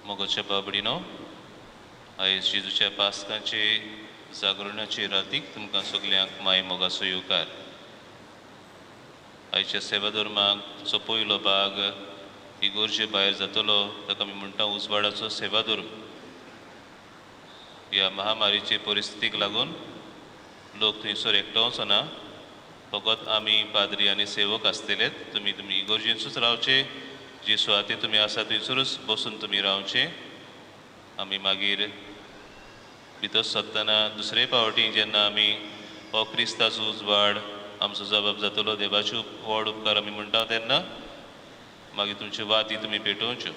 मोगाच्या बाबडीनो, आयज जेजूच्या पास्काचे जागरणाचे रातीक तुमकां सगल्यांक माय मोगाचो येवकार. आयच्या सेवाधर्माचो पयलो भाग इगोर्जे भायर जातलो, ताका आमी म्हणटा उजवाडाचो सेवाधर्म. ह्या महामारीचे परिस्थितीक लागून लोक थंयसर एकटो ना, फकत आमी पाद्री आनी सेवक आसतले. तुमी तुमी इगोर्जेंतूच रावचे, जे सुवातेर तुमी आसा थंयसरूच बसून तुमी रावचे. आमी मागीर भितर सरतना दुसरे पावटी जेन्ना आमी हो क्रिस्ताचो उजवाड आमचो जबाब जातलो, देवाचे व्हड उपकार आमी म्हणटा तेन्ना मागीर तुमच्यो वाती तुमी पेटोवच्यो.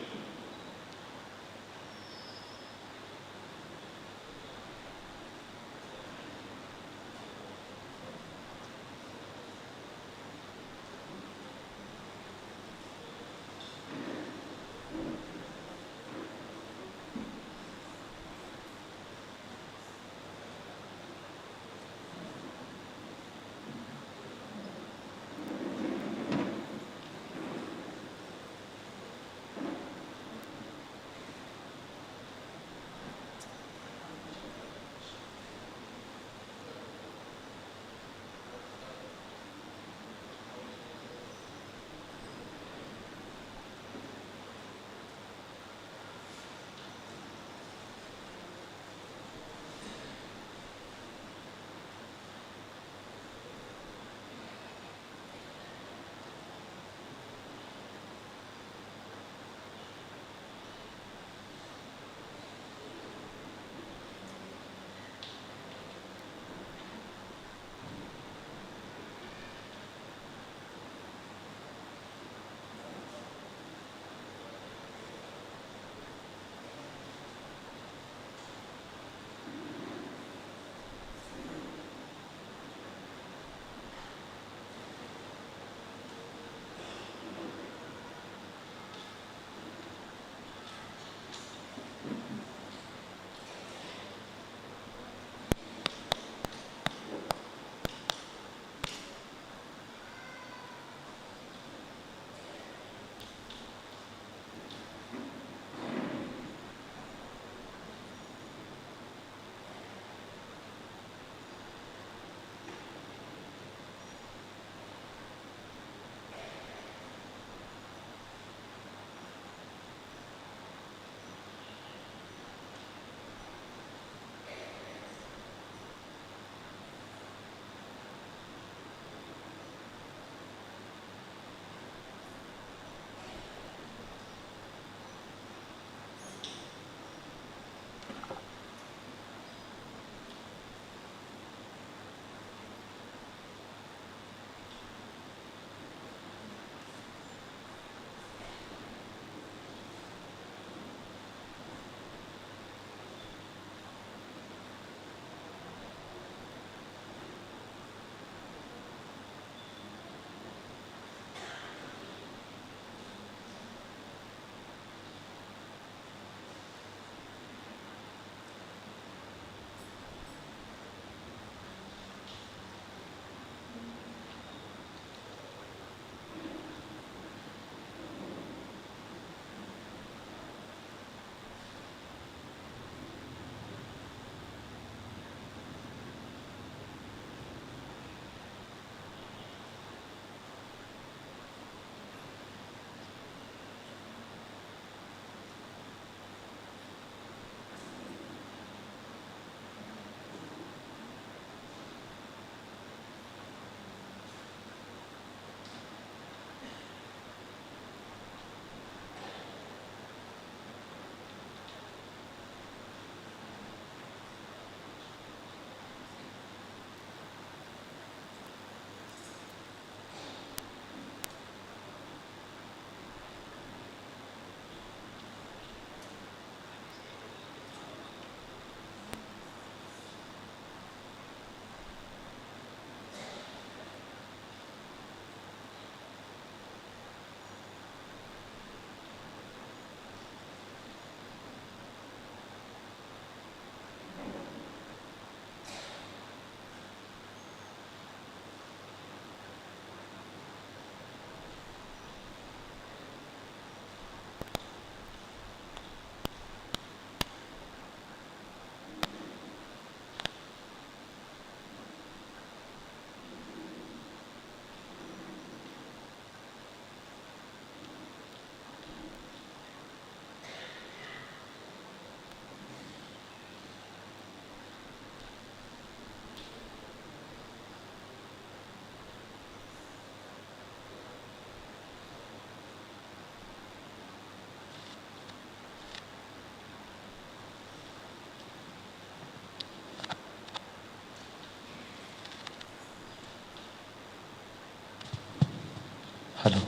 हॅलो.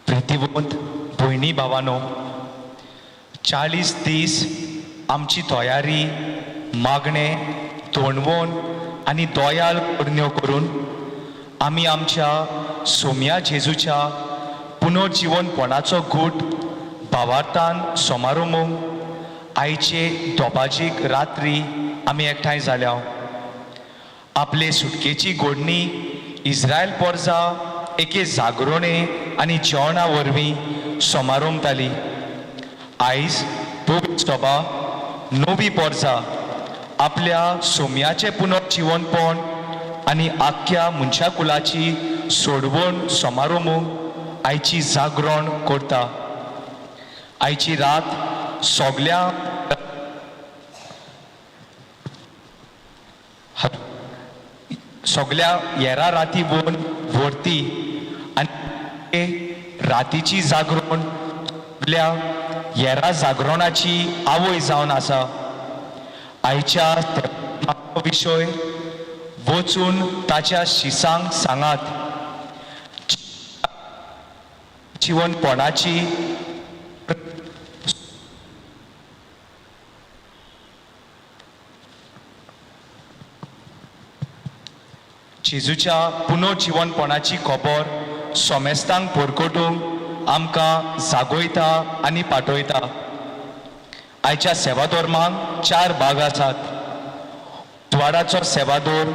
प्रितीवंत भयणी भावानो, 40 दीस आमची तयारी मागणे तोंडवण आनी दोयाल करण्यो करून आमी आमच्या सोम्या जेजूच्या पुनर्जिवनपणाचो गूट भावार्थान समारोमूंक आयचे दोबाजीक रात्री आमी एकठांय जाल्या. आपले सुटकेची गोडणी इस्रायल पोरजा एके जागरणे आनी जेवणा वरवीं समारोमताली. आयज पवित्र सभा नवी पोरजा आपल्या सोम्याचें पुनर्जिवनपण आनी आख्ख्या मनशा कुलाची सोडवण समारोमूंक आयची जागरण करता. आयची रात सगल्या सगल्या येरा राती वोन व्हरती आनी रातीची जागरण सगल्या येरा जागरणाची आवय जावन आसा. आयच्या विशय वचून ताच्या शिसांक सांगात, जिवनपणाची जेजूच्या पुनर्जिवनपणाची खबर सोमेस्तांक परकोटूंक आमकां जागोयता आनी पाठयता. आयच्या सेवाधर्माक 4 भाग आसात. उजवाडाचो सेवादोर,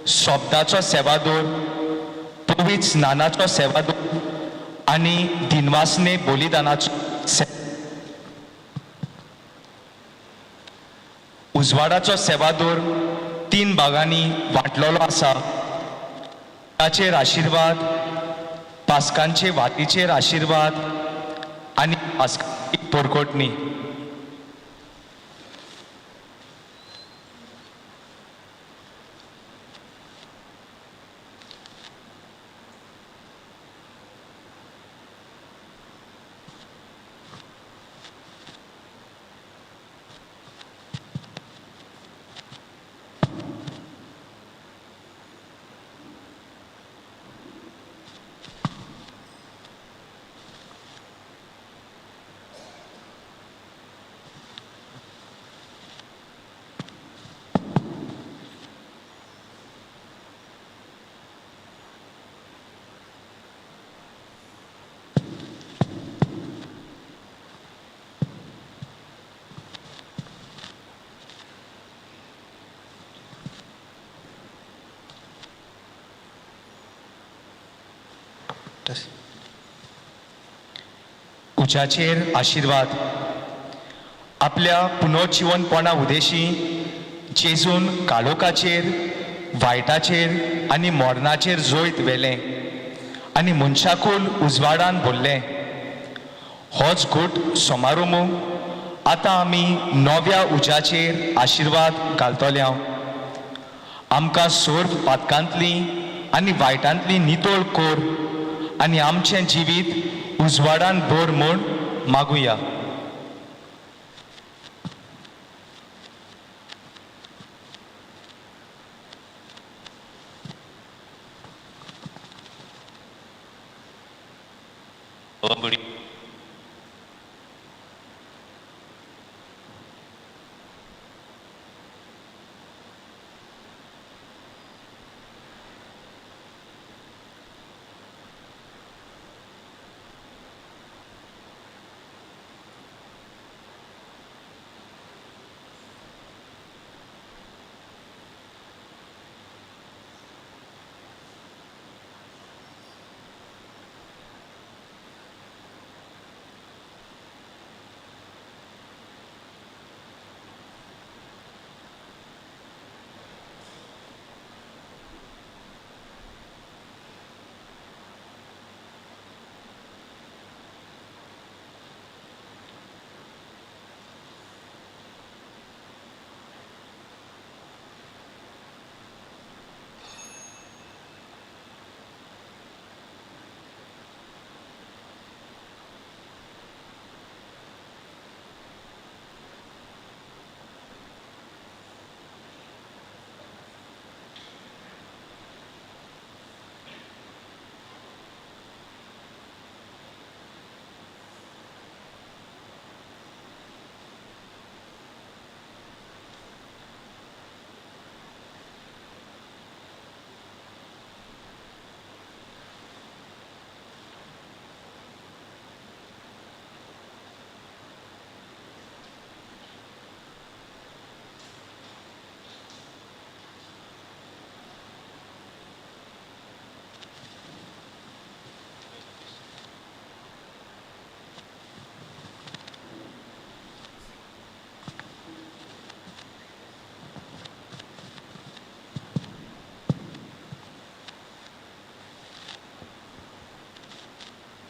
शब्दाचो सेवादोर, पवित्र स्नानाचो सेवादोर आनी दिनवासने बलिदानाचो. उजवाडाचो सेवादोर 3 भागांनी वांटलेलो आसा. ताचेर आशिर्वाद, पास्कांचे वातीचेर आशिर्वाद आनी पास्कांची परकोटणी. उज्याचेर आशिर्वाद. आपल्या पुनर्जिवनपणा उदेशी जेजून काळोखाचेर, वायटाचेर आनी मरणाचेर जैत व्हेलें आनी मनशाकूल उजवाडान भरलें. होच घूट समारोमूंक आतां आमी नव्या उज्याचेर आशिर्वाद घालतले. आमकां सर्व पातकांतली आनी वायटांतली नितळ कर आनी आमचें जिवीत उजवाडान भर म्हूण मागुया.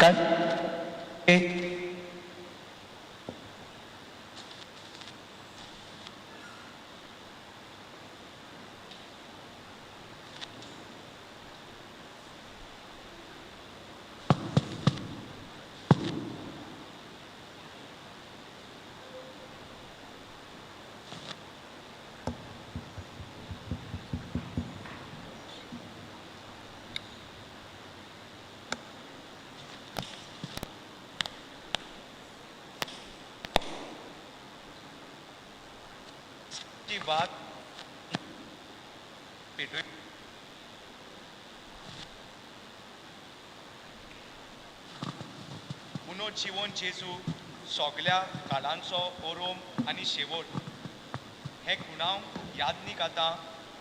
काय वात पेटोय पुनर्जिवन जेजू सगल्या काळांचो ओरोम आनी शेवट हे खुणाव यादनीक आतां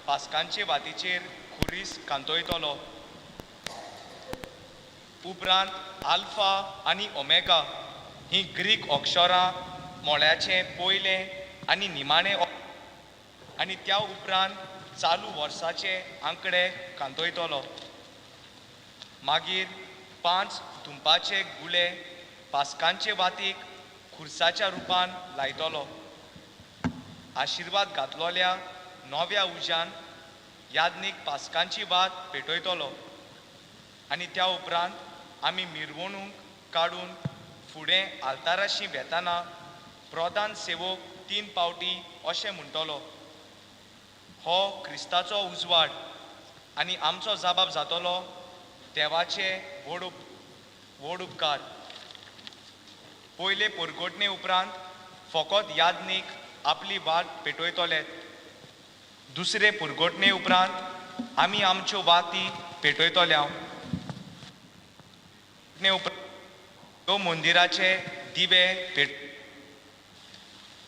पास्कांचे वातीचेर खुरीस कांतोयतलो. उपरांत आल्फा आनी ओमेगा ही ग्रीक अक्षरां मोळ्याचें पयलें आनी निमाणें आनी त्या उपरांत चालू वर्साचे आंकडे कांतोयतलो. मागीर 5 धुंपाचे गुळे पास्कांचे वातीक खुर्साच्या रुपान लायतलो. आशिर्वाद घातलोल्या नव्या उज्यान यादनीक पास्कांची वात पेटयतलो आनी त्या उपरांत आमी मिरवणूक काडून फुडें आल्ताराशी वेताना प्रधान सेवक 3 पावटी अशें म्हणटलो, हो क्रिस्ताचो उजवाड आनी आमचो जाबाब जातलो देवाचे व्हड व्हड उपकार. पयले परगटणे उपरांत फकत यादनीक आपली वाट पेटयतले. दुसरे परगटणे उपरांत आमी आमच्यो वाती पेटयतल्या. उपरांत मंदिराचे दिवे पेट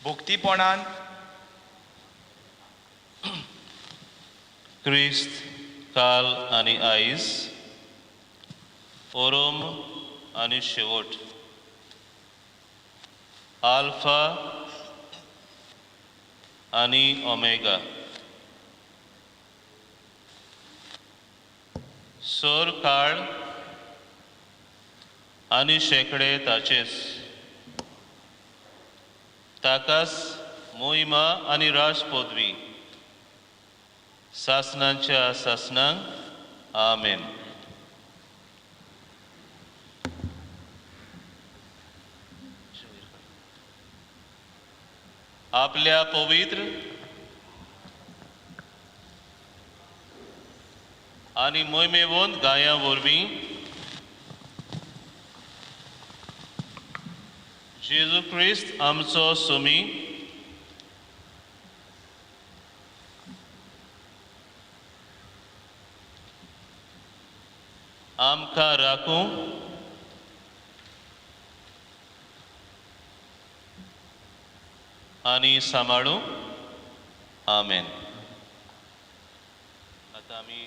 भक्तीपणान क्रिस्त काल आनी आयज, ओरोम आनी शेवट, आल्फा आनी ओमेगा, सोर काळ आनी शेंकडे ताचेच, ताकास मोहिमा आनी राज पदवी सासनांच्या सासनांक. आमेन. आपल्या पवित्र आनी मोहिमेवंत गायां वरवीं जेजू क्रिस्त आमचो सुमी आमकां राखूं आनी सांबाळूं. आमेन. आतां आमी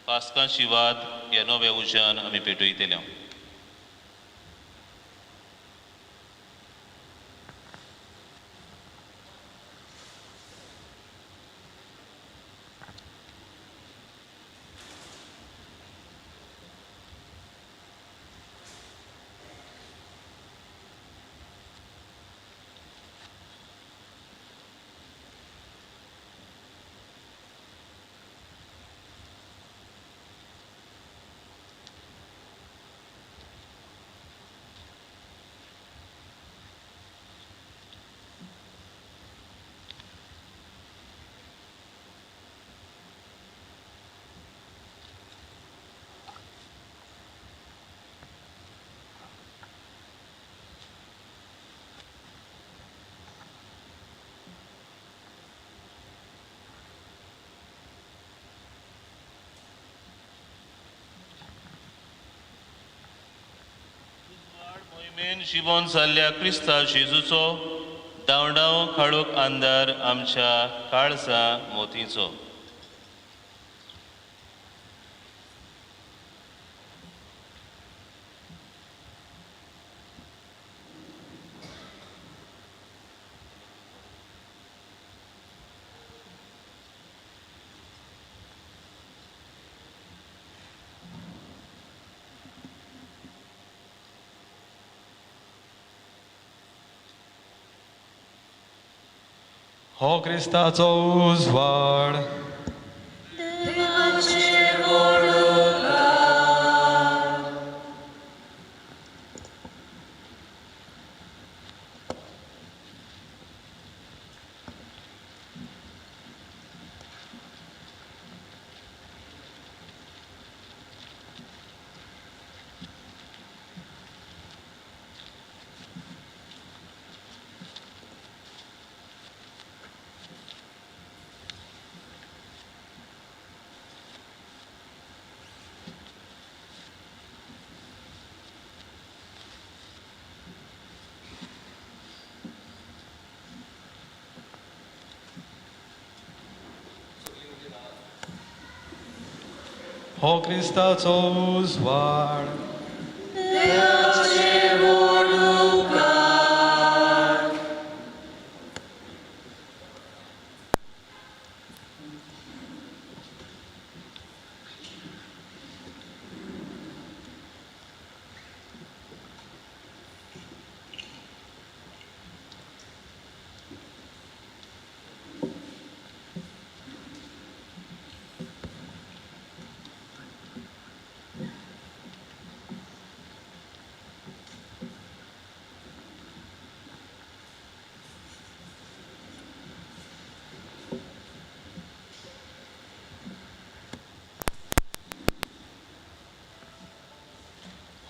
पास्कांची वात ह्या नव्या उज्यान आमी पेटयतले. मोहिमेन जिवन जाल्ल्या क्रिस्ता जेजूचो धांवडाव काळोख अंधार आमच्या काळजा मोतीचो. हो क्रिस्ताचो उजवाड. हो क्रिस्ताचो उजवाड.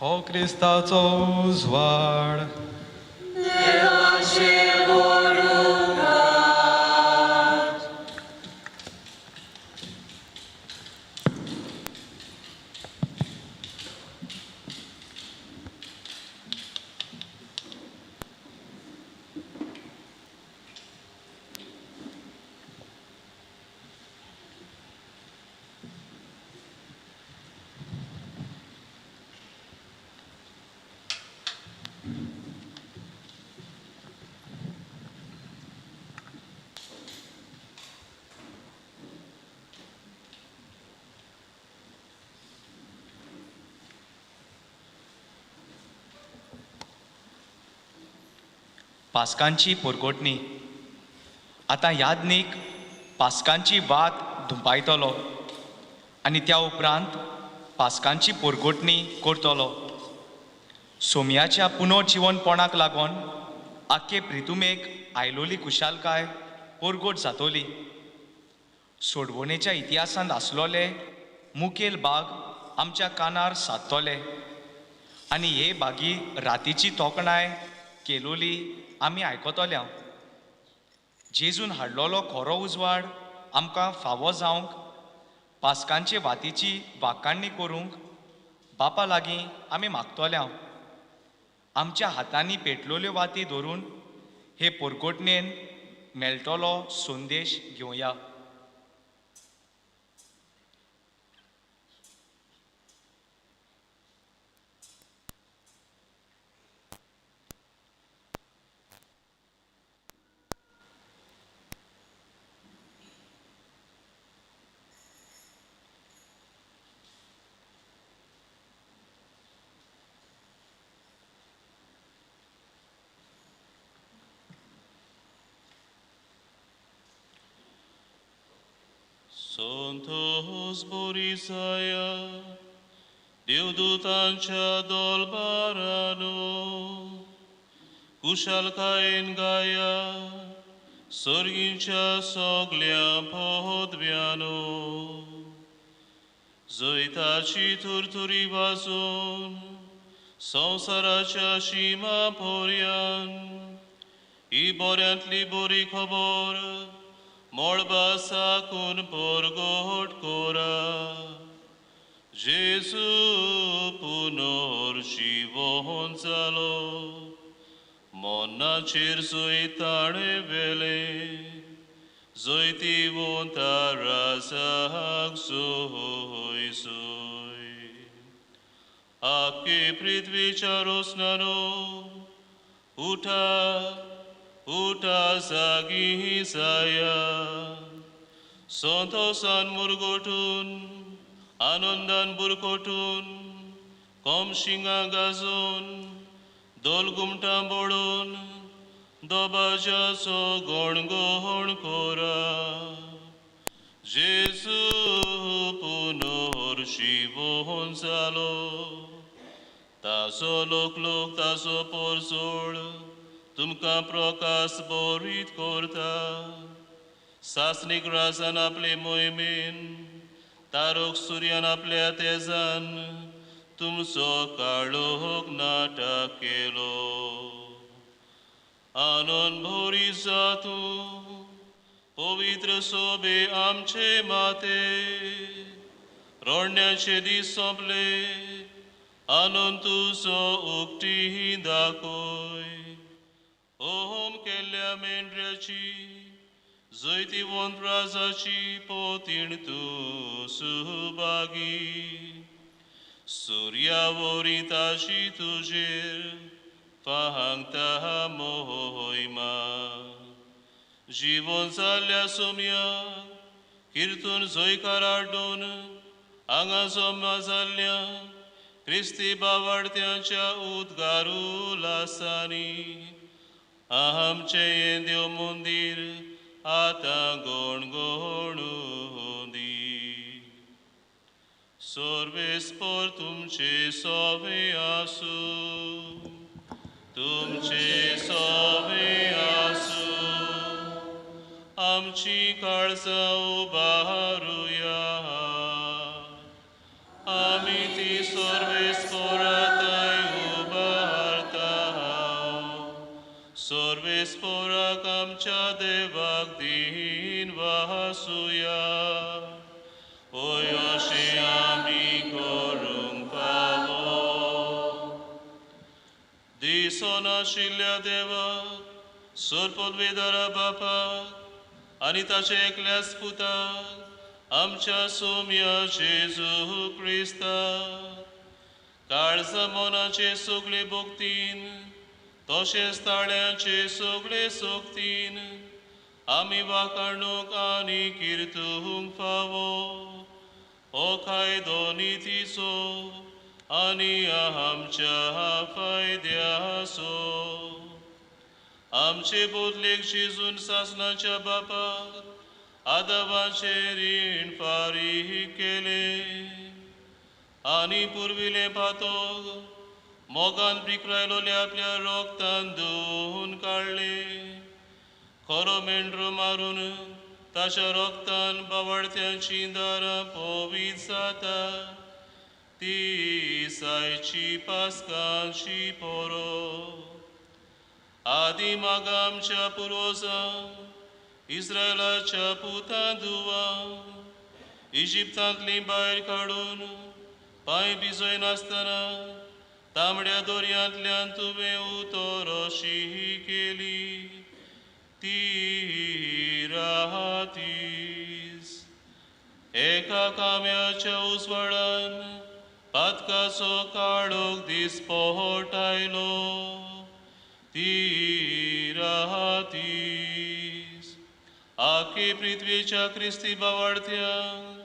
हो क्रिस्ताचो उजवाड. पास्कांची पोरकोटणी. आतां यादनीक पास्कांची वात धुंपायतलो आनी त्या उपरांत पास्कांची पोरकोटणी करतलो. सोमयाच्या पुनर्जिवनपणाक लागून आख्खे प्रितुमेक आयलोली खुशालकाय पोरगोट जातोली. सोडवणेच्या इतिहासांत आसलोले मुखेल बाग आमच्या कानार सादतले आनी हे बागी रातीची तोखणाय केलोली आमी आयकतल्या. जेजून हाडलोलो खरो उजवाड आमकां फावो जावंक पास्कांचे वातीची वाकाणणी करूंक बापा लागीं आमी मागतल्या. आमच्या हातांनी पेटलोल्यो वाती धरून हे पोरकोटणेन मेळटलो संदेश घेवया. Santos Borisaya, देवदूतांच्या दोलबारानो, कुशालकायेन गाया, सर्गींच्या सगल्या पदव्यानो, जैताची तुरतुरी वाजोवन संवसाराच्या शिमा पर्यान ही बऱ्यांतली बरी खबर मळबा साकून परगट कोरा. जेजू पुनर्जिवन जालो, मरणाचेर जैत ताणें व्हेलें, जैतिवंता राजाक जोय जोय. आख्खे पृथ्वीच्या रोसनानो उठा उठा जागी जाया, संतोषान मुरगोटून आनंदान बुरकोटून कोमशिंगां गाजोवन धोल घुमटां बडोवन दबाज्याचो गणगण कोरा. जेजू पुनर्शिवोन जालो, ताजो लोकलोक ताजो पोरजोळ तुमकां प्रकाश बरीत करता. सासणीक राजान आपले मोहिमेन तारोक सुर्यान आपल्या तेजान तुमचो काळोख नाटक केलो. आनंद भरी जातूं पवित्र सोबे आमचे माते, रडण्याचे दीस सोंपले, आनंद तुजो उक्ती दाखय. ओम केल्ल्या मेंढऱ्याची जैतिवंत राजाची पोतीण तूं सुभागी. सुर्यावरी ताशी तुजेर फांगता मोहिमा. जिवन जाल्ल्या सोम्या किर्तून जयकार हाडून हांगा जमा जाल्ल्या क्रिस्ती बावाडत्यांच्या उद्गार उल्हासांनी आमचें हें देव मंदीर आतां गणगणूं दी. सर्वेस्पर तुमचे सोवे आसूं, तुमचे सोवे आसूं. आमची काळजां उबारुया, आमी ती सर्वेस्पराथंय उबारता. सर्वेस्पराक आमच्या देवाक दीन वासुया. ओय अशें आमी करूंक फावो. दिसनाशिल्ल्या देवाक, सरपदवेदारा बापाक आनी ताच्या एकल्याच पुताक आमच्या सोम्या जेजू क्रिस्ताक काळजा मनाचे सगळे भक्तीन तशेंच ताळ्याचे सगळे सोगतीन आमी वाखाणूक आनी किर्तूंक फावो. हो कायदो नितीचो आनी आमच्या फायद्याचो. आमचे बदलेक शिजून सासणाच्या बापाक आदवाचें रीण फारीक केलें आनी पुर्विल्लें पातक मोगान पिकरायलोले आपल्या रोगतान धुवन काडलें. खरो मेंढरो मारून ताच्या रोगतान बावडत्यांची दारां पवीत जाता. ती सायची पास्कांची पोरो. आदी मागा आमच्या पुर्वजांक इस्रायलाच्या पुतां धुवांक इजिप्तांतलीं भायर काडून पांय भिजयनासतना तांबड्या दर्यांतल्यान तुवें उतरशी केली ती रातीस. एका काम्याच्या उजवाडान पातकाचो काळोख दीस पोट आयलो ती रातीस. आखे पृथ्वीच्या क्रिस्ती बावाडत्यांक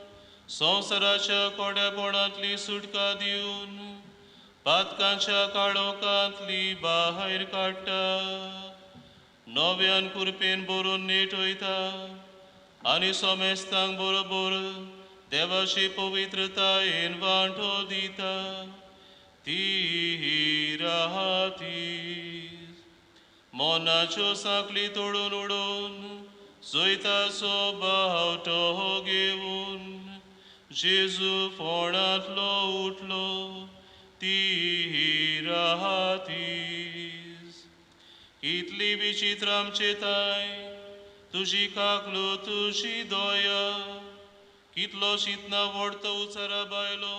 संवसाराच्या कोड्यापणांतली सुटका दिवन पातकांच्या काळोखांतली भायर काडटा. नव्यान कुरपेन भरून नेटयता आनी सोमेस्तांक बरोबर देवाची पवित्रतायेन वांटो दिता ती रातीस. मनाच्यो सांखळी तोडून उडोवन जैताचो बावटो घेवन जेजू फोंडांतलो उठलो ती रातीस. कितली विचित्र आमचे ताय तुजी काकलो तुजी दया, कितलो शितना व्हडतो उचारा बायलो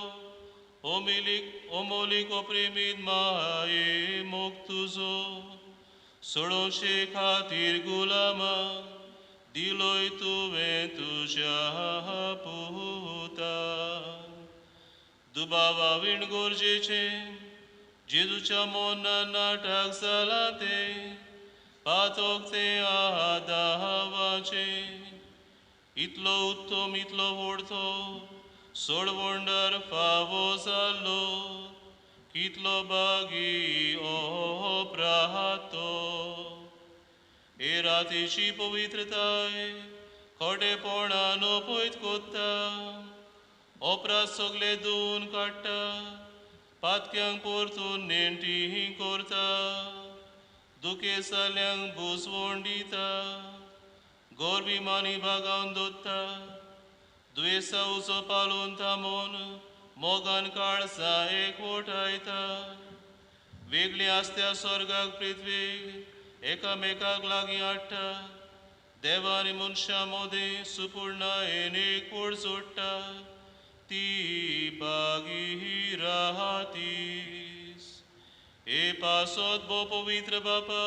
ओमिलीक ओमोलीक ओप्रेमीत माये मोग तुजो. सोडोवचे खातीर गुलामा दिलोय तुवें तुज्या पुता. दुबावा विण गरजेचें जेजूच्या मनान नाटक जालां तें पातक तें आदावाचें. इतलो उत्तम इतलो व्हडतो सोडवंडार फावो जालो कितलो बागी ओ प्रातो. हे रातीची पवित्रताय खोटेपणान पयत कोत्ता, ओपरात सगळे धुवन काडटा, पातक्यांक परतून नेणटी करता, दुखेसाल्यांक बुजवण दिता, गोरबी मानी बागावन दोत्ता, दुयेंसा उजो पालोवन थांबोवन मोगान काळसा एकवटायता, वेगळी आसत्या स्वर्गाक पृथ्वीक एकामेकाक लागीं हाडटा, देवा आनी मनशां मदीं सुपूर्णायेन एकवट जोडटा, ती बागी रातीस. हे पासत भो पवित्र बापा,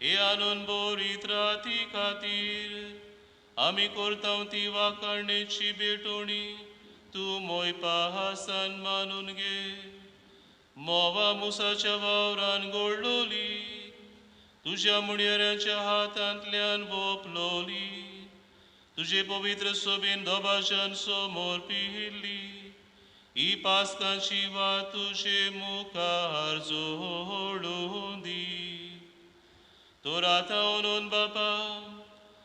हे आनंद बोरीत राती खातीर आमी करता ती वाकारणेची भेटवणी तूं मोयपा मानून घे. मोवा मुसाच्या वावरान गोडलोली, तुज्या मुणयऱ्याच्या हातांतल्यान वोपलोली, तुजे पवित्र सोबीन दोबाच्यान समोर पिल्ली, ही पास्कांची वात तुजे मुखार जोडून दी. तो राता ओनून बापा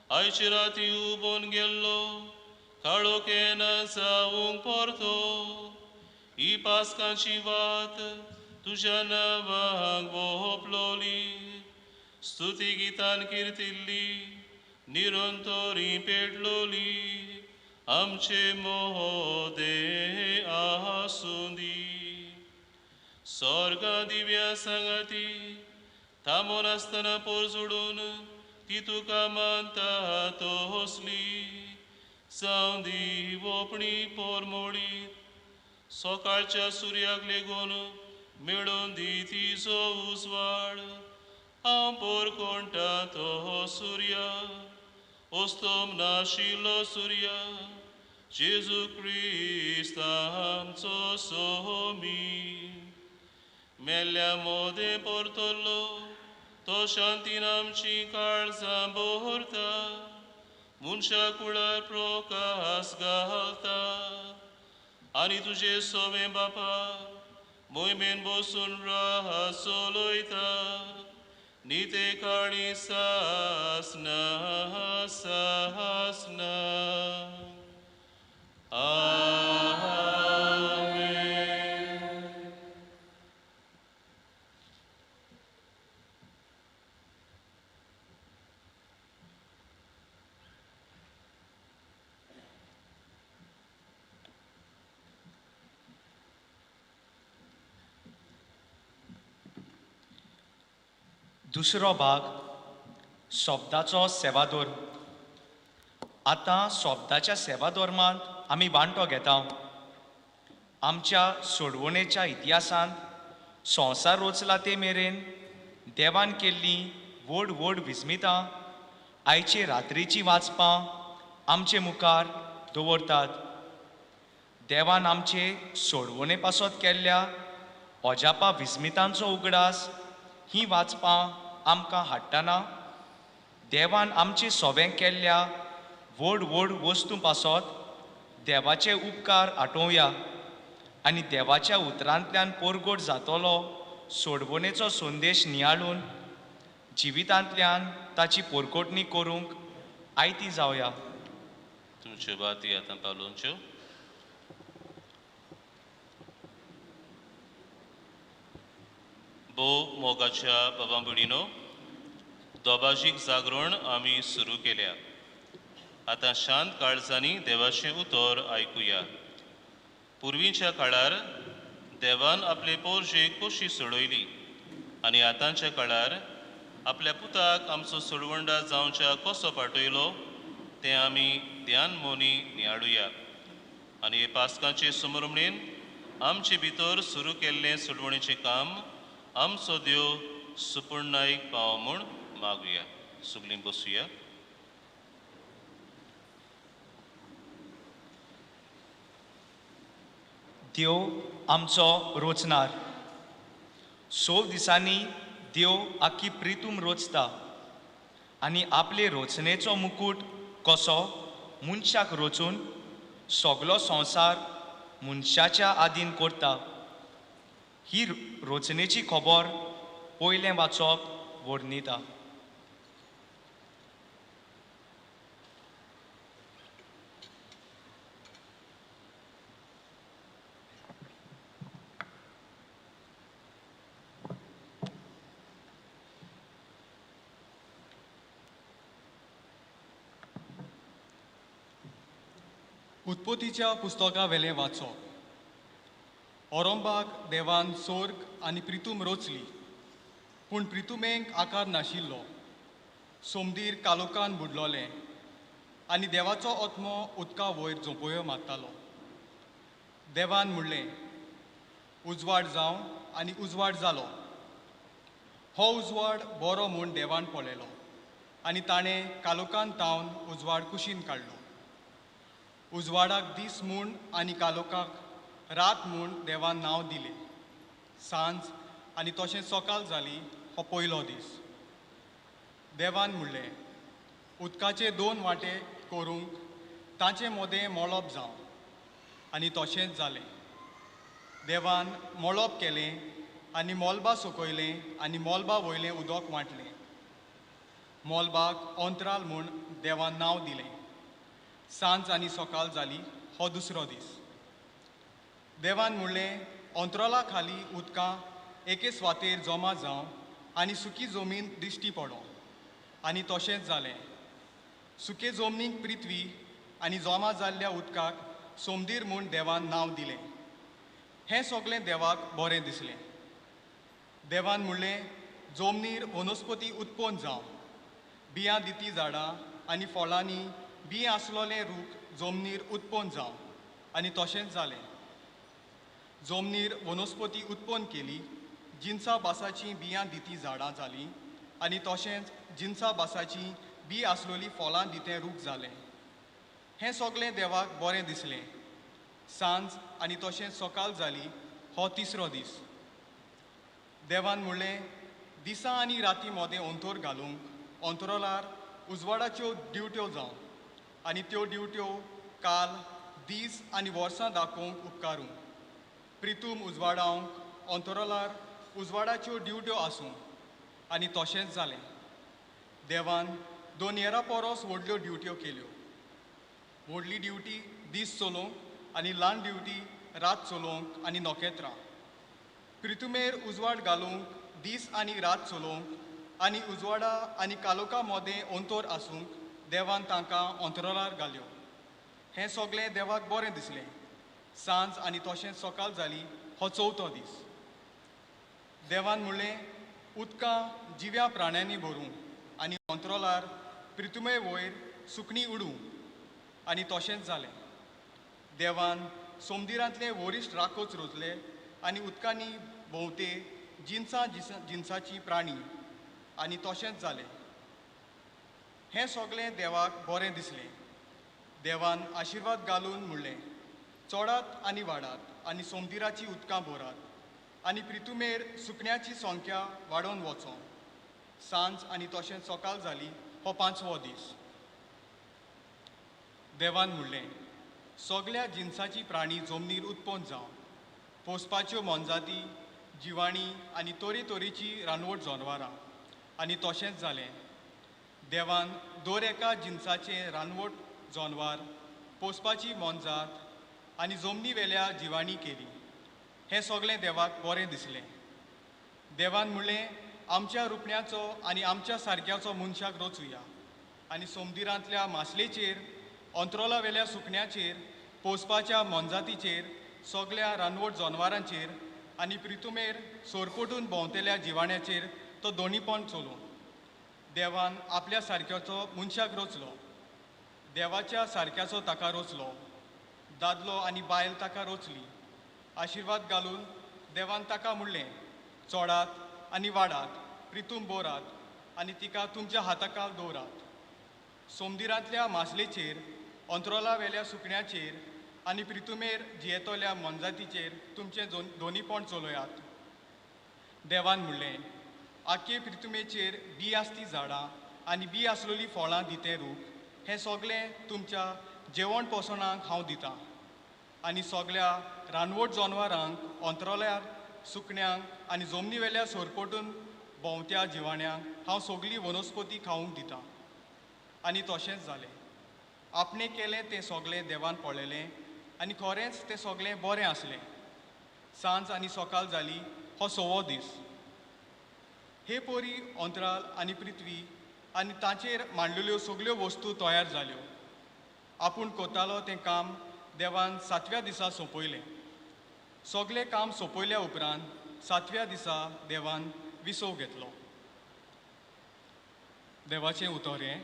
आयचे राती उबोन गेल्लो काळो केन्ना जावंक परतो, ही पास्कांची वात तुज्या नांवाक वोपलोली, स्तुती गितान किर्तिल्ली, निरंतरी पेटलोली, आमचे मोदे आसूं दी. स्वर्गा दिव्या सांगाती थांबोन आसतना पोरजोडून ती तुका मानता तोसली, जावं दी वोपणी पोरमोडीत, सकाळच्या सुर्याक लेगून मेळोवन दी तिजो उजवाड, हांव पोरकोणटा तो सुर्या, ओस्तोम नाशिल्लो सुर्या, जेजू क्रिस्त आमचो सोमी. मेल्ल्या मोदें परतल्लो तो शांतीन आमची काळजां भरता, मनशा कुळार प्रकाश घालता, आनी तुजे सोवें बापा मोहिमेन बसून राहा चलयता, निते काळी सासना सासना. आमेन. दुसरो भाग शब्दाचो सेवादोर. आतां शब्दाच्या सेवाधर्मांत आमी वांटो घेता. आमच्या सोडवणेच्या इतिहासांत संवसार रचला ते मेरेन देवान केल्लीं व्हड व्हड विस्मितां आयचे रात्रीचीं वाचपां आमचे मुखार दवरतात. देवान आमचे सोडवणे पासत केल्ल्या अजापा विस्मितांचो उगडास ही वाचपां आमकां हाडटना देवान आमचे सोबें केल्ल्या व्हड व्हड वस्तूं पासत देवाचे उपकार आठोवया आनी देवाच्या उतरांतल्यान परगट जातलो सोडवणेचो संदेश नियाळून जिवितांतल्यान ताची परगटणी करूंक आयती जावया. तुमच्यो बाती आतां पालोवच्यो. भोव मोगाच्या बाबा भयणीनो, दोबाजीक जागरण आमी सुरू केल्या. आतां शांत काळजांनी देवाचें उतर आयकुया. पुर्वीच्या काळार देवान आपले पोरजेक कशी सोडयली आनी आतांच्या काळार आपल्या पुताक आमचो सोडवंडा जावच्या कसो पाठयलो तें आमी ध्यान मोनी नियाळुया. आनी हे पास्कांचे समरमणेन आमचे भितर सुरू केल्लें सोडवणेचें काम आमचो देव सुपूर्णाईक पाव म्हूण मागुया. सगळीं बसुया. देव आमचो रोचणार. स दिसांनी देव आखी प्रितूम रोचता आनी आपले रोचणेचो मुकूट कसो मनशाक रोचून सगलो संवसार मनशाच्या आदीन करता. ही रोचणेची खबर पयलें वाचप वर्णिता. उत्पत्तीच्या पुस्तका वेलें वाचप. ओरोंबाक देवान सोर्ग आनी प्रितूम रोचली, पूण प्रितुमेक आकार नाशिल्लो. सोमदीर कालोकान बुडलोलें आनी देवाचो आत्मो उदका वयर झोंपयो मारतालो. देवान म्हणलें, उजवाड जावं, आनी उजवाड जालो. हो उजवाड बरो म्हूण देवान पळयलो आनी ताणें कालोकान तावन उजवाड कुशीन काडलो. उजवाडाक दीस म्हूण आनी कालोकाक रात म्हूण देवान नांव दिलें. सांज आनी तशें सकाळ जाली, हो पयलो दीस. देवान म्हणलें, उदकाचे दोन वांटे करूंक तांचे मोदें मळब जावं, आनी तशेंच जालें. देवान मळब केलें आनी मोलबा सुकयलें आनी मोलबा वयलें उदक वांटलें. मोलबाक अंतराल म्हूण देवान नांव दिलें. सांज आनी सकाळ जाली, हो दुसरो दीस. देवान म्हणलें, अंतराला खाली उदकां एके सुवातेर जमा जावं आनी सुकी जमीन दिश्टी पडों, आनी तशेंच जालें. सुके जमनीक पृथ्वी आनी जमा जाल्ल्या उदकाक सोमदीर म्हूण देवान नांव दिलें. हें सगळें देवाक बरें दिसलें. देवान म्हणलें, जमनीर वनस्पती उत्पन्न जावं, बियां दिती झाडां आनी फळांनी बी आसलोलें रूख जमनीर उत्पन्न जावं, आनी तशेंच जालें. जमनीर वनस्पती उत्पन्न केली, जिनसा बासाचीं बियां दिती झाडां जालीं आनी तशेंच जिनसा बासाचीं बी आसलोलीं फळां दितें रूख जालें. हें सगळें देवाक बरें दिसलें. सांज आनी तशेंच सकाळ जाली, हो तिसरो दीस. देवान म्हणलें, दिसा आनी राती मोदें अंतर घालूंक अंतराळार उजवाडाच्यो ड्युट्यो जावं, आनी त्यो ड्युट्यो काल दीस आनी वर्सां दाखोवंक उपकारूं. प्रितूम उजवाडावंक अंतराळार उजवाडाच्यो ड्युट्यो आसूं, आनी तशेंच जालें. देवान दोन परस व्हडल्यो ड्युट्यो केल्यो. व्हडली ड्युटी दीस चलोवंक आनी ल्हान ड्युटी रात चलोवंक आनी नखेत्रां. प्रितुमेर उजवाड घालूंक दीस आनी रात चलोवंक आनी उजवाडा आनी कालोका मोदें अंतर आसूंक देवान तांकां अंतराळार घाल्यो. हें सगळें देवाक बरें दिसलें. सांज आनी तशेंच सकाळ जाली, हो चवथो दीस. देवान म्हणलें, उदकां जिव्या प्राण्यांनी भरूं आनी अंतराळार प्रितुमे वयर सुकणीं उडूं, आनी तशेंच जालें. देवान सोमदिरांतले वरिश्ठ राकोच रोजले आनी उदकांनी भोंवते जिनसां जिनसाचीं प्राणी, आनी तशेंच जालें. हें सगळें देवाक बरें दिसलें. देवान आशिर्वाद घालून म्हणलें, चोडात आनी वाडात आनी सोमदिराचीं उदकां भरात आनी प्रितुमेर सुकण्याची संख्या वाडोवन वचों. सांज आनी तशेंच सकाळ जाली, हो पांचवो दीस. देवान म्हणलें, सगळ्या जिनसाची प्राणी जमनीर उत्पन्न जावं, पोसपाच्यो मोनजाती, जिवाणी आनी तरेतरेची रानवट जनावरां, आनी तशेंच जालें. देवान दर एका जिनसाचें रानवट जनावर, पोसपाची मोनजात आनी जमनी वेल्या जिवाणी केली. हें सगळें देवाक बरें दिसलें. देवान म्हणलें, आमच्या रुपण्याचो आनी आमच्या सारक्याचो मनशाक रचुया आनी सोमदिरांतल्या मासलेचेर, अंतरोला वेल्या सुकण्याचेर, पोसपाच्या मोनजातीचेर, सगळ्या रानवट जनावरांचेर आनी प्रितुमेर सोरपोटून भोंवतेल्या जिवाण्याचेर तो दोनीपण चलोवं. देवान आपल्या सारक्याचो मनशाक रचलो, देवाच्या सारक्याचो ताका रचलो, दादलो आनी बायल ताका रचली. आशिर्वाद घालून देवान ताका म्हणलें, चोडात आनी वाडात, प्रितूम बोरात आनी तिका तुमच्या हाताकाल दवरात. सोमदिरांतल्या मासलेचेर, अंतरोला वेल्या सुकण्याचेर आनी प्रितुमेर जियेतल्या मोनजातीचेर तुमचें दोनीपण चलयात. देवान म्हणलें, आखे प्रितुमेचेर बी आसती झाडां आनी बी आसलेलीं फळां दिते रूख, हें सगळें तुमच्या जेवण पोसणाक हांव दितां, आनी सगळ्या रानवट जनावरांक, अंतरोल्यार सुकण्यांक आनी जमनी वेल्या सोरपोटून भोंवत्या जिवाण्यांक हांव सगळी वनस्पती खावंक दितां. आनी तशेंच जालें. आपणें केलें तें सगळें देवान पळयलें आनी खरेंच तें सगळें बरें आसलें. सांज आनी सकाळ जाली, हो सवो दीस. हे परी अंतराळ आनी पृथ्वी आनी ताचेर मांडलेल्यो सगळ्यो वस्तू तयार जाल्यो. आपूण कोतालो तें काम देवान सातव्या दिसा सोंपयलें. सगलें काम सोंपयल्या उपरांत सातव्या दिसा देवान विसव घेतलो. देवाचें उतर हें.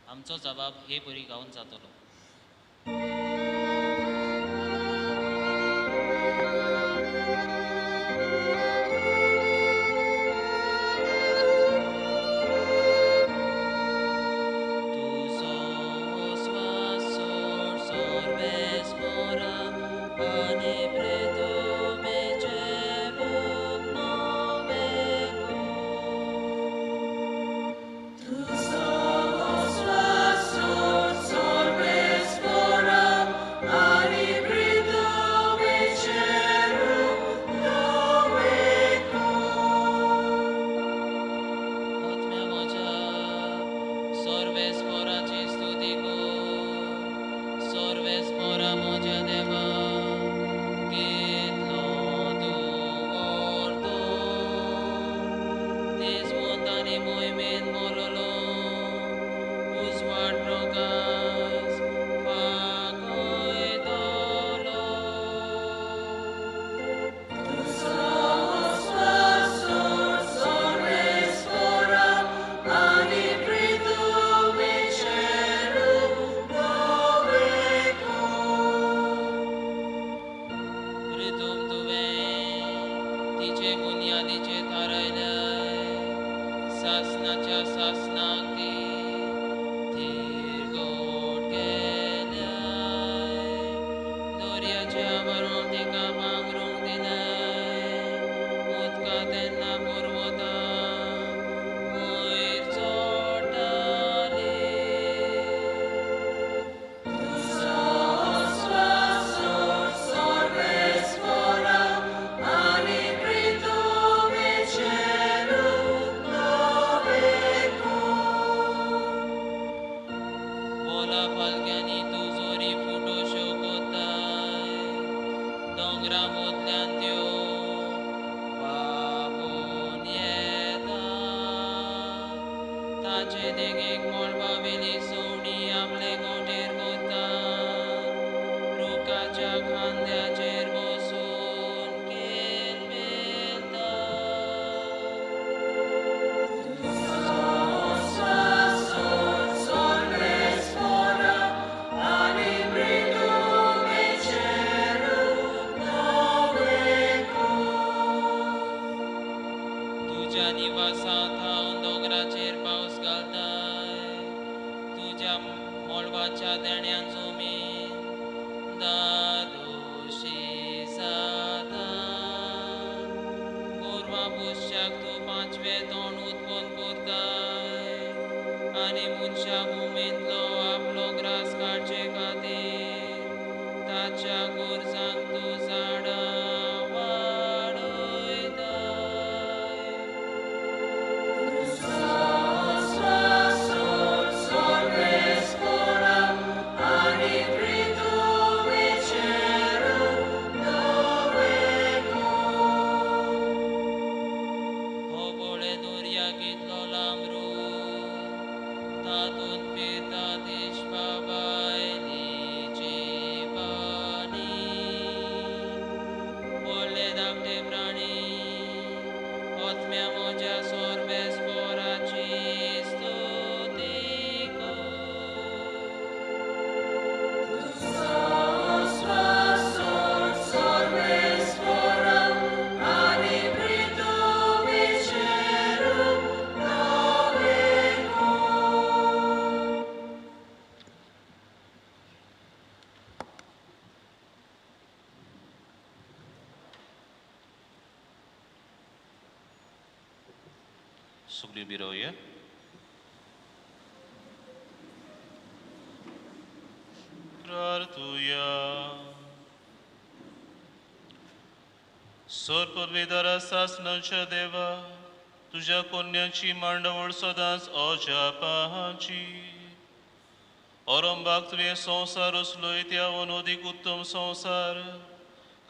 आमचो जबाब हे परी गावन जातलो. सगळीं बिरोवया. प्रार्थुया. सोर सासनाच्या देवा, तुझ्या कोन्याची मांडवळ सदांच अजापाची. औरंबाक तुवें संवसार रचलोय त्या अनोदीक उत्तम संवसार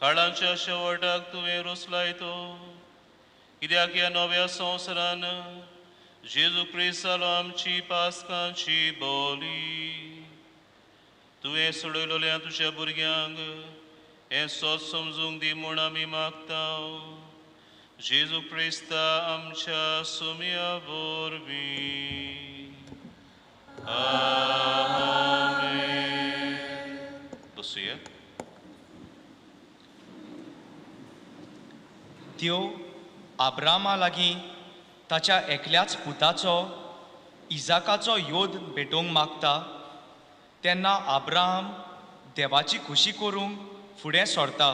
काळांच्या शेवटाक तुवें रचलाय तो. कित्याक ह्या नव्या संवसारान जेजू क्रिस्त जालो आमची पास्कांची बोली. तुवें सोडयलोल्या तुज्या भुरग्यांक हें सोद समजूंक दी म्हूण आमी मागता, जेजू क्रिस्ता आमच्या सुमया वरवीं. आमेन. बसुया. देव आब्रामा लागीं ताच्या एकल्याच पुताचो इजाकाचो योद भेटोवंक मागता तेन्ना आब्राम देवाची खुशी करूंक फुडें सरता,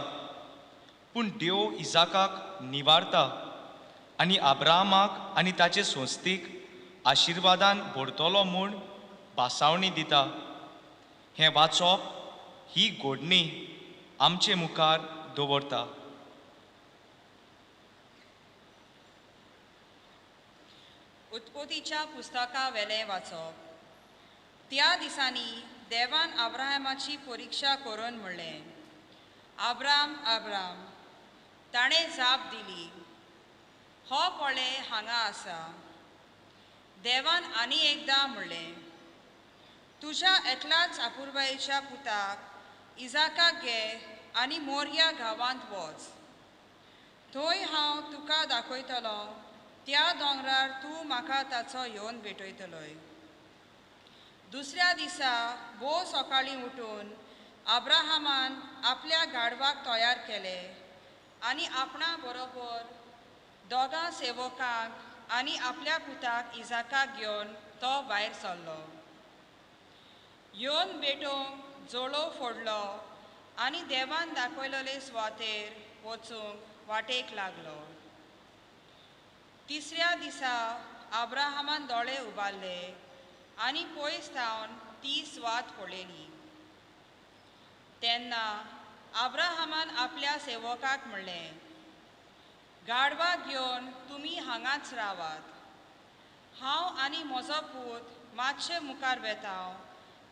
पूण देव इजाकाक निवारता आनी आब्रामाक आनी ताचे संस्थीक आशिर्वादान भरतलो म्हूण भासावणी दिता. हें वाचप ही घोडणी आमचे मुखार दवरता. उत्पत्तीच्या पुस्तका वेलें वाचप. त्या दिसांनी देवान आब्राहामाची परिक्षा करून म्हणलें, आब्राम आब्राम. ताणें जाप दिली, हो पळे हांगा आसा. देवान आनी एकदां म्हणलें, तुज्या एकल्याच अपुरबायेच्या पुताक इजाकाक घे आनी मोरया गांवांत वच. थंय हांव तुका दाखयतलो त्या दोंगरार तूं म्हाका ताचो येवन भेटयतलोय. दुसऱ्या दिसा भोव सकाळीं उठून आब्राहामान आपल्या गाडवाक तयार केले आनी आपणा बरोबर दोगां सेवकांक आनी आपल्या पुताक इजाकाक घेवन तो भायर सरलो. येवन भेटोवंक जोळो फोडलो आनी देवान दाखयलेले सुवातेर वचूंक वाटेक लागलो. तिसऱ्या दिसा आब्राहामान दोळे उबारले आनी पयस थावन ती सुवात पळयली. तेन्ना आब्राहामान आपल्या सेवकाक म्हणलें, गाडवाक घेवन तुमी हांगाच रावात, हांव आनी म्हजो पूत मातशे मुखार वेता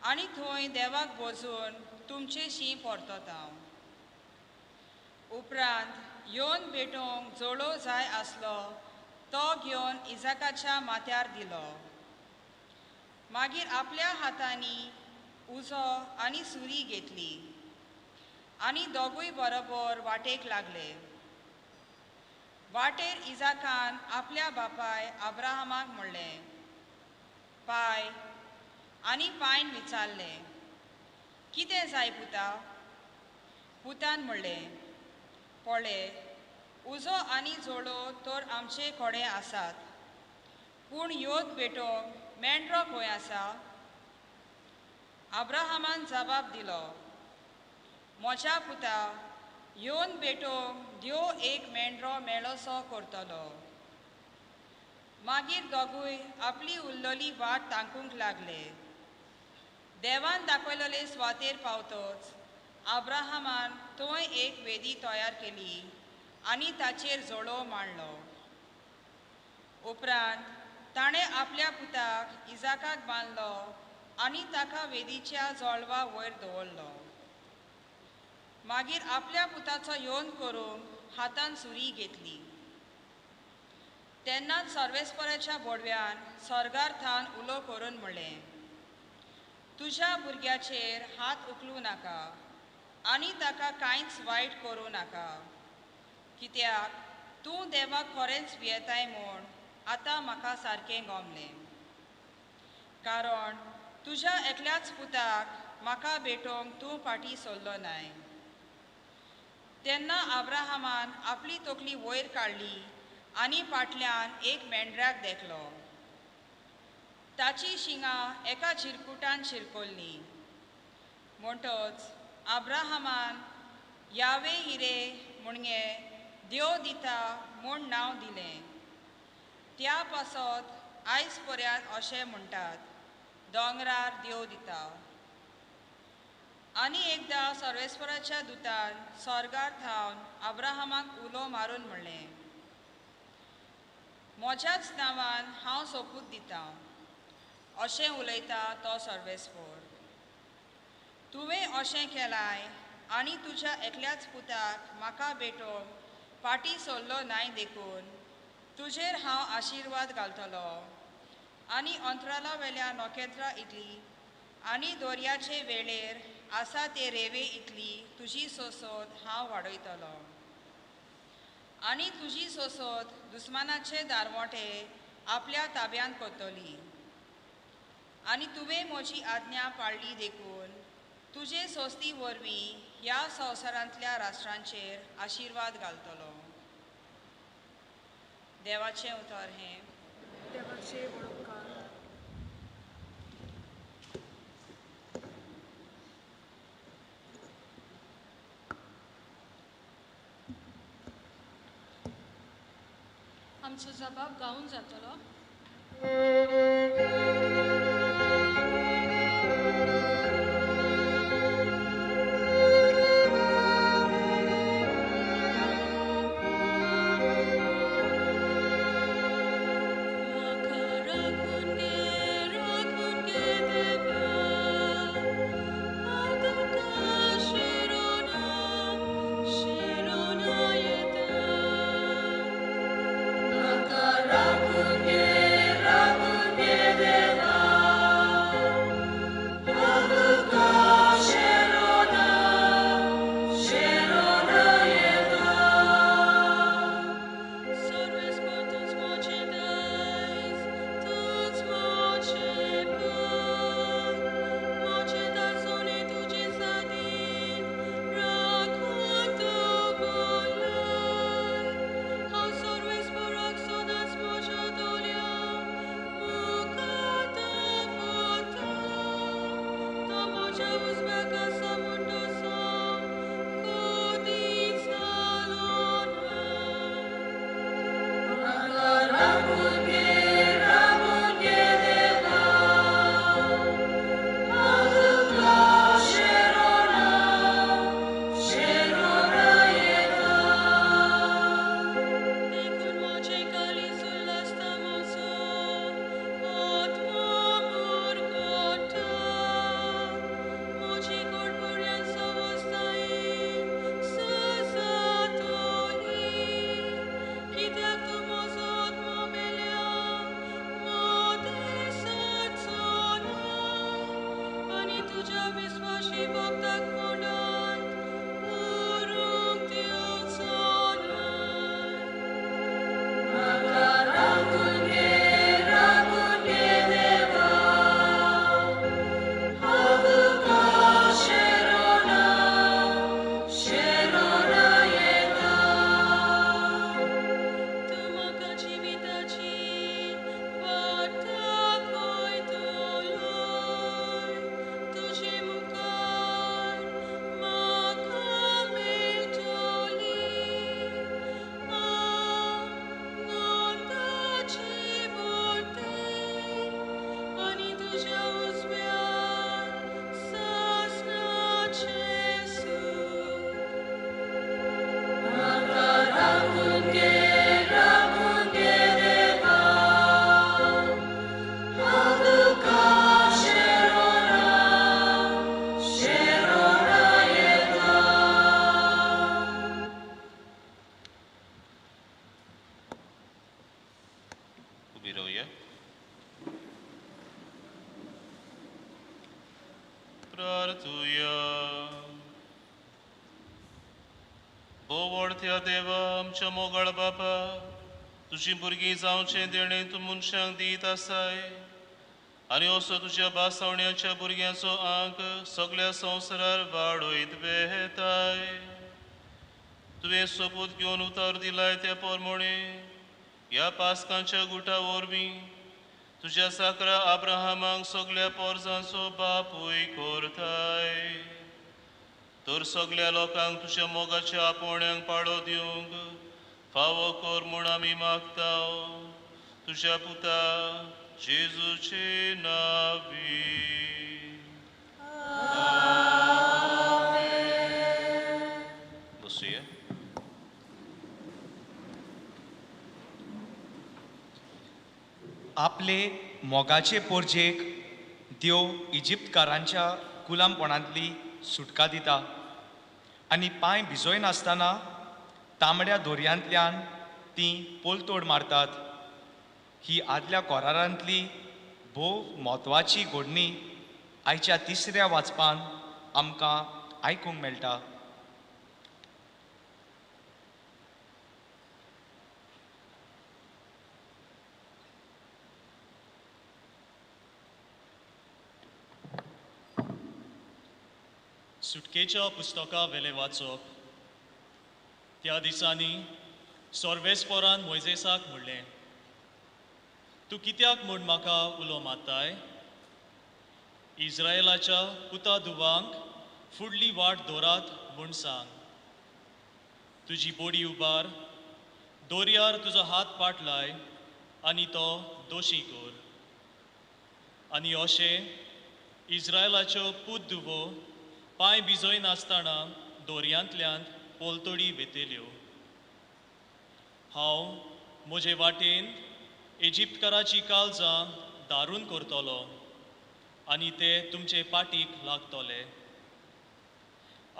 आनी थंय देवाक बजून तुमचेशी परतता. उपरांत येवन भेटोवंक जोळो जाय आसलो तो घेवन इजाकाच्या माथ्यार दिलो. मागीर आपल्या हातांनी उजो आनी सुरी घेतली आनी दोगूय बरोबर वाटेक लागले. वाटेर इजाकान आपल्या बापाय आब्राहामाक म्हणलें, पाय. आनी पायन विचारलें, कितें जाय पुता? पुतान म्हणलें, पळे उजो आनी जोळो तर आमचे कडेन आसात, पूण योद भेटोवंक मेंढरो खंय आसा? आब्राहामान जबाब दिलो, म्हज्या पुता, येवन भेटोवंक देव एक मेंढरो मेळोसो करतलो. मागीर दोगूय आपली उरलेली वाट तांकूंक लागले. देवान दाखयलेले सुवातेर पावतच आब्राहामान थंय एक वेदी तयार केली आनी ताचेर जोळो मांडलो. उपरांत ताणें आपल्या पुताक इजाकाक बांदलो आनी ताका वेदीच्या जोळवा वयर दवरलो. मागीर आपल्या पुताचो येवन करूंक हातान सुरी घेतली. तेन्नाच सर्वेस्पराच्या बोडव्यान स्वर्गार थावन उलो करून म्हणलें, तुज्या भुरग्याचेर हात उखलूं नाका आनी ताका कांयच वायट करूं नाका, कित्याक तूं देवाक खरेंच भियेताय म्हूण आतां म्हाका सारकें गमलें. कारण तुज्या एकल्याच पुताक म्हाका भेटोवंक तूं फाटीं सरलो नाय. तेन्ना आब्राहामान आपली तकली वयर काडली आनी फाटल्यान एक मेंढऱ्याक देखलो. ताची शिंगां एका चिरकुटान शिरकोल्लीं. म्हणटच आब्राहामान यावे हिरे म्हणगे देव दिता म्हूण नांव दिलें. त्या पासत आयज पर्यंत अशें म्हणटात, दोंगरार देव दिता. आनी एकदां सर्वेस्पराच्या दुतान स्वर्गार थावन आब्राहामाक उलो मारून म्हणलें, म्हज्याच नांवान हांव सोपूत दितां, अशें उलयता तो सर्वेस्पर. अशें केलाय आनी तुज्या एकल्याच पुताक म्हाका भेटोवंक पाटी सोडलो नाय देखून तुजेर हांव आशिर्वाद घालतलो आनी अंतराला वेल्या नखेत्रां इतली आनी दर्याचे वेळेर आसा ते रेवे इतली तुजी सोसोद हांव वाडयतलो आनी तुजी सोसोद दुस्मानाचे दारवोटे आपल्या ताब्यांत करतली आनी तुवें म्हजी आज्ञा पाळ्ळी देखून तुजे सोस्ती वरवीं ह्या संवसारांतल्या राष्ट्रांचेर आशिर्वाद घालतलो. देवाचें उतर हें. देवाचे वडोपकार. आमचो जबाब गावन जातलो. उबी रावया. प्रार्थुया. बोवडत्या देवा आमच्या मोगाळ बापा, तुजी भुरगीं जावचें देणें तूं मनशांक दीत आसाय आनी असो तुज्या भासावण्याच्या भुरग्यांचो आंक सगळ्या संवसारार वाडयत वेताय. तुवें सोपूत घेवन उतार दिलाय त्या प्रमाणे ह्या पास्कांच्या गुटा वरवीं तुज्या साकरा अब्राहमाक सगळ्या पोरजांचो बापूय करताय. तर सगळ्या लोकांक तुज्या मोगाच्या आपोवण्याक पाळो दिवंक फावो कर म्हूण आमी मागता तुज्या पुता जेजूचे नांवी. बसुया. आपले मोगाचे पोरजेक देव इजिप्तकारांच्या गुलामपणांतली सुटका दिता आनी पांय भिजयनासतना तांबड्या दोरयांतल्यान तीं पोलतोड मारतात. ही आदल्या कोरारांतली भोव म्हत्वाची घडणी आयच्या तिसऱ्या वाचपान आमकां आयकूंक मेळटा. सुटकेच्या पुस्तका वेले वाचप. त्या दिसांनी सोर्वेस्पोरान मोयजेसाक म्हणलें, तूं कित्याक म्हूण म्हाका उलो मारताय? इस्रायलाच्या पुता धुवांक फुडली वाट दवरात म्हूण सांग. तुजी बोडी उबार, दोरयार तुजो हात पाटलाय आनी तो दोशी कर. आनी अशें इस्रायलाच्यो पूत धुवो पांय भिजयनासतना दोरयांतल्यान पोलतडी वेतेल्यो. हांव म्हजे वाटेन इजिप्तकाराची काळजां दारून करतलो आनी ते तुमचे पाटीक लागतले.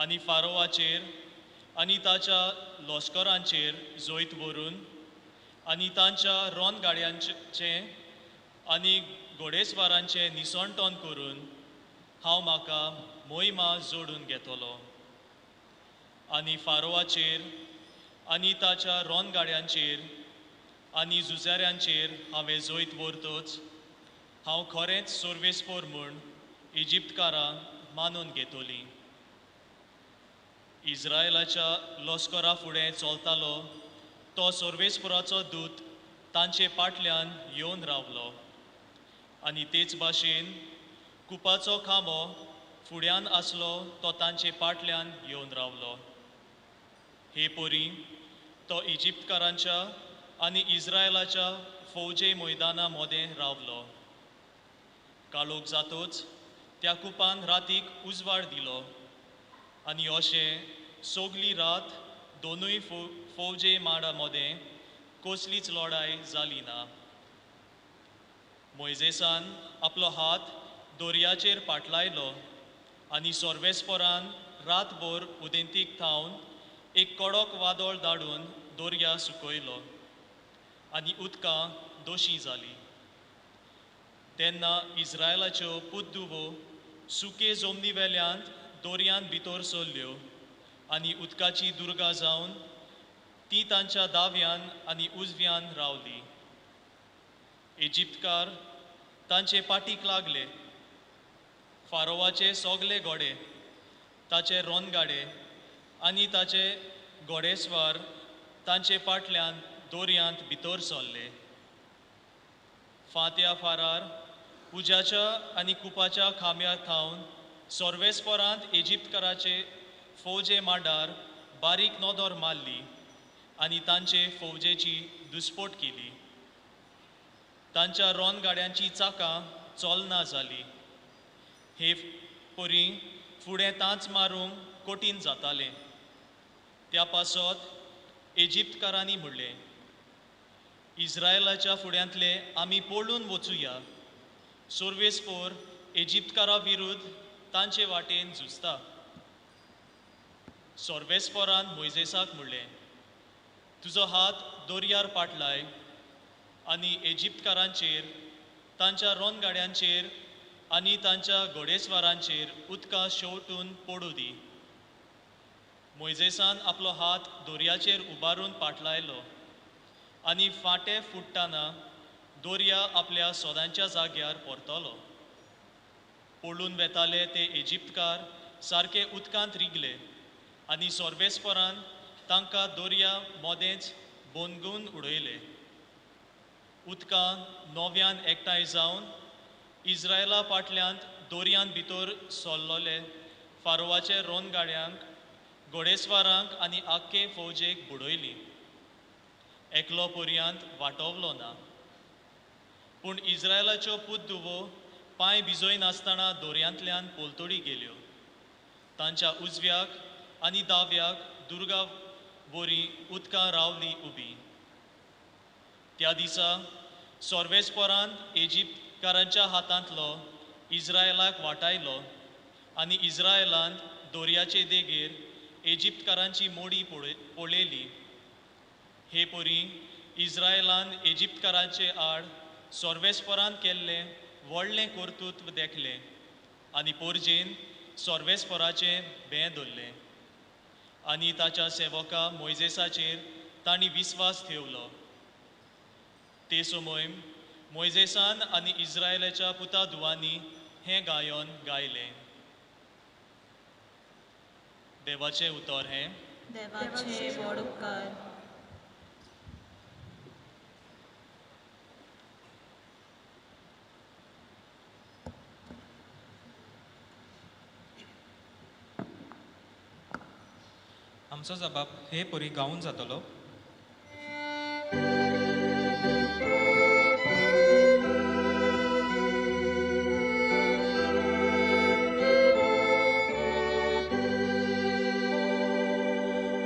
आनी फारोवाचेर आनी ताच्या लश्करांचेर जैत व्हरून आनी तांच्या रोन गाडयांचें आनी घोडेस्वारांचें निसणटण करून हांव म्हाका मोहिमा जोडून घेतलो. आनी फारोवाचेर आनी ताच्या रोन गाडयांचेर आनी झुजाऱ्यांचेर हांवें जैत व्हरतच हांव खरेंच सोर्वेस्पोर म्हूण इजिप्तकारां मानून घेतली. इस्रायलाच्या लश्करा फुडें चलतालो तो सोर्वेस्पोराचो दूत तांचे पाटल्यान येवन रावलो. आनी तेच भाशेन कुपाचो खांबो फुड्यान आसलो तो तांचे पाटल्यान येवन रावलो. हे परी तो इजिप्तकारांच्या आनी इस्रायलाच्या फौजे मैदाना मोदें रावलो. काळोख जातोच त्या कुपान रातीक उजवाड दिलो आनी अशें सगली रात दोनूय फौजे माडा मोदें कसलीच लडाय जाली ना. मोयजेसान आपलो हात दोरयाचेर पाटलायलो आनी सोर्वेस्पोरान रातभर उदेंतीक थावन एक कडक वादळ धाडून दर्या सुकयलो आनी उदकां दोशी जाली. तेन्ना इस्रायलाच्यो पुतदुवो सुके जमनी वेल्यान दर्यांत भितर सरल्यो आनी उदकाची दुर्गा जावन ती तांच्या दाव्यान आनी उजव्यान रावली. इजिप्तकार तांचे पाटीक लागले. फारोवाचे सगले घोडे, ताचे रोनगाडे आनी ताचे घोडेस्वार तांचे पाटल्यान दर्यांत भितर सरले. फांत्या फारार उज्याच्या आनी कुपाच्या खांब्या थावन सोर्वेस्पोरांत इजिप्तकाराचे फौजे मांडार बारीक नदर मारली आनी तांचे फौजेची दुस्पोट केली. तांच्या रोनगाड्यांची चाकां चलना जाली. हे परी फुडें तांच मारूंक कठीण जातालें. त्या पासत इजिप्तकारांनी म्हणलें, इस्रायलाच्या फुड्यांतले आमी पळून वचुया. सोर्वेस्पोर इजिप्तकारा विरुद्ध तांचे वाटेन झुजता. सोर्वेस्पोरान मोयजेसाक म्हणलें, तुजो हात दर्यार पाटलाय आनी इजिप्तकारांचेर, तांच्या रोनगाड्यांचेर आनी तांच्या घोडेस्वारांचेर उदकां शेंवटून पडूं दी. मोयजेसान आपलो हात दर्याचेर उबारून पाटलायलो आनी फांटे फुट्टना दर्या आपल्या सदांच्या जाग्यार परतलो. पळून वेताले ते इजिप्तकार सारके उदकांत रिगले आनी सोर्वेस्पोरान तांकां दर्या मोदेंच बोंदगून उडयले. उदकां नव्यान एकठांय जावन इस्रायला पाटल्यांत दर्यांत भितर सरलोले फारोवाचे रोनगाड्यांक, घोडेस्वारांक आनी आख्खे फौजेक बुडयली. एकलो पर्यांत वाटवलो ना. पूण इस्रायलाच्यो पुतदुवो पांय भिजयनासतना दर्यांतल्यान पलतडी गेल्यो. तांच्या उजव्याक आनी दाव्याक दुर्गा वरी उदकां रावली उबी. त्या दिसा सोर्वेस्पोरान इजिप्तकारांच्या हातांतलो इस्रायलाक वाटायलो आनी इज्रायलान दोर्याचे देगेर इजिप्तकारांची मोडी पळयली. हे परी इज्रायलान इजिप्तकारांचे आड सर्वेस्परान केल्लें व्हडलें कर्तृत्व देखलें आनी पोरजेन सर्वेस्पराचें बें धरलें आनी ताच्या सेवका मोयजेसाचेर तांणी विस्वास ठेवलो. ते समय मोयजेसान आनी इज्रायलाच्या पुता धुवांनी हें गायन गायलें. देवाचें उतर हें. देवाचे व्हड उपकार. आमचो जबाब हे परी गावन जातलो.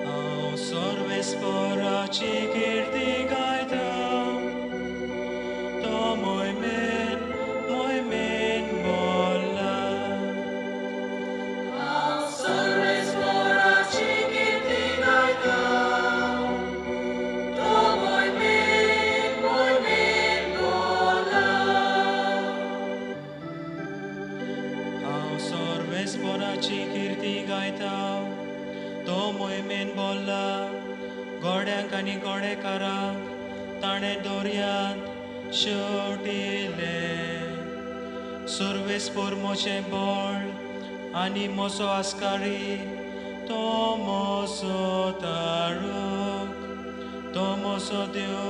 हांव सर्वेस्पराची कीर्ती गायता, तो मोहिमेन मोहिमेन बोल्ला. हांव सर्वेस्पराची कीर्ती गायता, तो मोहिमेन मोहिमेन बोल्ला. हांव सर्वेस्पराची कीर्ती गायता, तो मोहिमेन बोल्ला. गोड्यांक आनी गोडेकारांक ताणें दोरयांत शेवटिलें. सर्वेस्पर म्हजें बळ आनी म्हजो आस्कारी, तो म्हजो तारूक, तो म्हजो देव,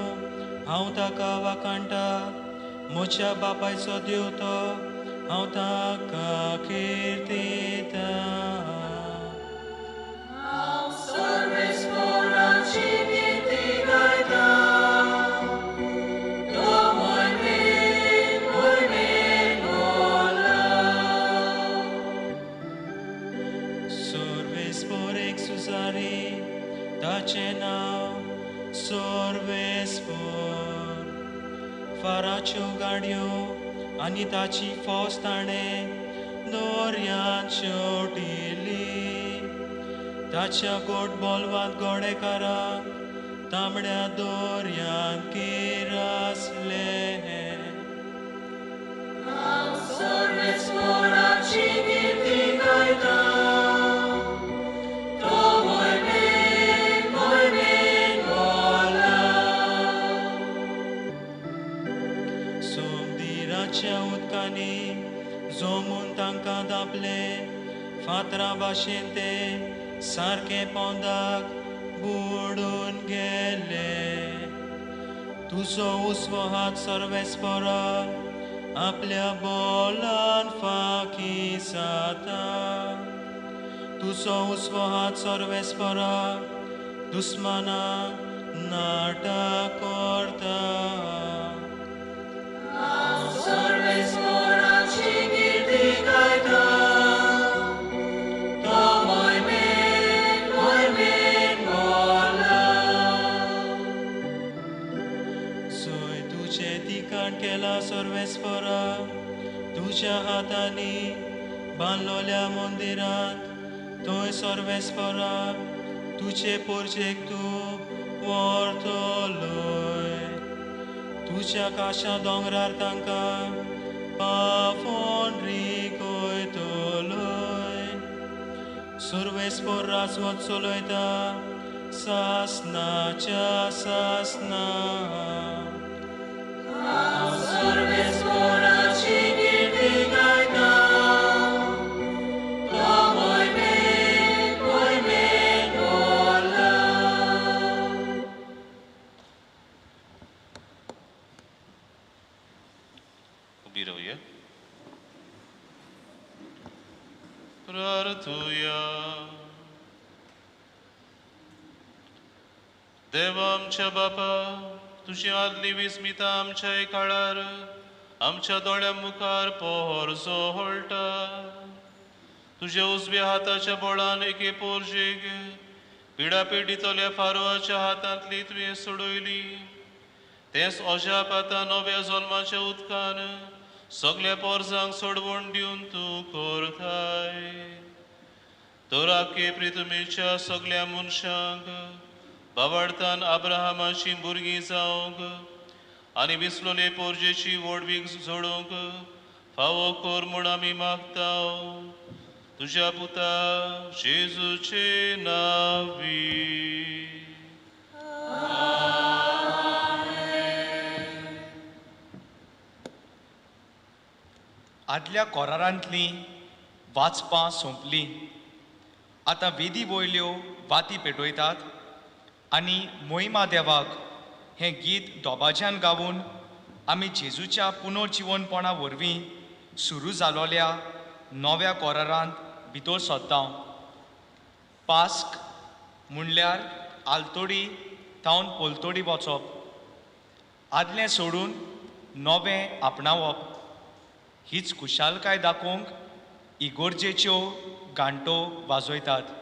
हांव ताका वाखाणटा. म्हज्या बापायचो देव तो, हांव ताका कीर्तिता. हांव सर्वेस्पराची कीर्ती गायता, तो मोहिमेन मोहिमेन बोल्ला. सर्वेस्पर एक सुजारी, ताचें नांव सर्वेस्पर. फाराच्यो गाडयो आनी ताची फौज ताणें दोरयांत शेवटिली. ताच्या गोड बोलवांत गोडेकारांक तांबड्या दोरयांत किरासले. हांव सर्वेस्पराची कीर्ती गायता, तो मोहिमेन मोहिमेन बोल्ला. सोमदिराच्या उदकांनी जोमून तांकां दापले, फातरां भाशेन ते सारके पोंदाक बुडून गेले. तुजो उजवो हात सर्वेस्परा आपल्या बोलान फाकी जाता. तुजो उजवो हात सर्वेस्परा दुस्मनाक नाटक करता. हांव सर्वेस्पराची कीर्ती गायता, तो मोहिमेन मोहिमेन बोल्ला. सोय तुजें ठिकाण केलां सर्वेस्परा, तुज्या हातांनी बांदलोल्या मंदिरांत थंय सर्वेस्परा तुजे पोरजेक तूं व्हरतलोय. तुज्या काशा दोंगरार तांकां पाफोन रिगयतलोय. सर्वेस्पर राजवत चलयता सासनाच्या सासना. हांव सर्वेस्पराची कीर्ती गायता, तो मोहिमेन मोहिमेन बोल्ला. उबी रावया. प्रार्थुया. देवा आमच्या बापा, तुजी आदली विस्मिता आमच्या काळार आमच्या दोळ्या मुखार पोहर सोहळटा. तुज्या उजव्या हाताच्या बळान एके पोरजेक पिडा पिडितल्या फारोवाच्या हातांतली तुवें सोडयली. तेंच अजाप आतां नव्या जल्माच्या उदकान सगल्या पोरसांक सोडवण दिवन तूं करताय. तर आखे प्रितुमेच्या सगल्या मनशांक बाबाडतान अब्राहमाची भुरगीं जावंक आनी विसलोले पोरजेची व्हडवीक जोडूंक फावो कर म्हूण आमी मागता तुज्या पुता जेजूचे नांवी. आदल्या कोरारांतलीं वाचपां सोंपलीं. आतां वेदी वयल्यो वाती पेटयतात आनी मोहिमा देवाक हें गीत दोबाज्यान गावून आमी जेजूच्या पुनर्जिवनपणा वरवीं सुरू जालोल्या नव्या कोरारांत भितर सरता. पास्क म्हणल्यार आलतोडी तावन पलतोडी वचप, आदलें सोडून नवें आपणावप. हीच खुशालकाय दाखोवंक इगोर्जेच्यो घांटो वाजयतात.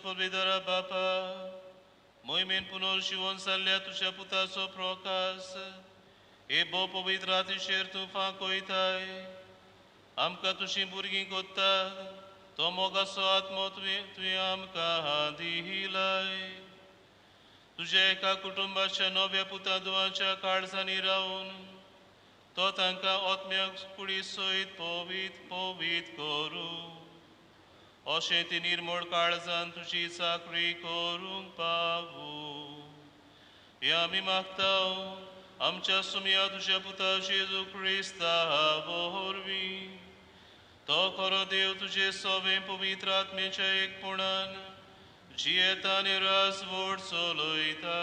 पवित्र बापा मोहिमेन पुनर्जिवन जाल्ल्या तुज्या पुताचो प्रकाश हे भोव पवित्र रातीचेर तूं फांकयताय. आमकां तुजीं भुरगीं कोत्ता तो मोगाचो आत्मो तुवें आमकां दिलाय. तुज्या एका कुटुंबाच्या नव्या पुता धुवांच्या काळजांनी रावन तो तांकां आत्म्याक कुडी सयत पवीत पवीत करूं, अशें ती निर्मळ काळजान तुजी चाकरी करूंक पावूं. हें आमी मागता आमच्या सुमया तुज्या पुता जेजू क्रिस्ता वरवीं. तो खरो देव तुजे सवें पवित्र आत्म्याच्या एकपणान जियेता आनी राजवट चलयता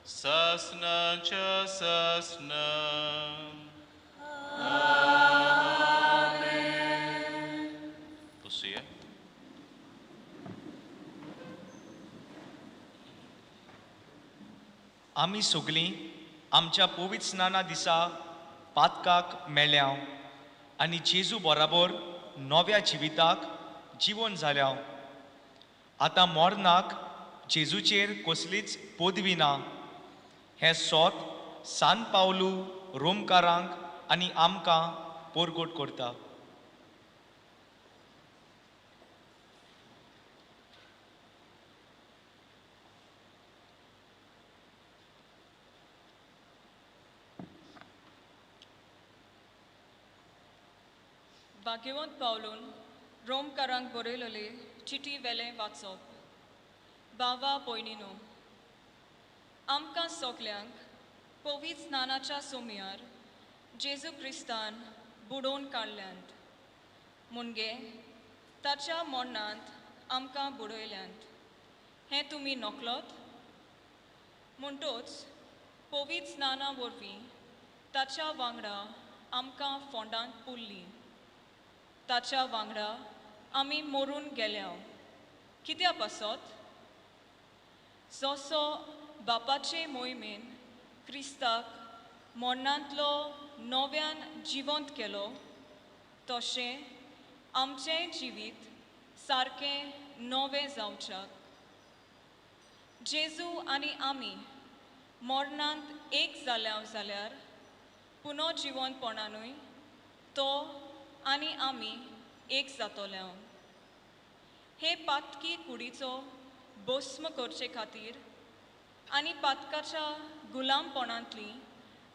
सासनाच्या सासना. बसुया. आमी सगलीं आमच्या पवित्र स्नाना दिसा पातकाक मेळ्या आनी जेजू बराबर नव्या जिविताक जिवन जाल्या. आतां मरणाक जेजूचेर कसलीच पदवी ना हें सोत सान पावलू रोमकारांक आनी आमकां परगट करता. भाग्यवंत पावलून रोमकारांक बरयलेले चिटी वेलें वाचप. बावा भयणीनो, आमकां सगल्यांक पवित्र स्नानाच्या सोमयार जेजू क्रिस्तान बुडोवन काडल्यांत, मुणगे ताच्या मरणांत आमकां बुडयल्यांत हें तुमी नकळत. म्हणटोच पवित्र स्नाना वरवीं ताच्या वांगडा आमकां फोंडांत पुरली, ताच्या वांगडा आमी मरून गेल्या. कित्या पासत? जसो बापाचे मोहिमेन क्रिस्ताक मरणांतलो नव्यान जिवंत केलो, तशें आमचें जिवीत सारकें नवें जावच्याक. जेजू आनी आमी मरणांत एक जाल्या जाल्यार पुनः जिवंतपणानूय तो आनी आमी एक जातले. हे पातकी कुडीचो भस्म करचे खातीर आनी पातकाच्या गुलामपणांतली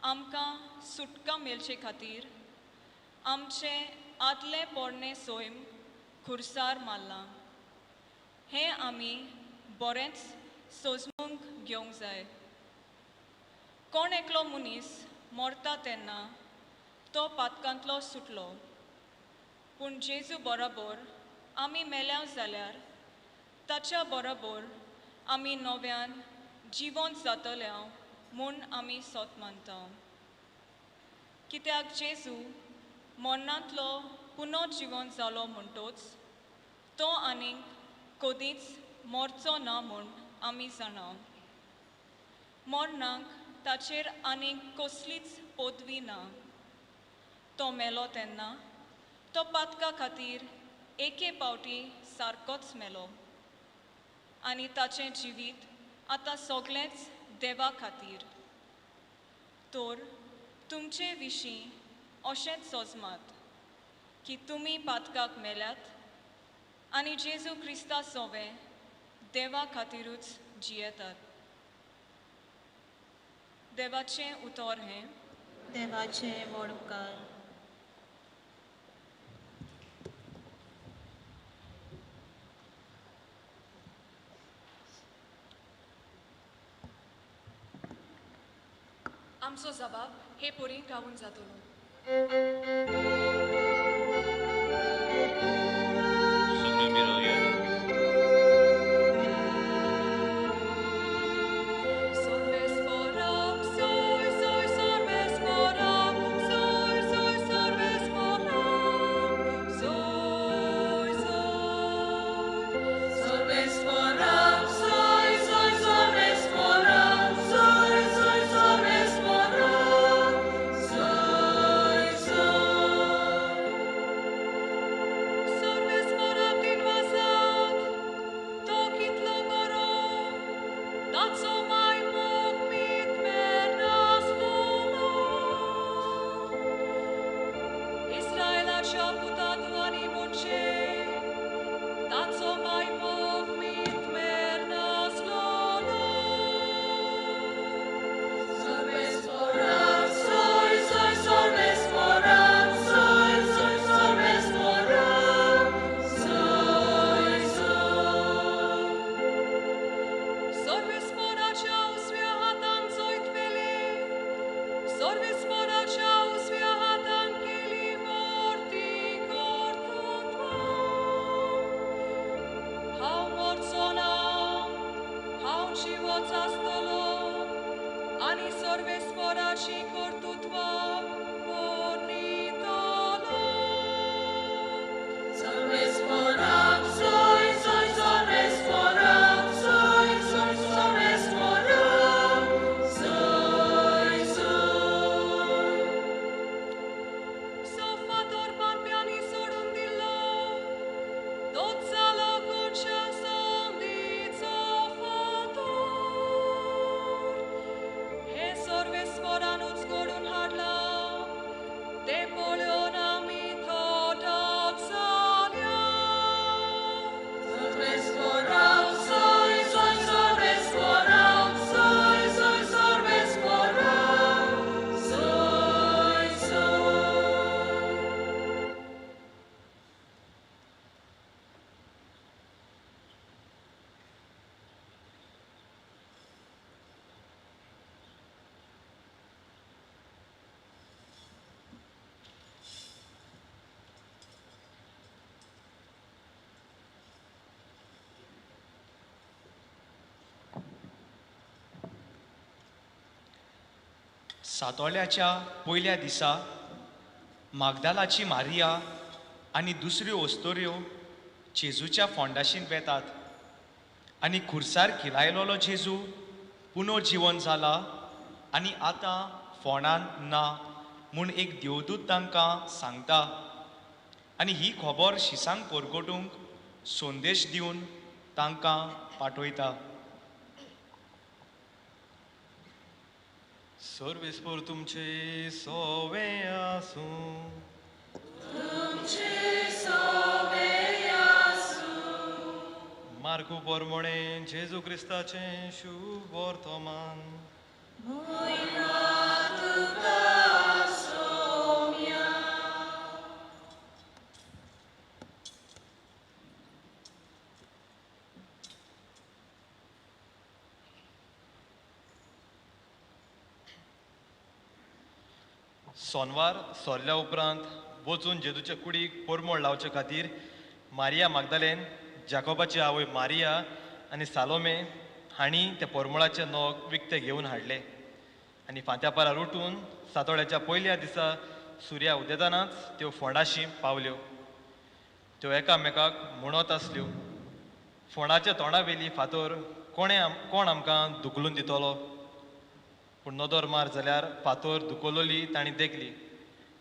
आमकां सुटका मेळचे खातीर आमचें आदलें पोरणें सैम खुर्सार मारलां. हें आमी बरेंच सोजमूंक घेवंक जाय. कोण एकलो मनीस मरता तेन्ना तो पातकांतलो सुटलो, पूण जेजू बरोबर आमी मेल्या जाल्यार ताच्या बरोबर आमी नव्यान जिवंत जातले म्हूण आमी सोत मानता. कित्याक जेजू मरणांतलो पुनः जिवंत जालो म्हणटोच तो आनीक कदींच मरचो ना म्हूण आमी जाणा. मरणाक ताचेर आनीक कसलीच पदवी ना. तो मेलो तेन्ना तो पातका खातीर एके पावटी सारकोच मेलो आनी ताचें जिवीत आतां सगळेंच देवा खातीर. तर तुमचे विशीं अशेंच सोजमात की तुमी पातकाक मेल्यात आनी जेजू क्रिस्ता सोवें देवा खातीरूच जियेतात. देवाचें उतर हें. देवाचें व्हड उपकार. आमचो जबाब हे परी गावून जातलो. सगळीं मिरोवया. Soy, soy, soy, soy, soy. सोर्वेस्पोराच्या उजव्या हातान केली मोर्ती कर्तृत्वां. हांव मरचो ना, हांव जिवोच आसतलो आनी सोर्वेस्पोराची कर्तृत्वां वर्णितलो. Sorvesporam, soy, soy, sorvesporam, soy, soy, sorvesporam, soy, soy. सोफातोर पांप्यांनी सोडून दिलो, तोच जालो कोणच्या संदीचो फातोर. हें सोर्वेस्वरानूच घडून हाडलां, तें पळोवन आमी थोटाक जाल्या. Sorvesporam, soy, soy, sorvesporam, soy, soy, sorvesporam, soy, soy. सातोळ्याच्या पयल्या दिसा मागदालाची मारिया आनी दुसऱ्यो ओस्तोऱ्यो जेजूच्या फोंडाशीन वेतात आनी खुर्सार खिलायलोलो जेजू पुनर्जिवन जाला आनी आतां फोंडान ना म्हूण एक देवदूत तांकां सांगता आनी ही खबर शिसांक परगटूंक संदेश दिवन तांकां पाठयता. सर्वेस्पोर तुमचे सोवे आसूं. तुमचे सोवे आसूं. मार्कू पोरमोणे जेजू क्रिस्ताचें शुभ वर्तमान. मोहिमा तुका सोम्या. सोनवार सोरल्या उपरांत वचून जेजूच्या कुडीक पोरमोळ लावचे खातीर मारिया मागदालेन, जाकोबाची आवय मारिया आनी सालोमे हांणी त्या पोरमोळाचे नोक विकते घेवन हाडले आनी फांत्यापारार उठून सातोळ्याच्या पयल्या दिसा सुर्या उदेतानाच त्यो फोंडाशी पावल्यो. त्यो एकामेकाक म्हणत आसल्यो, फोंडाच्या तोंडावेली फातोर कोण आमकां धुकलून दितलो? पूण नदर मार जाल्यार फातोर धुकलोली तांणी देखली,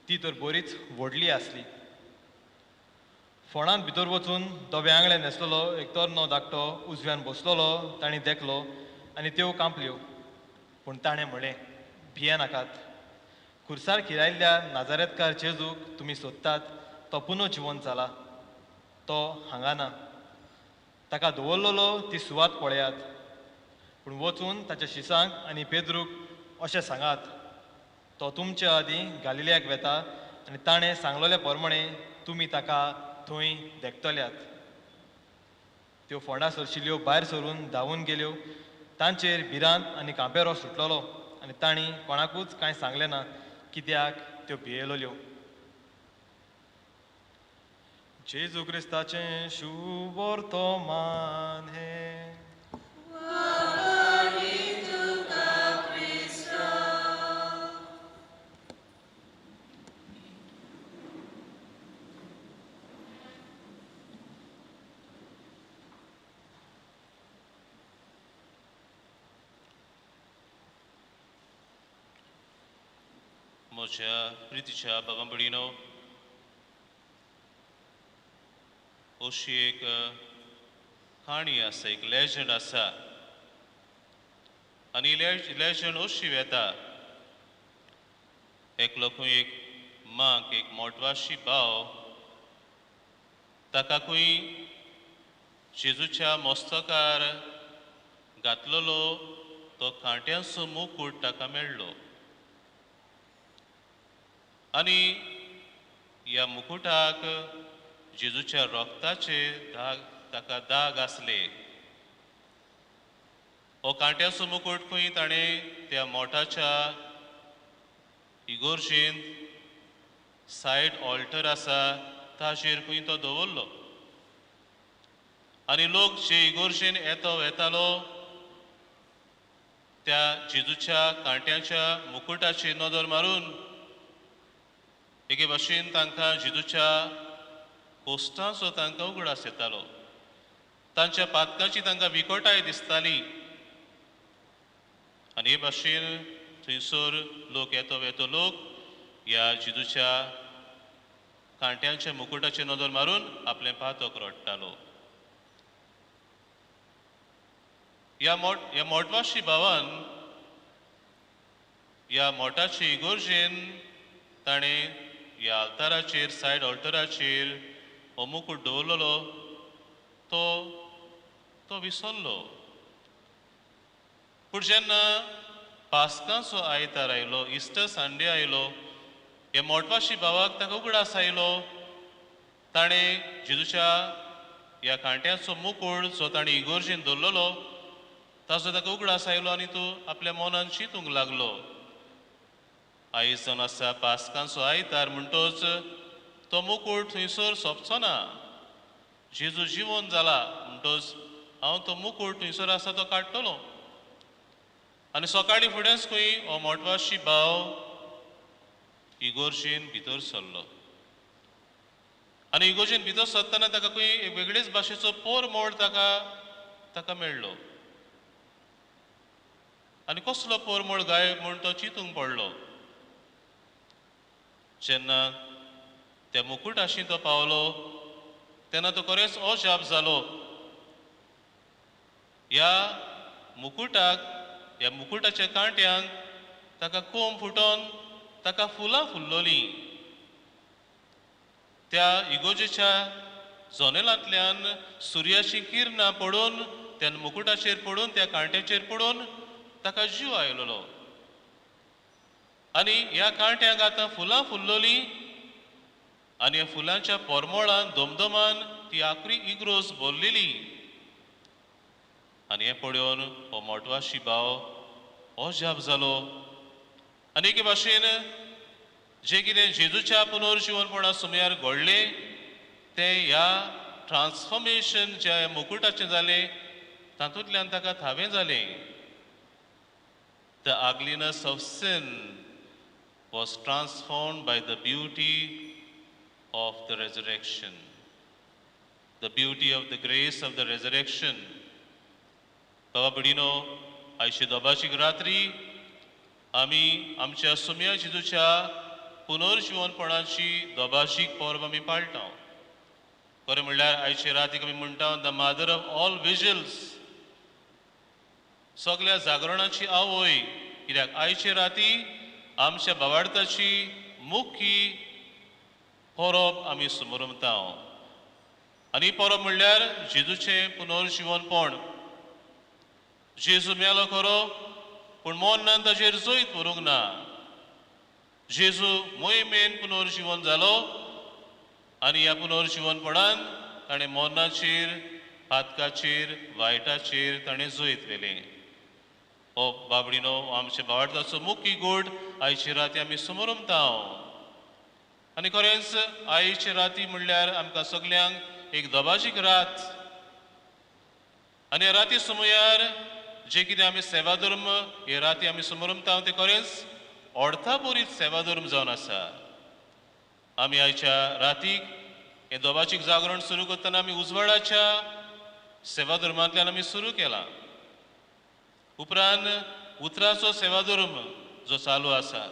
ती तर बरीच व्हडली आसली. फोंडांत भितर वचून धवे आंगळे न्हेसलेलो एक तरनो धाकटो उजव्यान बसलेलो तांणी देखलो आनी त्यो कांपल्यो. पूण ताणें म्हळें, भियेनाकात, खुर्सार खिरायल्ल्या नाजारेतकार जेजूक तुमी सोदतात तो पुनो जिवन जाला, तो हांगा ना. ताका दवरलेलो ती सुवात पळयात, पूण वचून ताच्या शिसांक आनी पेद्रूक अशें सांगात, तो तुमच्या आदीं गालिलियाक वेता आनी ताणें सांगलोले प्रमाणे तुमी ताका थंय देखतल्यात. त्यो फोंडा सरशिल्ल्यो भायर सरून धांवून गेल्यो. तांचेर भिरांत आनी कांपेरो सुटलेलो आनी तांणी कोणाकूच कांय सांगलें ना, कित्याक त्यो भियेलोल्यो. जेजू क्रिस्ताचें शुभ वर्तमान हें. म्हज्या प्रितीच्या बाबा भयणीनो, अशी एक काणी आसा, एक लेजंड आसा आनी लेजंड अशी वेता. एकलो खंय एक मांक एक मोटवाशी भाव ताका खंय जेजूच्या मस्तकार घातलेलो तो कांट्यांचो मुकूट ताका मेळ्ळो आनी ह्या मुकुटाक जेजूच्या रोगताचे दाग ताका दाग आसले. हो कांट्याचो मुकूट खंय ताणें त्या मोठाच्या इगोर्जेंत सायड ऑल्टर आसा ताचेर खंय तो दवरलो. आनी लोक जे इगोर्जेन येतो वेतालो त्या जेजूच्या कांट्याच्या मुकुटाचेर नदर मारून एके भाशेन तांकां जेजूच्या कोश्टांचो तांकां उगडास येतालो. तांच्या पातकाची तांकां विकोटाय दिसताली. आनी हे भाशेन थंयसर लोक येतो वेतो लोक ह्या जेजूच्या कांट्यांच्या मुकुटाचेर नदर मारून आपलें पातक रडटालो. ह्या मोटवाशी भावान ह्या मोठाचे इगोर्जेन ताणें ह्या आल्ताराचेर सायड ऑल्टराचेर हो मुकूट दवरलेलो तो तो विसरलो. पूण जेन्ना पास्कांचो आयतार आयलो, इस्टर संडे आयलो, ह्या मोटवाशी भावाक ताका उगडास आयलो. ताणें जेजूच्या ह्या कांट्याचो मुकूट जो ताणें इगोर्जेन दवरलेलो ताचो ताका उगडास आयलो आनी तो आपल्या मनान चिंतूंक लागलो. आयज जावन आसा पास्कांचो आयतार म्हणटोच तो मुकूट थंयसर सोंपचो ना. जेजू जिवन जाला म्हणटोच हांव तो मुकूट थंयसर आसा तो काडटलो. आनी सकाळीं फुडेंच खंय हो मोटवाशी भाव इगोर्जेन भितर सरलो. आनी इगोर्जेन भितर सरतना ताका खंय एक वेगळेच भाशेचो पोरमोळ ताका ताका मेळ्ळो. आनी कसलो पोरमोळ गाय म्हूण तो चिंतूंक पडलो. जेन्ना त्या मुकुटाशी तो पावलो तेन्ना तो खरेंच अजाप जालो. ह्या मुकुटाक, ह्या मुकुटाच्या कांट्यांक ताका कोंब फुटोन ताका फुलां फुल्लोलीं. त्या इगोर्जेच्या जनेलांतल्यान सुर्याची किरणां पडून त्या मुकुटाचेर पडून त्या कांट्याचेर पडून ताका जीव आयलोलो. आनी ह्या कांट्यांक आतां फुलां फुल्लोलीं आनी ह्या फुलांच्या पोरमोळान दमदमान ती आकरी इग्रोज भरलेली. आनी हें पळोवन हो मोटवाशी भाव अजाप जालो. आनी एके भाशेन जें कितें जेजूच्या पुनर्जिवनपणा सुमयार घडलें तें ह्या ट्रान्सफॉर्मेशन ज्या मुकुटाचें जालें तातूंतल्यान ताका थावें जालें. The ugliness of sin was transformed by the beauty of the resurrection, the beauty of the grace of the resurrection. बाबा भयणीनो, आयचे दोबाशीक रात्री आमी आमच्या सुम्या जेजूच्या पुनर्जिवनपणाची दोबाशीक परब आमी पाळटा. खरें म्हणल्यार आयचे रातीक आमी म्हणटा the mother of all vigils, सगल्या जागरणाची आवय. कित्याक आयचे राती आमच्या बावार्थाची मुख्य परब आमी समरमता. आनी परब म्हणल्यार जेजूचें पुनर्जिवनपण. जेजू मेलो खरो पूण मरणान ताचेर जैत व्हरूंक ना. जेजू मोहिमेन पुनर्जिवन जालो आनी ह्या पुनर्जिवनपणान ताणें मरणाचेर, पातकाचेर, वायटाचेर ताणें जैत व्हेलें. हो बाबडीनो आमच्या बावार्थाचो मुख्य गोड आयचे राती आमी समरमता. आनी खरेंच आयचे राती म्हणल्यार आमकां सगल्यांक एक दबाजीक रात. आनी ह्या राती समयार जे कितें आमी सेवाधर्म हे राती आमी समरमता ते खरेंच अर्थापुरीत सेवाधर्म जावन आसा. आमी आयच्या रातीक हें दोबाचीक जागरण सुरू करतना आमी उजवाडाच्या सेवाधर्मांतल्यान आमी सुरू केलां. उपरांत उतराचो सेवाधर्म जो चालू आसा,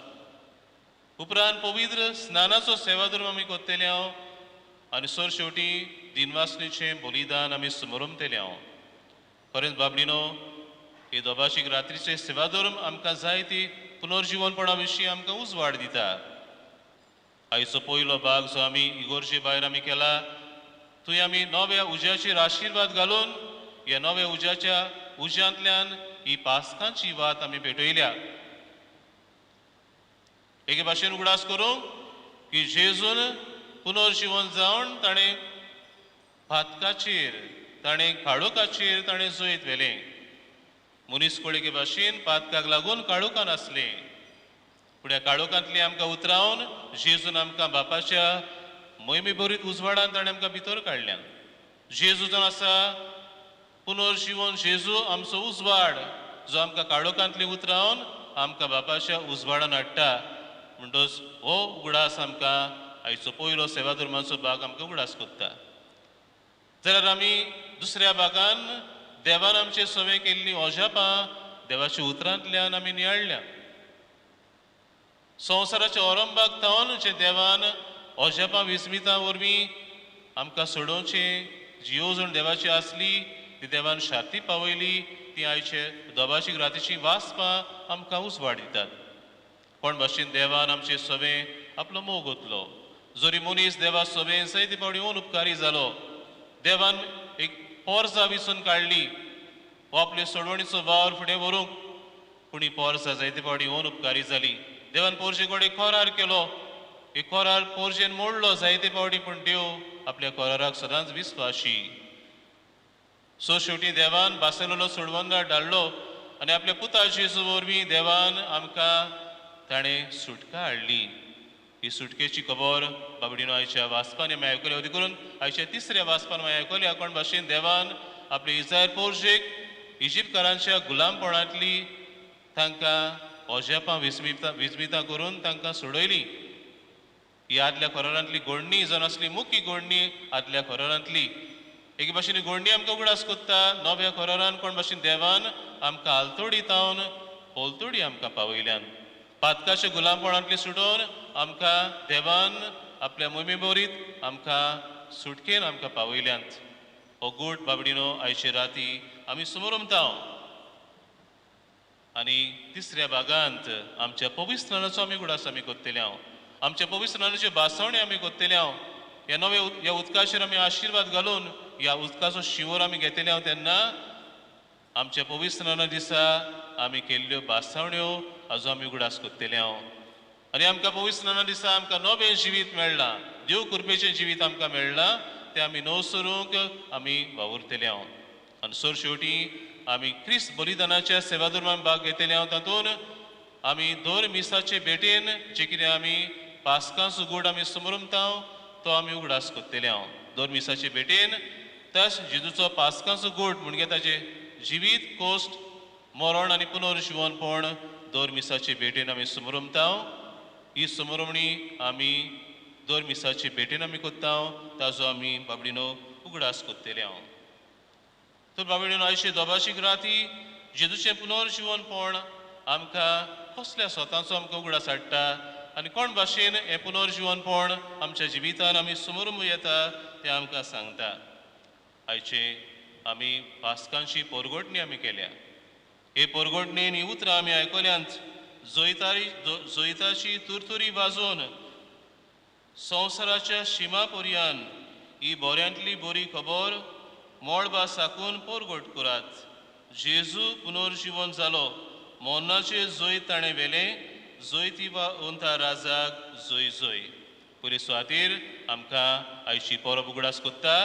उपरांत पवित्र स्नानाचो सेवाधर्म आमी करतले हांव आनी सर शेवटी दिनवासणीचें बलिदान आमी समरमतले हांव. खरेंच बाबडीनो, हे दोबाशीक रात्रीचे सेवाधर्म आमकां जाय ती पुनर्जिवनपणा विशीं आमकां उजवाड दिता. आयचो पयलो भाग जो आमी इगोर्जे भायर आमी केला थंय आमी नव्या उज्याचेर आशिर्वाद घालून ह्या नव्या उज्याच्या उज्यांतल्यान ही पास्कांची वात आमी पेटयल्या. एके भाशेन उगडास करूंक की जेजून पुनर्जिवन जावन ताणें पातकाचेर, ताणें काळोखाचेर ताणें जैत व्हेलें. मनीस कोळेके भाशेन पातकाक लागून काळोखान आसलें. पूण ह्या काळोखांतली आमकां उतरावन जेजून आमकां बापाच्या मोहिमे भरीत उजवाडान ताणें आमकां भितर काडल्यान. जेजू जावन आसा पुनर्जिवन, जेजू आमचो उजवाड जो आमकां काळोखांतली उतरावन आमकां बापाच्या उजवाडान हाडटा. म्हणटच हो उगडास आमकां आयचो पयलो सेवा धर्माचो भाग आमकां उगडास कोत्ता. जाल्यार आमी दुसऱ्या भागान देवान आमचे सवे केल्ली अजापां देवाच्या उतरांतल्यान आमी नियाळ्ळ्या. संवसाराच्या ओरंबाक थावन जे देवान अजापां विस्मितां वरवीं आमकां सोडोवचें जी येवजण देवाची आसली ती देवान शाती पावयली. ती आयचे दोबाशीक रातीची वाचपां आमकां उजवाड दितात. कोण भाशेन देवान आमचे सवे आपलो मोग ओतलो. जरी मनीस देवा सवे जायते फावटी येवन उपकारी जालो, देवान एक पोरसां विसून काडली हो आपले सोडवणीचो वावर फुडें व्हरूंक, पूण ही पोरसां जायते फावटी येवन उपकारी जाली. देवान पोरशे कडेन कोरार केलो, एक कोरार पोरशेन मोडलो जायते फावटी, पूण देव आपल्या कोराराक सदांच विस्वाशी. सो शेवटी देवान बासेलोलो सोडवंदार धाडलो आनी आपल्या पुता जेजू वरवीं देवान आमकां ताणें सुटका हाडली. ही सुटकेची खबर बाबडीनो आयच्या वाचपान आमी आयकल्या. करून आयच्या तिसऱ्या वाचपान आमी आयकल्या कोण भाशेन देवान आपले इस्रायल पोरशेक इजिप्तकारांच्या गुलामपणांतली तांकां अजापां विस्मितां करून तांकां सोडयली. ही आदल्या खोरारांतली गोडणी जावन आसली मुखी गोडणी आदल्या खोरारांतली एके भाशेन गोडणी आमकां उगडास कोत्ता. नव्या खोरारान कोण भाशेन देवान आमकां आलतोडी तावन पोलतोडी आमकां पावयल्यान पातकाच्या गुलामपणांतली सुटोवन आमकां देवान आपल्या मोहिमे बोरीत आमकां सुटकेन आमकां पावयल्यांत. हो गूट बाबडीनो आयचे राती आमी समोरमता. आनी तिसऱ्या भागांत आमच्या पवित्रणाचो आमी उगडास आमी कोत्तले हांव. आमच्या पवित्रणाचे बासवणे आमी कोत्तले हांव. ह्या नव्या ह्या उदकाचेर आमी आशिर्वाद घालून ह्या उदकाचो शिंवर आमी घेतले हांव. तेन्ना आमच्या पवित्रणां दिसा आमी केल्ल्यो बासवण्यो हाजो आमी उगडास कोत्तले हांव. आनी आमकां पवित्रणां दिसा आमकां नवें जिवीत मेळ्ळां, देव कृपेचें जिवीत आमकां मेळ्ळां, तें आमी नव सरूंक आमी वावुरतले हांव. आनी सर शेवटी आमी क्रिस्त बलिदानाच्या सेवाधर्मान भाग घेतले हांव. तातूंत आमी दर मिसाचे भेटेन जे कितें आमी पास्कांचो गूट आमी समरमता तो आमी उगडास कोत्तले हांव. दर मिसाचे भेटेन तस जेजूचो पास्कांचो गूट म्हणजे ताजें जिवीत कोश्ट मरण आनी पुनर्जिवनपण दर मिसाचे भेटेन आमी समरमता. ही समरमणी आमी दर मिसाचे भेटेन आमी कोत्ता, ताजो आमी बाबडीनो उगडास कोत्तले हांव. तर बाबडीनो आयचे दोबाशीक राती जेजूचें पुनर्जिवनपण आमकां कसल्या स्वताचो आमकां उगडास हाडटा आनी कोण भाशेन हें पुनर्जिवनपण आमच्या जिवितान आमी समोर येता तें आमकां सांगता. आयचे आमी पास्कांची पोरगोटणी आमी केल्या. हे पोरगोटणेन ही उतरां आमी आयकल्यांत. जोयताची तुरतुरी वाजोवन संवसाराच्या शिमा पर्यान ही बोऱ्यांतली बरी खबर मळबा साकून पोरगोट करात. जेजू पुनर्जिवन जालो, मोन्नाचे जैत ताणें व्हेलें, जैती वा अंता राजाक जय जय. पयले सुवातेर आमकां आयची परब उगडास कोत्ता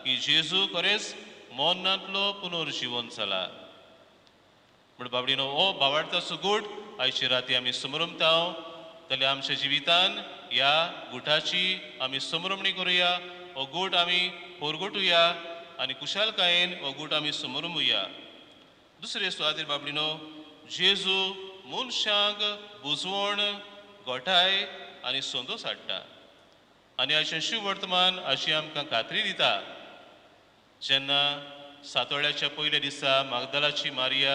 की जेजू खरेंच मोन्नांतलो पुनर्जिवन जाला. म्हण बाबडीनो हो बावाडताचो गूट आयचे राती आमी समरमता. जाल्यार आमच्या जिवितान ह्या गुटाची आमी समरमणी करुया, हो गूट आमी पोरगोटुया आनी कुशालकायेन हो गूट आमी समरमुया. दुसरे सुवातेर बाबडीनो जेजू मनशांक बुजवण गोठाय आनी संतोश हाडटा आनी अशें शिववर्तमान अशी आमकां खात्री दिता. जेन्ना सातोळ्याच्या पयल्या दिसा मागदालाची मारिया,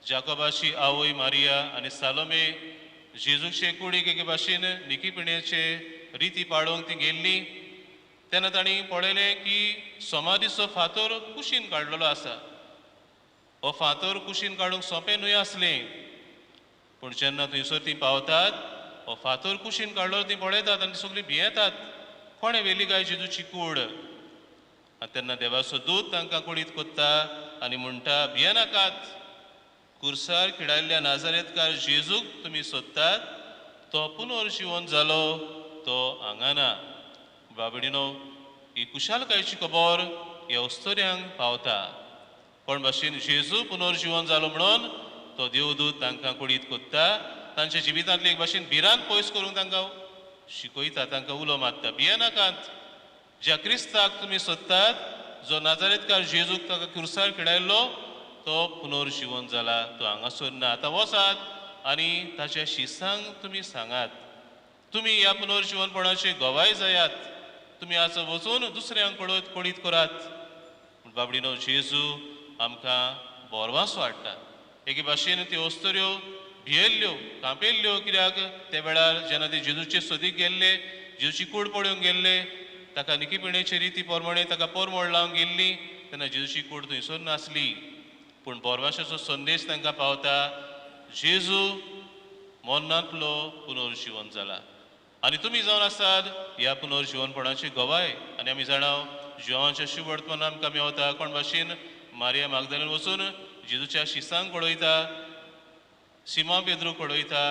जाकोबाची आवय मारिया आनी सालोमे जेजूचे कुडीक एके भाशेन निकीपिण्याचे रिती पाळोवंक ती गेल्ली, तेन्ना तांणी पळयलें की समाधीचो फातोर कुशीन काडलेलो आसा. हो फातोर कुशीन काडूंक सोंपें न्हय आसलें, पूण जेन्ना थंयसर ती पावतात हो फातोर कुशीन काडलो ती पळयतात आनी सगळीं भियेतात, कोणें व्हेली काय जेजूची कूड. आनी तेन्ना देवाचो दूत तांकां कुडीत कोत्ता आनी म्हणटा, भियेनाकात, कुर्सार खिडायल्ल्या नाजारेतकार जेजूक तुमी सोदतात, तो पुनर्जिवन जालो, तो हांगा ना. बाबडीनो ही कुशालकायेची खबर ह्या अस्तोऱ्यांक पावता. कोण भाशेन जेजू पुनर्जिवन जालो म्हणून तो देवदूत तांकां कुडीत कोत्ता. तांच्या जिवितांतली एक भाशेन भिरांत पयस करूंक तांकां शिकयता, तांकां उलो मारता, भियेनाकात. ज्या क्रिस्ताक तुमी सोदतात, जो नाजारेतकार जेजूक ताका क्रुसार किडायल्लो, तो पुनर्जिवन जाला, तो हांगासर ना. आतां वचात आनी ताच्या शिसांक तुमी सांगात, तुमी ह्या पुनर्जिवनपणाची गवाय जायात, तुमी आज वचून दुसऱ्यांक कळीत करात. पूण बाबडीनो, जेजू आमकां बोरवासो हाडटा. एके भाशेन त्यो अस्तुऱ्यो भियेल्ल्यो, कांपेल्ल्यो, कित्याक त्या वेळार जेन्ना ते जेजूचे सोदीक गेल्ले, जेजूची कूड पळोवंक गेल्ले, ताका निकीपिणेचे रिती प्रमाणे ताका परमळ लावंक गेल्ली, तेन्ना जेजूची कूड थंयसर नासली. पूण बोरवाशाचो संदेश तांकां पावता, जेजू मरणांतलो पुनर्जिवन जाला आनी तुमी जावन आसात ह्या पुनर्जिवनपणाची गवाय. आनी आमी जाणा जिवांच्या शुभवर्तमान आमकां मेवता, कोण भाशेन मारिया मागदालीन वचून जेजूच्या शिसांक कळयता, सिमा पेद्रू कळयता,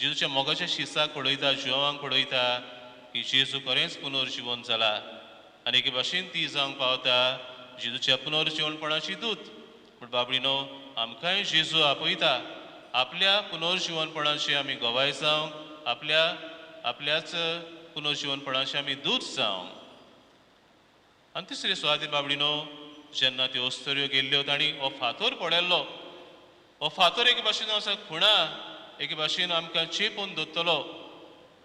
जेजूच्या मोगाच्या शिसाक कळयता, जिवांक कळयता की जेजू खरेंच पुनर्जिवन जाला. आनी एके भाशेन ती जावंक पावता जेजूच्या पुनर्जिवनपणाची दूत. पूण बाबडीनो, आमकांय जेजू आपयता आपल्या पुनर्जिवनपणाची आमी गवाय जावंक, आपल्याच पुनर्जिवनपणाची आमी दूत जावंक. आनी तिसरे सुवातेर बाबडीनो, जेन्ना त्यो अस्तुऱ्यो गेल्ल्यो तांणी हो फातोर पळयल्लो. हो फातोर एके भाशेन आसा खुणा, एके भाशेन आमकां चेपून दवरतलो,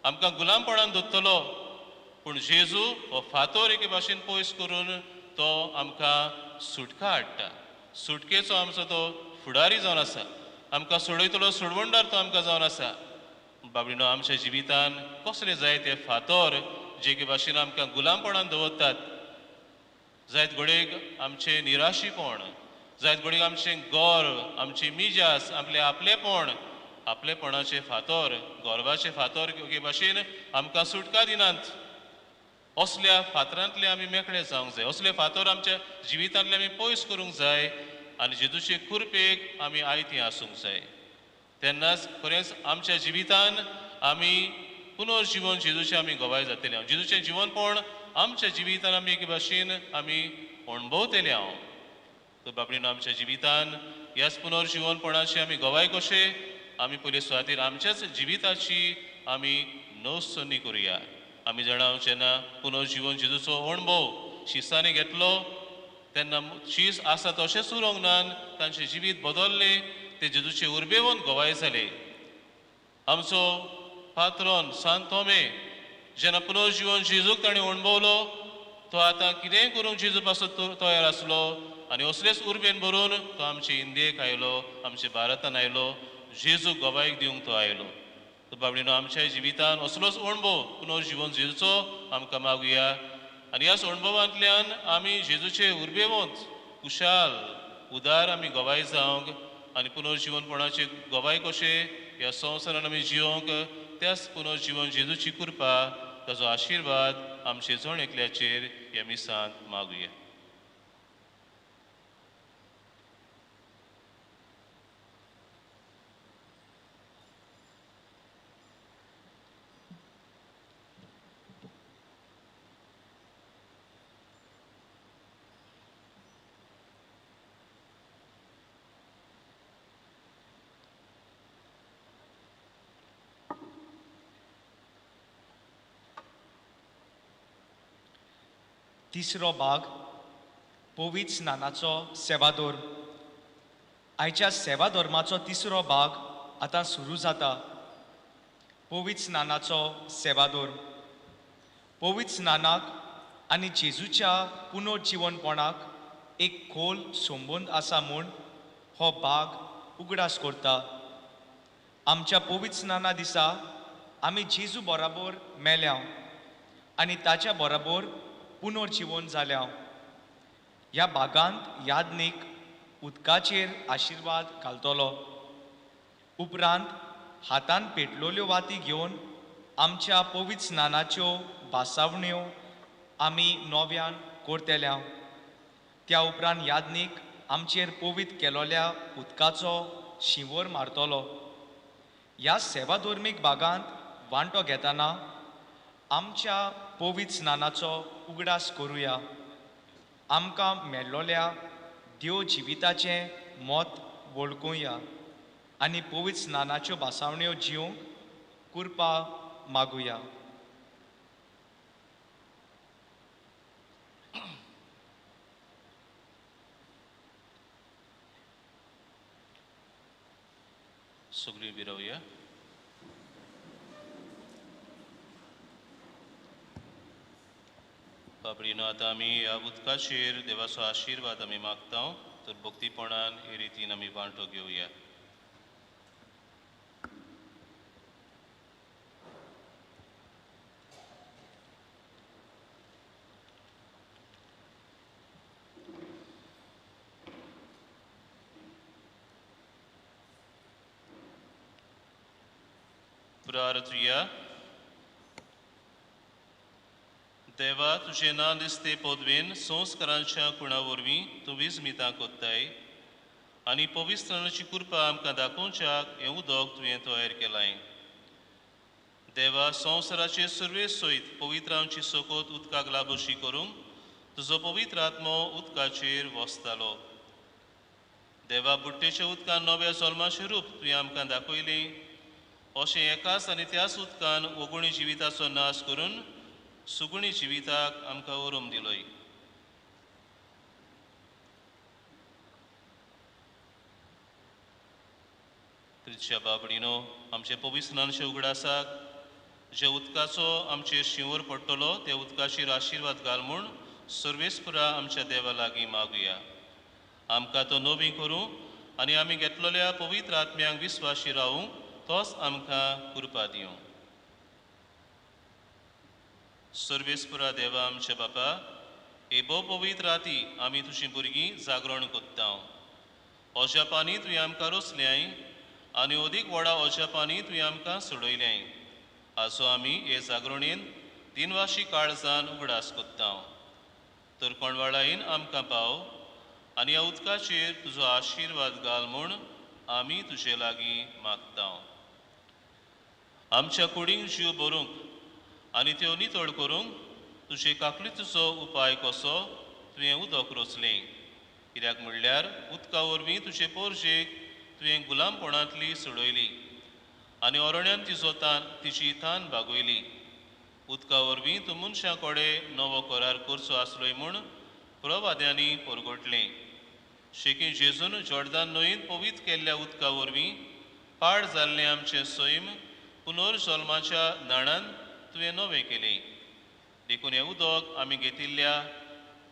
आमकां गुलामपणान दवरतलो. पूण जेजू हो फातोर एके भाशेन पयस करून तो आमकां सुटका हाडटा. सुटकेचो आमचो तो फुडारी जावन आसा, आमकां सोडयतलो सोडवणदार तो आमकां जावन आसा. बाबडीनो, आमच्या जिवितान कसले जाय ते फातोर जे एके भाशेन आमकां गुलामपणान दवरतात, जायत घडयेक आमचें निराशीपण, जायत घडयेक आमचें गर्व, आमची मिजास, आपलें आपलेपण, आपलेपणाचे फातोर, गर्वाचे फातोर एके भाशेन आमकां सुटका दिनात. असल्या फातरांतले आमी मेकळे जावंक जाय, असले फातोर आमच्या जिवितांतले आमी पयस करूंक जाय आनी जेजूचे कुरपेक आमी आयती आसूंक जाय. तेन्नाच खरेंच आमच्या जिवितान आमी पुनर्जिवन जेजूचे आमी गवाय जातले. जेजूचें जिवनपण आमच्या जिवितान आमी एके भाशेन आमी अणभवतले हांव. तर बाबडीनो, आमच्या जिवितान ह्याच पुनर्जिवनपणाची आमी गवाय कशे, आमी पयले सुवातेर आमच्याच जिविताची आमी नवसनी करुया. आमी जाणा जेन्ना पुनर्जिवन जेजूचो अणभव शिसांनी घेतलो तेन्ना शीस आसा तशेंच उरोंक ना, तांचें जिवीत बदल्लें, ते जेजूचे उर्बेवन गवाय जाले. आमचो पात्रोन सांत तोमे जेन्ना पुनर्जिवन जेजूक ताणें अणभवलो, तो आतां कितेंय करूंक जेजू पासत तयार आसलो आनी असलेच उर्बेन भरून तो आमचे इंडियेक आयलो, आमचे भारतान आयलो, जेजू गवायक दिवंक तो आयलो. तर बाबडीनो, आमच्या जिवितान असलोच अणभव पुनर्जिवन जेजूचो आमकां मागुया आनी ह्याच अणभवांतल्यान आमी जेजूचे उर्बेवंत कुशाल उदार आमी गवाय जावंक आनी पुनर्जिवनपणाची गवाय कशे ह्या संवसारान आमी जिवंक, त्याच पुनर्जिवन जेजूची कृपा, ताचो आशिर्वाद आमचे जण एकल्याचेर ह्या मिसांत मागुया. तिसरो भाग, पवित्र स्नानाचो सेवाधर्म. आयच्या सेवाधर्माचो तिसरो भाग आतां सुरू जाता. पवित्र स्नानाचो सेवाधर्म. पवित्र स्नानाक आनी जेजूच्या पुनर्जिवनपणाक एक खोल संबंद आसा म्हूण हो भाग उगडास करता. आमच्या पवित्र स्नाना दिसा आमी जेजू बराबर मेल्या आनी ताच्या बराबर पुनर्जिवन जाल्या. ह्या भागांत याज्ञीक उदकाचेर आशिर्वाद घालतलो. उपरांत हातान पेटलोल्यो वाती घेवन आमच्या पवित्र स्नानाच्यो भासावण्यो आमी नव्यान करतल्या. त्या उपरांत याज्ञीक आमचेर पवित्र केलोल्या उदकाचो शिंवर मारतलो. ह्या सेवाधर्मीक भागांत वांटो घेतना आमच्या पवित्र स्नानाचो उगडास करुया. आमकां मेळ्ळोल्या देव जिविताचें मत वळखुया आनी पवित्र स्नानाच्यो भासावण्यो जिवंक कृपा मागुया. सगळीं विरवया. बाबडीनो आतां आमी ह्या उदकाचेर देवाचो आशिर्वाद आमी मागता तर भक्तीपणान हे रितीन आमी वांटो घेवया. प्रार्थुया. देवा तुजें नांव दिसते पदवेन संस्कारांच्या कुणा वरवीं तूं विस्मितां कोत्ताय आनी पवित्रणाची कृपा आमकां दाखोवच्याक हें उदक तुवें तयार केलां. देवा संवसाराचे सुरवे सयत पवित्रांची सोकोत उदकाक लाबोशी करूंक तुजो पवित्र आत्मो उदकाचेर वसतालो. देवा बुट्टेच्या उदकान नव्या जल्माचें रूप तुवें आमकां दाखयलें. अशें एकाच आनी त्याच उदकान ओगुणी जिविताचो नाश करून सुगुणी जिविताक आमकां ओरोम दिलोय. त्रिच्या बाबडीनो आमचे पवित्रणांचे उगडासाक जे उदकाचो आमचेर शिंवर पडटलो त्या उदकाचेर आशिर्वाद घाल म्हूण सर्वेस्परा आमच्या देवा लागीं मागुया. आमकां तो नवी करूं आनी आमी घेतलेल्या पवित्र आत्म्यांक विस्वाशी रावूंक तोच आमकां कृपा दिवं. सर्वेस्परा देवा आमच्या बापा हे भोव पवित्र राती आमी तुजी भुरगीं जागरण कोत्ता. अजापांनी तुवें आमकां रोसल्याय आनी अदीक व्हडा अजापांनी तुवें आमकां सोडयल्याय. आजो आमी हे जागरणेन दिनवाशी काळजान उगडास कोत्ता. तर कोणवाळायेन आमकां पाव आनी ह्या उदकाचेर तुजो आशिर्वाद घाल म्हूण आमी तुजे लागीं मागता. आमच्या कुडींक जीव भरूंक आनी त्यो नितळ करूंक तुजे काकलीचो उपाय कसो तुवें उदक रोचलें. कित्याक म्हणल्यार उदका वरवीं तुजे पोरजेक तुवें गुलामपणांतली सोडयली आनी अरण्यान तिजो तान तिची तान भागयली. उदका वरवीं तूं मनशां कडेन नवो करार करचो आसलोय म्हूण प्रवाद्यांनी परगटलें. शेकी जेजून जॉर्दान न्हंयेंत पवित्र केल्ल्या उदका वरवीं पाड जाल्लें आमचें सैम पुनर्जल्माच्या न्हाणान तुवें नवें केलें. देखून हें उदक आमी घेतिल्ल्या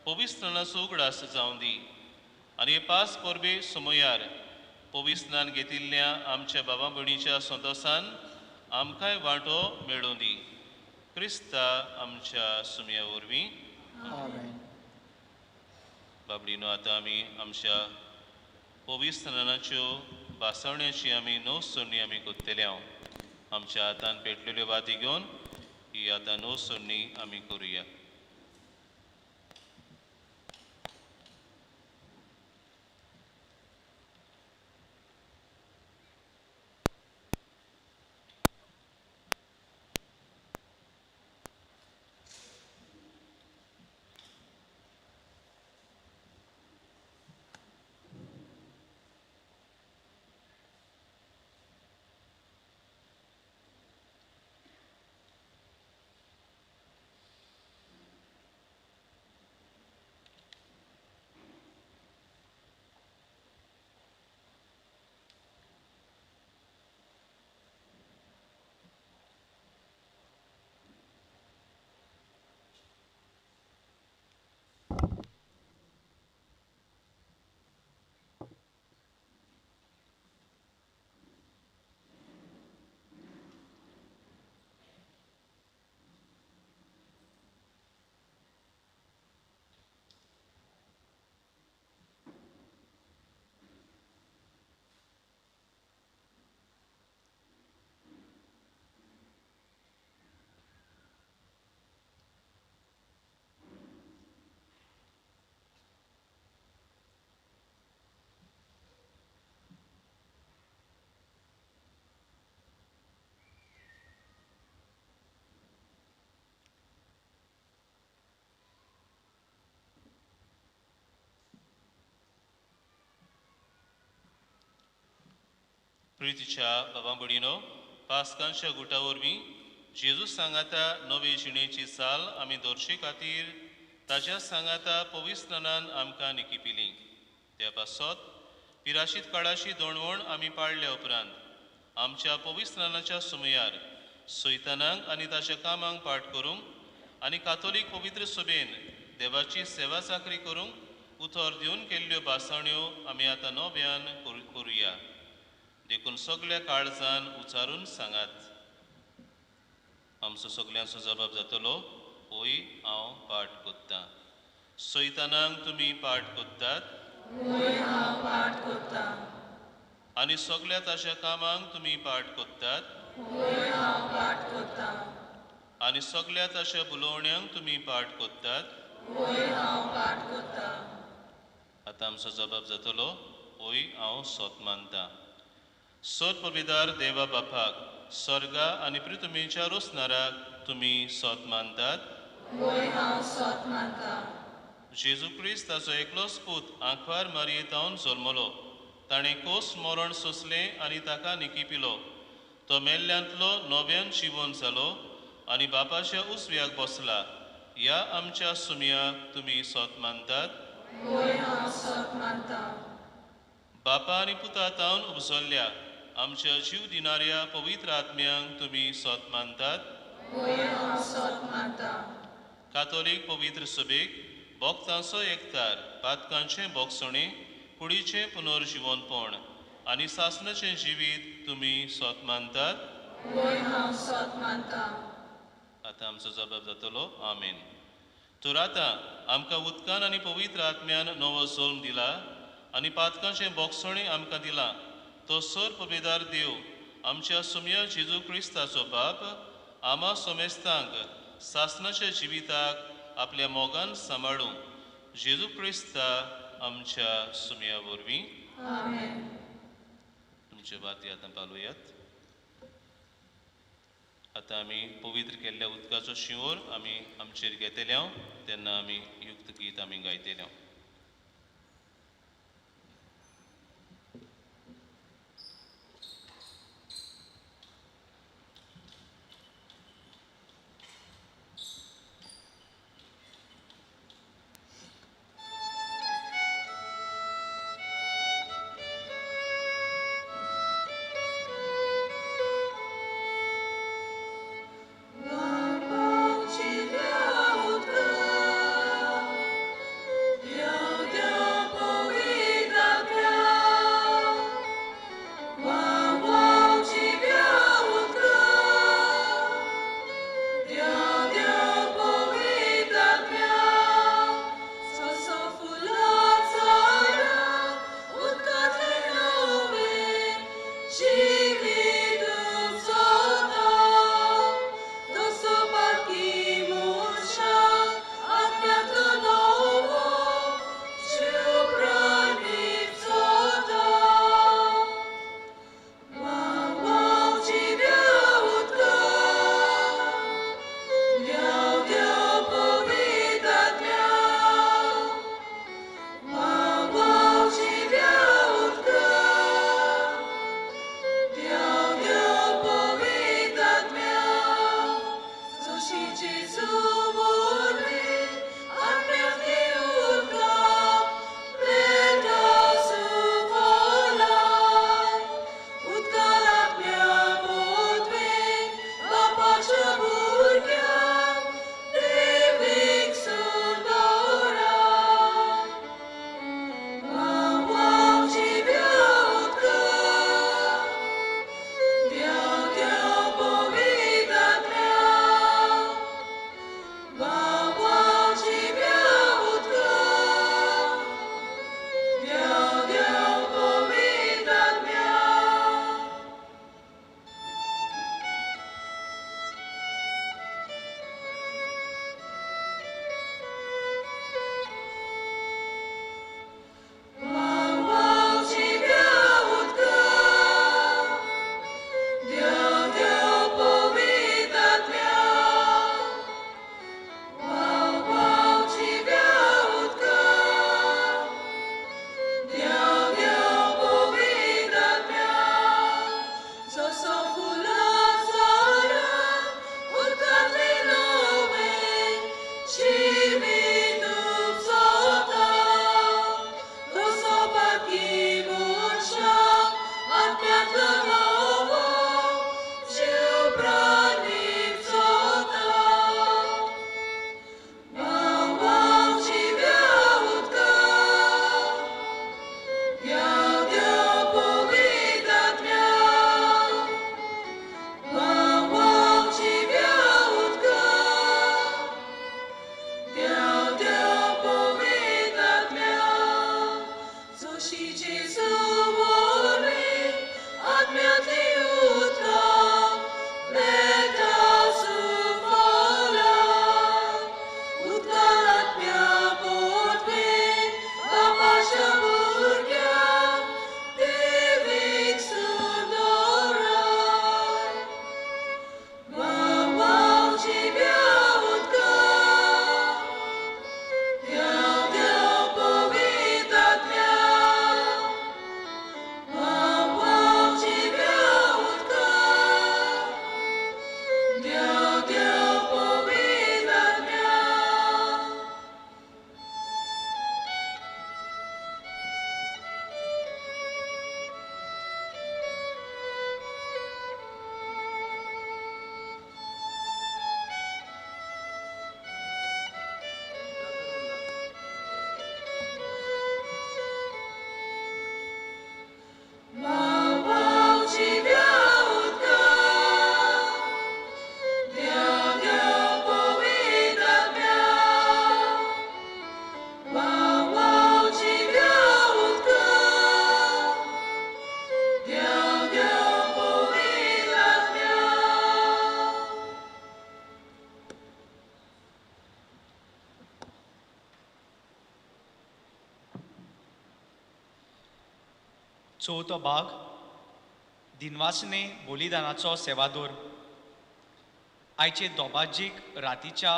पवित्रणाचो उगडास जावं दी आनी हे पास परबे समयार पवित्रणान घेतिल्ल्या आमच्या बाबा भयणीच्या संतोसान आमकांय वांटो मेळूं दी. क्रिस्ता आमच्या सुमया वरवीं. बाबडीनो आतां आमी आमच्या पवित्रणाच्यो भासवण्याची आमी नव सोडणी आमी कोत्तले. हांव आमच्या हातान पेटलेल्यो वाती घेवन ही आतां नव सोडणी आमी करुया. प्रितीच्या बाबा भयणीनो, पास्कांच्या गुटा वरवीं जेजू सांगाता नवे जिणेची चाल आमी दवरचे खातीर ताज्या सांगाता पवित्रनान आमकां निकिपिली. त्या पासत पिराशीत काळाची दोणवण आमी पाळल्या उपरांत आमच्या पवित्रनाच्या सुमयार सैतानांक आनी ताच्या कामांक पाठ करूंक आनी कातोलीक पवित्र सभेन देवाची सेवा चाकरी करूंक उतर दिवन केल्ल्यो भासाण्यो आमी आतां नव्यान करुया. देखून सगल्या काळजान उचारून सांगात. आमचो सगल्यांचो जबाब जातलो, ओय हांव पाठ कोत्तां. सैतानांक तुमी पाठ कोत्तात आनी सगल्या ताच्या कामांक तुमी पाठ कोत्तात आनी सगल्या ताच्या बुलोवण्यांक तुमी पाठ कोत्तात. आतां आमचो जबाब जातलो, ओय हांव सोत मानतां. सोत पविदार देवा बापाक, स्वर्गा आनी पृथ्वीच्या रोसनाराक तुमी सोत मानतात. जेजू क्रिस्त ताचो एकलोच पूत आंकवार मारयेतावन जल्मलो. ताणें कोस मरण सोंसलें आनी ताका निकिपिलो. तो मेल्ल्यांतलो नव्यान जिवन जालो आनी बापाच्या उजव्याक बसला. ह्या आमच्या सुमयाक तुमी सोत मानतात. बापा आनी पुता तावन उपजल्ल्या आमच्या जीव दिणाऱ्या पवित्र आत्म्यांक तुमी सोत मानतात. कातोलीक पवित्र सभेक भक्तांचो एकतार, पातकांचें भोगसणें, कुडीचें पुनर्जिवनपण आनी सासणाचें जिवीत तुमी सोत मानतात. आतां आमचो जबाब जातलो, आमेन. तर आतां आमकां उदकान आनी पवित्र आत्म्यान नवो जल्म दिला आनी पातकांचें भोगसणें आमकां दिलां. तो सर पविदार देव आमच्या सुमया जेजू क्रिस्ताचो बाप आमा सोमेस्तांक सासणाच्या जिविताक आपल्या मोगान सांबाळूं. जेजू क्रिस्ता आमच्या सुमया वरवीं. तुमचे वाती आतां पालोयात. आतां आमी पवित्र केल्ल्या उदकाचो शिंवोर आमी आमचेर घेतले तेन्ना आमी युक्त गीत आमी गायतले. Yeah. चवथो भाग दिनवासने बलिदानाचो सेवादोर. आयचे दोबाजीक रातीच्या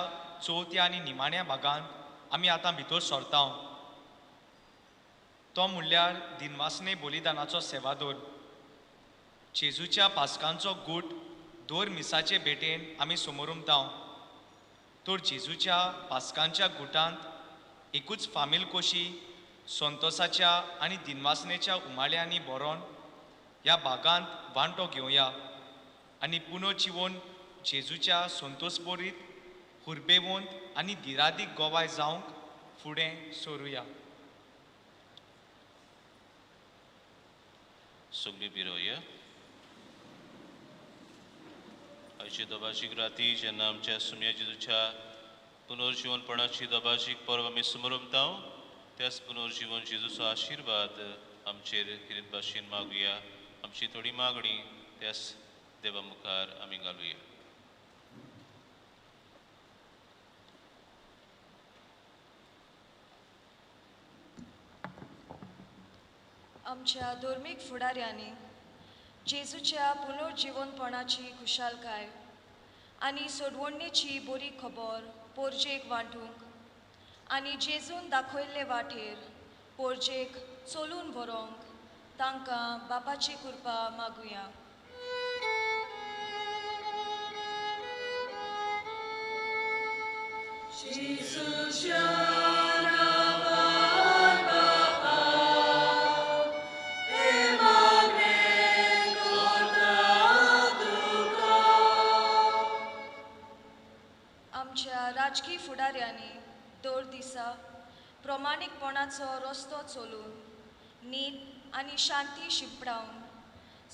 चवथ्या आनी निमाण्या भागांत आमी आतां भितर सरता. तो म्हणल्यार दिनवासने बलिदानाचो सेवादोर. जेजूच्या पास्कांचो गूट दर मिसाचे भेटेन आमी समोरुमता. तर जेजूच्या पास्कांच्या गुटांत एकूच फामील कशी संतोसाच्या आनी दिनवासनेच्या उमाळ्यांनी भरोन ह्या भागांत वांटो घेवया आनी पुनर्जिवन जेजूच्या संतोसबरीत हुर्बेवंत आनी दिरादीक गोवाय जावंक फुडें सरुया. सगळीं बिरोवया. आयची दोबाजीक राती जेन्ना आमच्या सुम्या जेजूच्या पुनर्जिवनपणाची दोबाजीक पर्व आमी समरमता त्याच पुनर्जिवन जेजूचो आशिर्वाद आमचेर किरीत भाशेन मागुया. आमची थोडी मागणी त्याच देवा मुखार आमी घालुया. आमच्या धर्मीक फुडाऱ्यांनी जेजूच्या पुनर्जिवनपणाची खुशालकाय आनी सोडवणेची बरी खबर पोरजेक वांटूंक आनी जेजून दाखयल्ले वाटेर पोरजेक चलून व्हरूंक तांकां बापाची कृपा मागुया. जेजूच्या नांवान बापा हे मागणें करता तुका. आमच्या राजकी फुडाऱ्यांनी दर दिसा प्रमाणीकपणाचो रस्तो चलून नीत आनी शांती शिंपडावन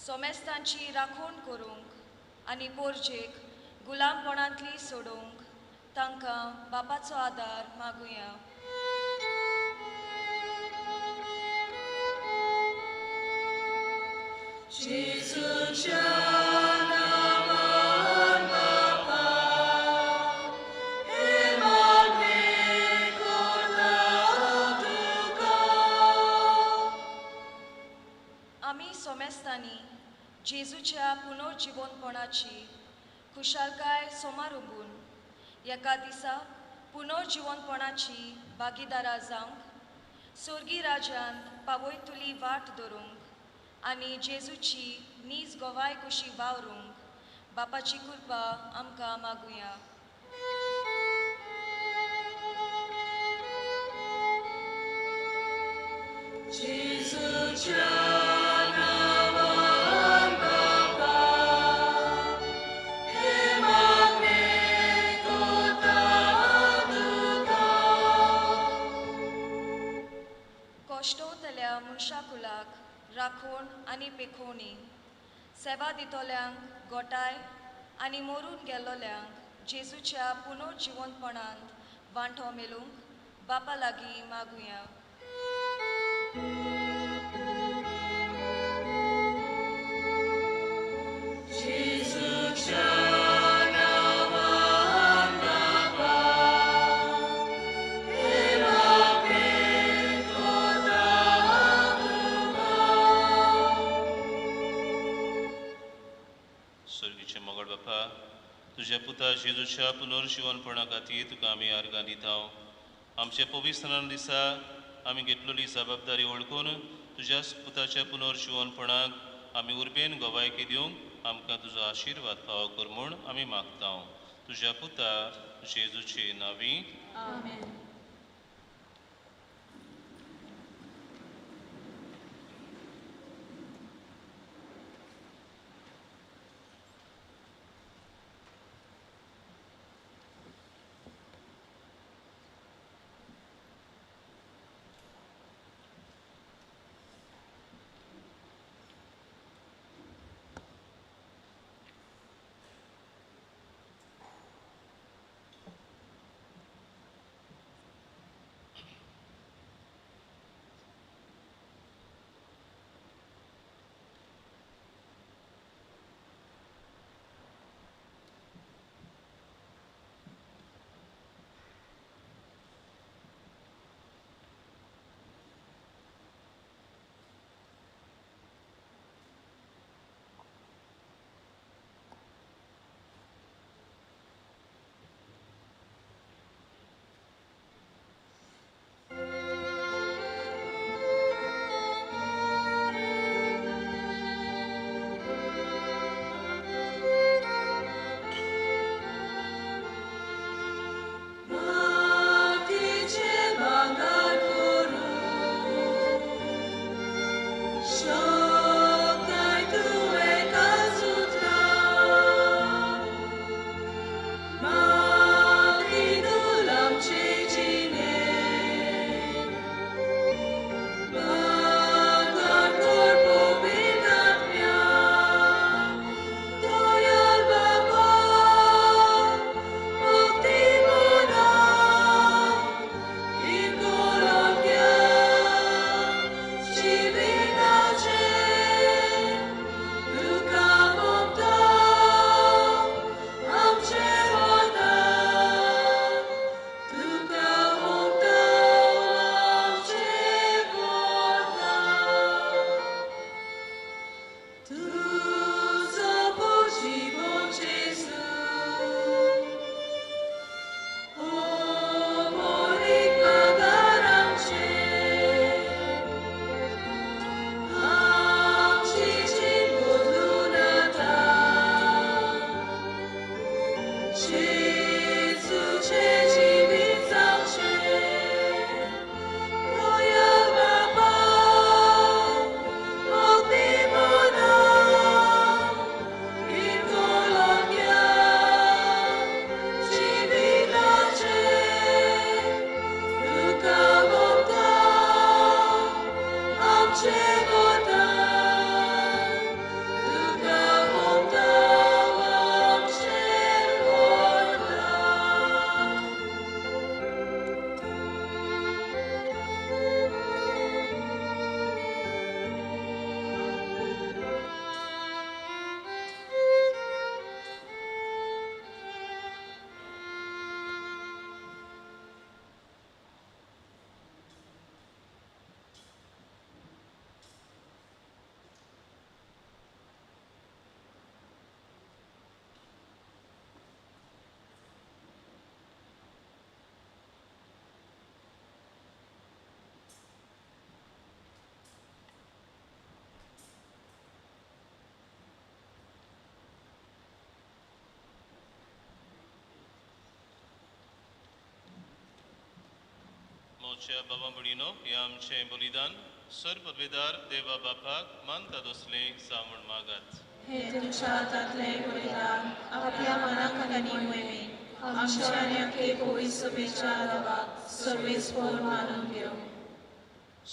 सोमेस्तांची राखण करूंक आनी पोरजेक गुलामपणांतली सोडोवंक तांकां बापाचो आदार मागुया. जेजूच्या नांवान बापा हे मागणें करता तुका. आमी सोमेस्तांनी जेजूच्या पुनर्जिवनपणाची खुशालकाय सोमारंबून एका दिसा पुनर्जिवनपणाची भागीदारा जावंक स्वर्गी राज्यांत पावयतली वाट धरूंक आनी जेजूची नीज गोवाय कशी वावरूंक बापाची कृपा आमकां मागुया. जेजूच्या नांवान बापा हे मागणें करता तुका. कश्टवतल्या मनशाकुलाक राखण आनी पेखोवणी सेवा दितल्यांक गोटाय आनी मरून गेल्लोल्यांक जेजूच्या पुनर्जिवनपणांत वांटो मेळूंक बापा लागीं मागुया. जेजूच्या नांवान बापा हे मागणें करता तुका. स्वर्गीचे मोगळ बापा, तुज्या पुता जेजूच्या पुनर्जिवनपणा खातीर तुका आमी आर्गां दिता. आमच्या पवित्र दिसा आमी घेतलेली जबाबदारी वळखून तुज्या पुताच्या पुनर्जिवनपणाक आमी उर्बेन गवायकी दिवंक आमकां तुजो आशिर्वाद फावो कर म्हूण आमी मागता. तुज्या पुता जेजूचे नांवी आमेन. मोच्या बाबा भयणीनो, हें आमचें बलिदान सर पदवेदार देवा बापाक मानता तसलें जावं मागात. हे तुमच्या हातांतलें बलिदान आपल्या मनाक आनी मोहिमेक आमच्या आनी आखे पवित्र सभेच्या देवाक सर्वेस्पर मानून घेवं.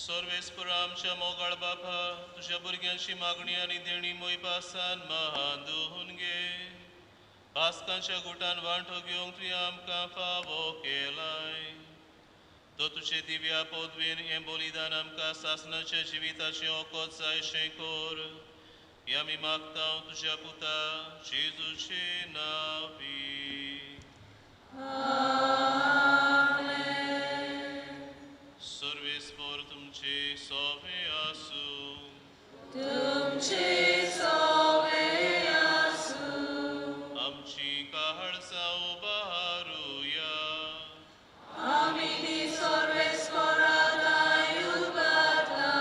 सर्वेस्पर आमच्या मोगाळ बापा, तुज्या भुरग्यांची मागणी आनी देणी मोयपासान महान घे. पास्कांच्या गुटान वांटो घेवंक तुवें आमकां फावो केलाय. तो तुजे दिव्या पदवेन हें बलिदान आमकां सासणाच्या जिविताचें ओकत जायशें कर. हें आमी मागता तुज्या पुता जेजूचे नांवी. सर्वेस्पर तुमचे सोवे आसूं. तुमचे सोवे आसूं. आमची काळजां उबारुया. आमी ती सर्वेस्पराक उबारता.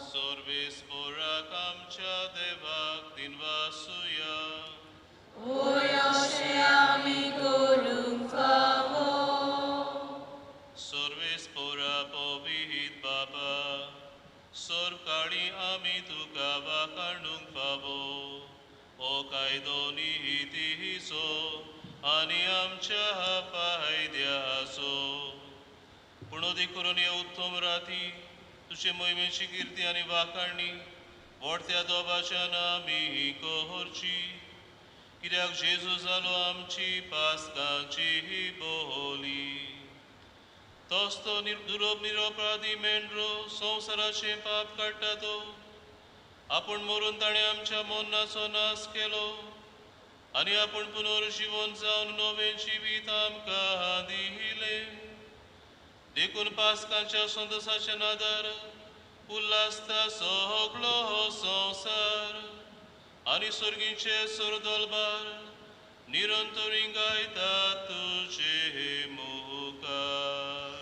सर्वेस्पराक आमच्या देवाक दिनवासुया. ओय अशें आमी करूंक फावो. सर्वेस्परा पवित्र बाबा, सर्वकाळी आमी तुका वाखाणूंक फावो. ओ कायदो नितीचो आनी आमच्या फायद्याचो. पूण अदीक करून ह्या उत्तम राती तुजे मोहिमेची किर्ती आनी वाखाणणी व्हडत्या दोबाच्यान आमी करची. कित्याक जेजू जालो आमची पास्काची बोली. तोच तो दुरोप निरोपराधी मेंढरो संवसाराचें पाप काडटा तो. आपूण मरून ताणें आमच्या मरणाचो नाश केलो आनी आपूण पुनर्जिवन जावन नवें जिवीत आमकां दिलें. देखून पास्कांच्या संतोसाच्या नादार उल्हासता सगळो संवसार आनी सर्गीचे सरदलबार निरंतरी गायता तुजे मुखार.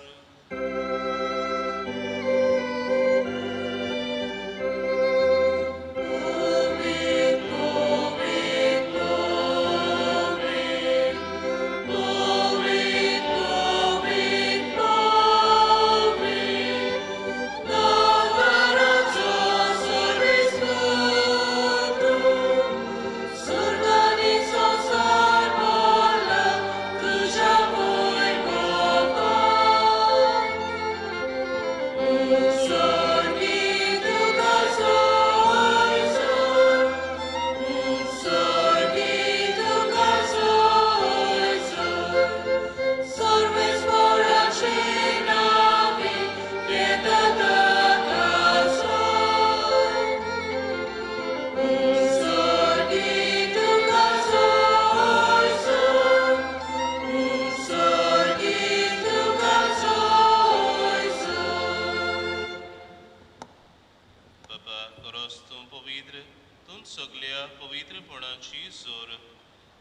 पवित्रपणाची जोर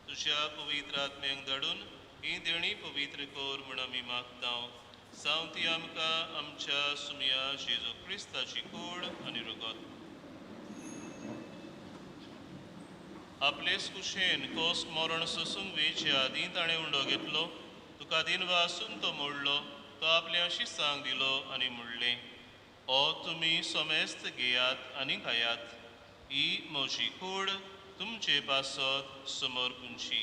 तुज्या पवित्र आत्म्यांक धाडून ही देणी पवित्र कर म्हूण आमी मागता. जावं ती आमकां आमच्या सुमया जेजू क्रिस्ताची कूड आनी रगत. आपलेच कुशेन कोस मरण सोसूंक वेचे आदीं ताणें उंडो घेतलो. तुका दिनवासून तो मोडलो. तो आपल्या शिसांक दिलो आनी म्हणलें, ओ तुमी समेस्त घेयात आनी खायात. ही म्हजी कूड तुमचे पासत समर्पूंची.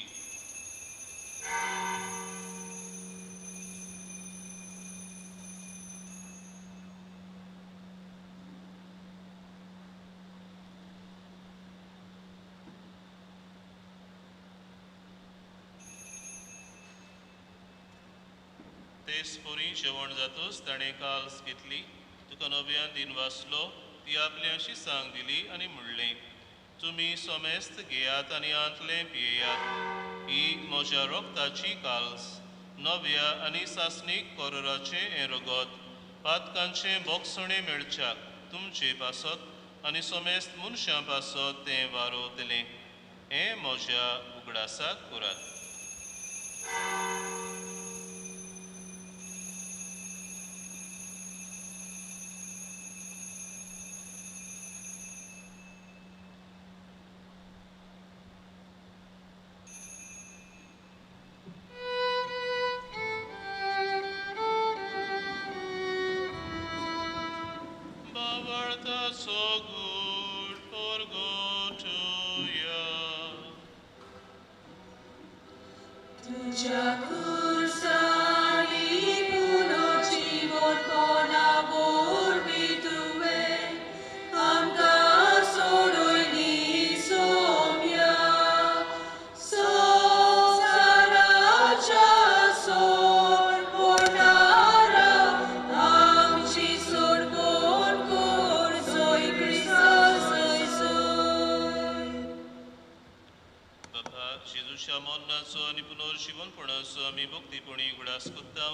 तेच परी जेवण जातूच ताणें काल्स घेतली. तुका नव्यान दिन वाचलो. ती आपल्या शिसांक दिली आनी म्हणलें, तुमी समेस्त घेयात आनी आंतलें पियेयात. ही म्हज्या रगताची काल्स, नव्या आनी सासणीक कोरराचें हें रगत पातकांचें बोगसणें मेळच्याक तुमचे पासत आनी समेस्त मनशां पासत तें वारोवतलें. हें म्हज्या उगडासाक करात. तुज्या खुरसांनी पुनर्जिवंतपणा वरवीं तुवें आमकां सोडयली सोम्या. संवसाराच्या सोडवणारा आमची सोडवण कर जोय क्रिस्ता जय. बाबा जेजूच्या मरणाचो आनी पुनर्जिवनपणाचो आमी भक्तीपणी उगडास करता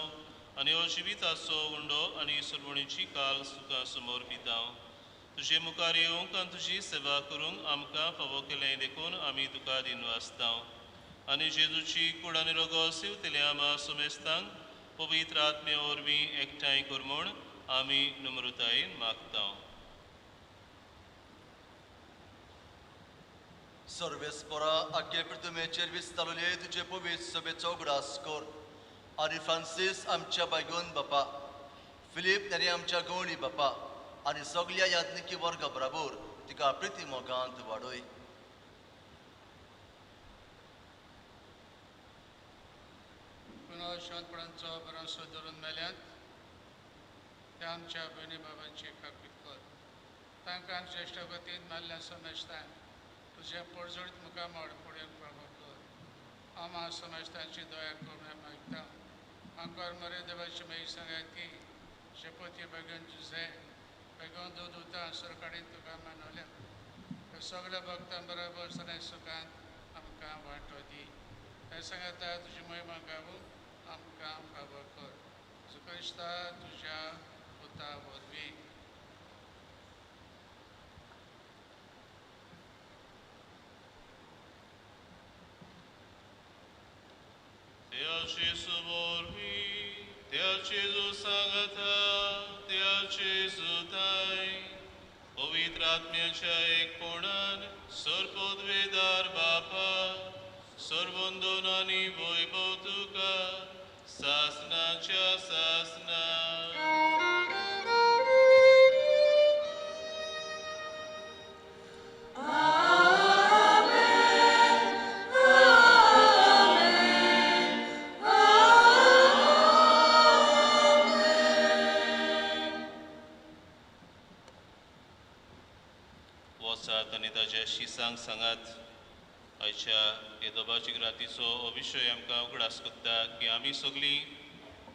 आनी हो जिविताचो उंडो आनी सोडवणीची काल तुका समोर पिता. तुजे मुखार येवंक आनी तुजी सेवा करूंक आमकां फावो केलें देखून आमी तुका दिनवासता. आनी जेजूची कूड आनी रोगो सिवतले आमा सुमेस्तांक पवित्र आत्मे वरवीं एकठांय कर म्हूण आमी नम्रतायेन मागता. सर्वेस्परा आख्खे पृथ्वीचेर विस्तारले तुजे पवित्र सभेचो उगडास कर आनी फ्रांसीस आमच्या बायगोन बापा, फिलीप नेरी आमच्या गवळी बापा आनी सगल्या याज्ञिकी वर्गा बराबर तिका प्रिती मोगांत वाडय. पुनर्जिवंतपणाचो भरवंसो धरून मेल्यात त्या आमच्या भयणी बाबांची काकूत कर. तांकां आमच्या इश्टागतीन मारल्या समजतान तुजें परजळीत मुखामळ फुडें फावो कर. आमा समजतांची दया करून मागता. आंकर मरे देवाची मागीर सांगात की शपथी बेगीन तुजें बेगोन दूद उतां सरकारीन तुका मानवल्या ह्या सगळ्या भक्तां बरोबर सदांच सुखान आमकां वांटो दी. हे सांगता तुजी महिमा गावूंक आमकां फावो कर. जेजू क्रिस्ता तुज्या पुता वरवीं. त्या जेजू वरवीं, त्या जेजू सांगता, त्या जेजू ताय पवित्र आत्म्याच्या एकपणान सर्वपदवेदार बापा सर्वंदन आनी वैभव तुका सासनाच्या सासना. वचात आनी ताज्या शिसांक सांगात. आयच्या येदोबाची रातीचो हो विशय आमकां उगडास करता की आमी सगळीं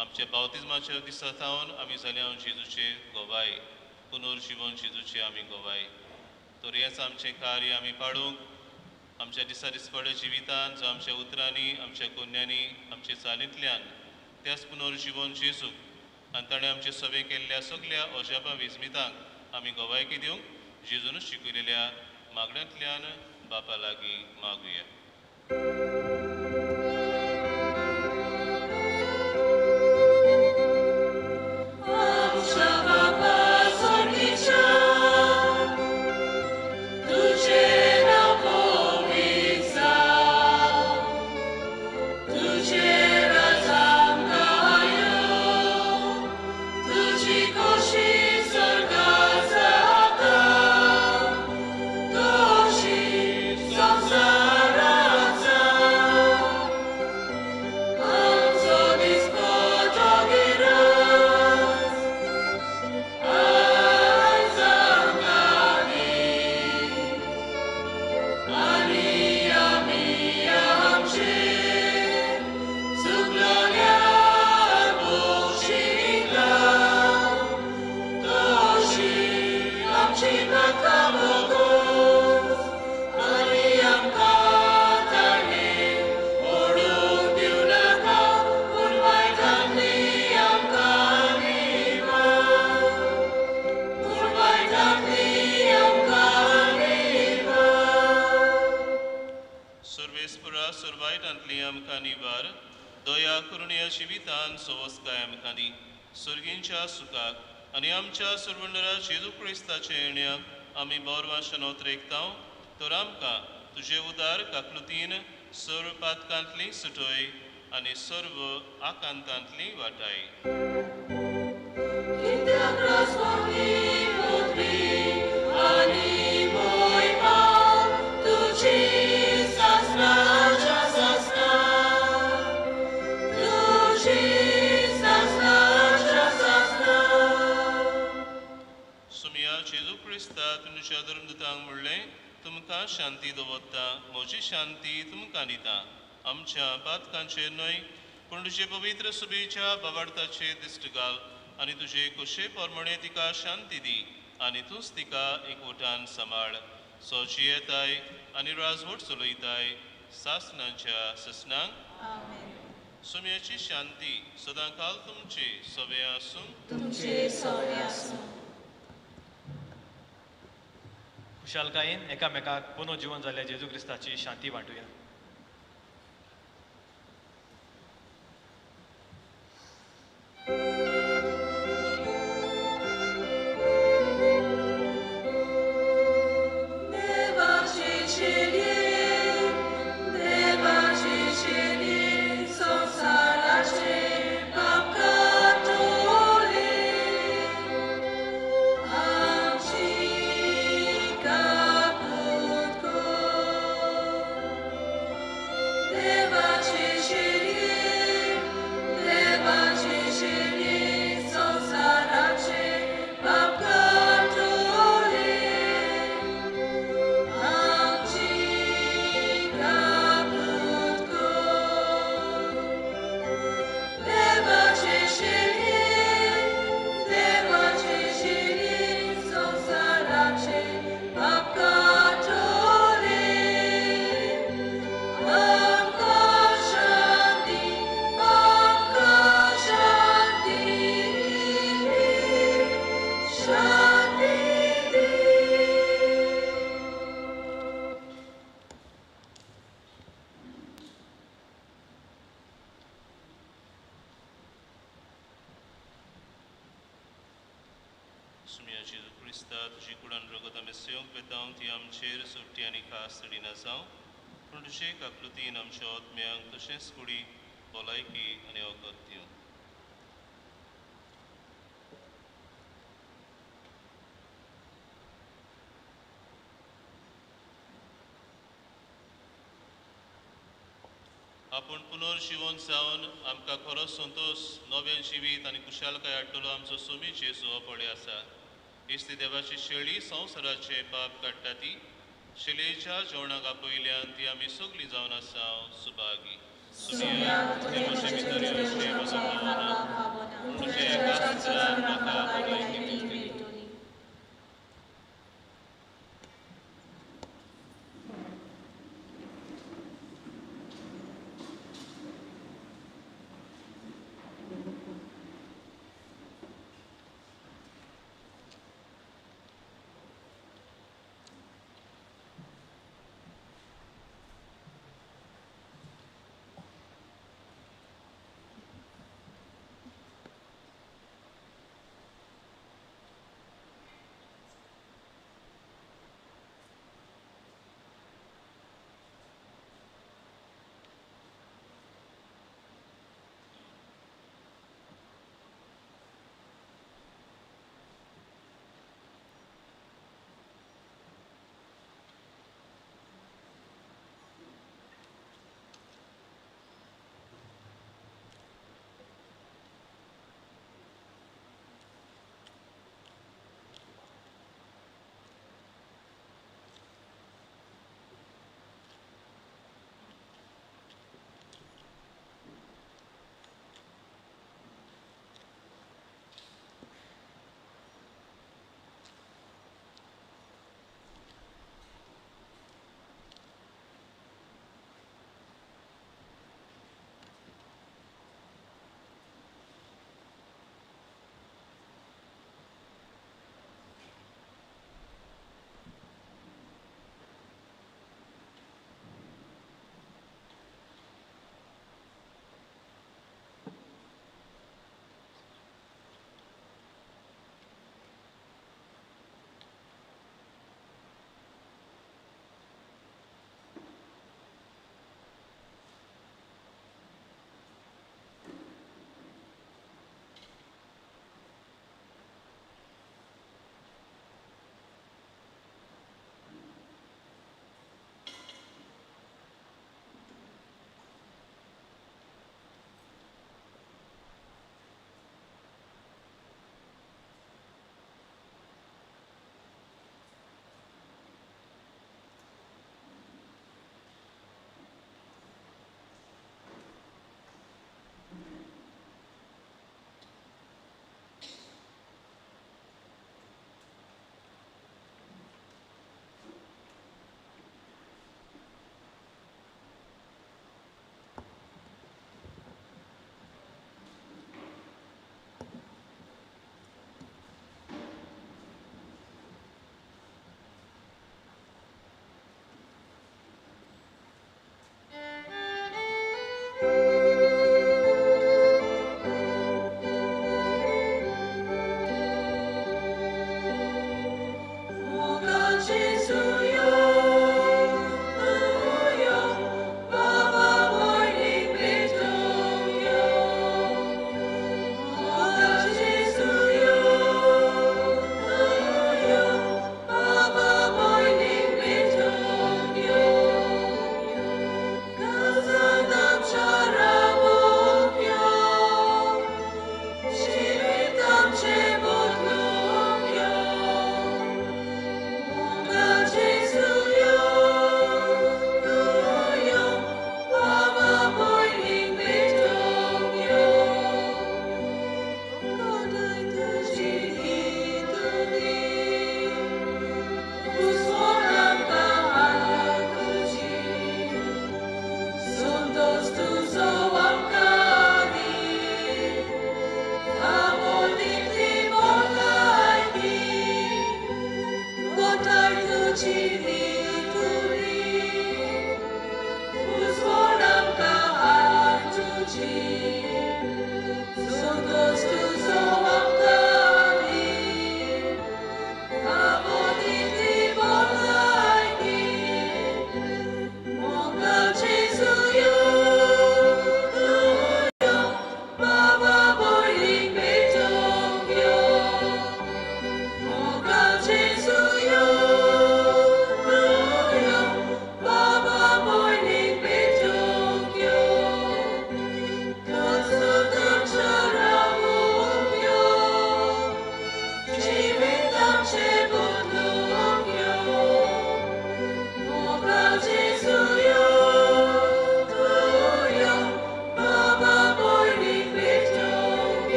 आमच्या बावतिज्माच्या दिसा थावन आमी जाल्या जेजूचे गोवाय, पुनर्जिवन जेजूचे आमी गोवाय. तर हेंच आमचें कार्य आमी पाडूंक आमच्या दिसा दिसपड्या जिवितान जावं आमच्या उतरांनी, आमच्या कोन्यांनी, आमच्या चालींतल्यान त्याच पुनर्जिवन जेजूक आनी ताणें आमचे सवे केल्ल्या सगल्या अजापां विस्मितांक आमी गोवायकी दिवंक जेजूनच शिकयलेल्या मागण्यांतल्यान बापा लागीं मागुया. आमच्या बापा स्वर्गीच्या, तुजें नांव पवित्र जावं, तुजें राज आमकां येवं, तुजी खोशी स्वर्गांत जाता तशी संवसारांत जावं. आमचो दिसपटो गिरास आयज आमकां दी आनी आमी आमचे चुकलोल्यार बक्षिता तशी आमची पातकां भोगोस आनी आमकां ताणें ओडून दिवं नाका पूण वायटांतली आमकां निवार, पूण वायटांतली आमकां निवार. सर्वेस्परा सर्वायटांतली आमकां निवार, दया करुणया जिवितान सवस्काय आमकां दी. सर्गींच्या सुखाक आनी आमच्या सर्वंडरा जेजू क्रिस्ताच्या येण्याक आमी बोरवाशन ओतरेकता. तर आमकां तुजे उदार काकलुतीन सर्व पातकांतली सुटय आनी सर्व आकांतांतली वाटाय. कित्याक राजवटी पदवी आनी मोहिमा तुजी सासणाच्या सासणा. तुज्या धर्मदूतांक म्हणलें, तुमकां शांती दवरता, म्हजी शांती तुमकां दिता. आमच्या पातकांचेर न्हय पूण तुजे पवित्र सुबेच्या बाबार्थाचेर दिश्ट घाल आनी तुजे कुशे प्रमाणे तिका शांती दी आनी तूंच तिका एकवटान सांबाळ. सो जियेताय आनी राजवट चलयताय सासणाच्या ससनांक. सुम्याची शांती सदांकाल तुमचे सवे आसूं. तुमचे सवे आसूं. खुशालकायेन एकामेकाक पुनः जिवन जाल्ल्या जेजू क्रिस्ताची शांती वांटुया. तशेंच कुडी भलायकी आनी वखद दिवं. आपूण पुनर्जिवन जावन आमकां खरो संतोश, नवें जिवीत आनी खुशालकाय हाडटलो आमचो सोमी जेजू हो पळय आसा. इस्ती देवाची शेळी संवसाराचें पाप काडटा ती शेळयेच्या जेवणाक आपयल्यान ती आमी सगळीं जावन आसा सुभागी. सुमिया, तुवें म्हजे भितर येवचें म्हजो भावना, पूण तुज्या एका उतरान म्हाका भलायकी मेळटली.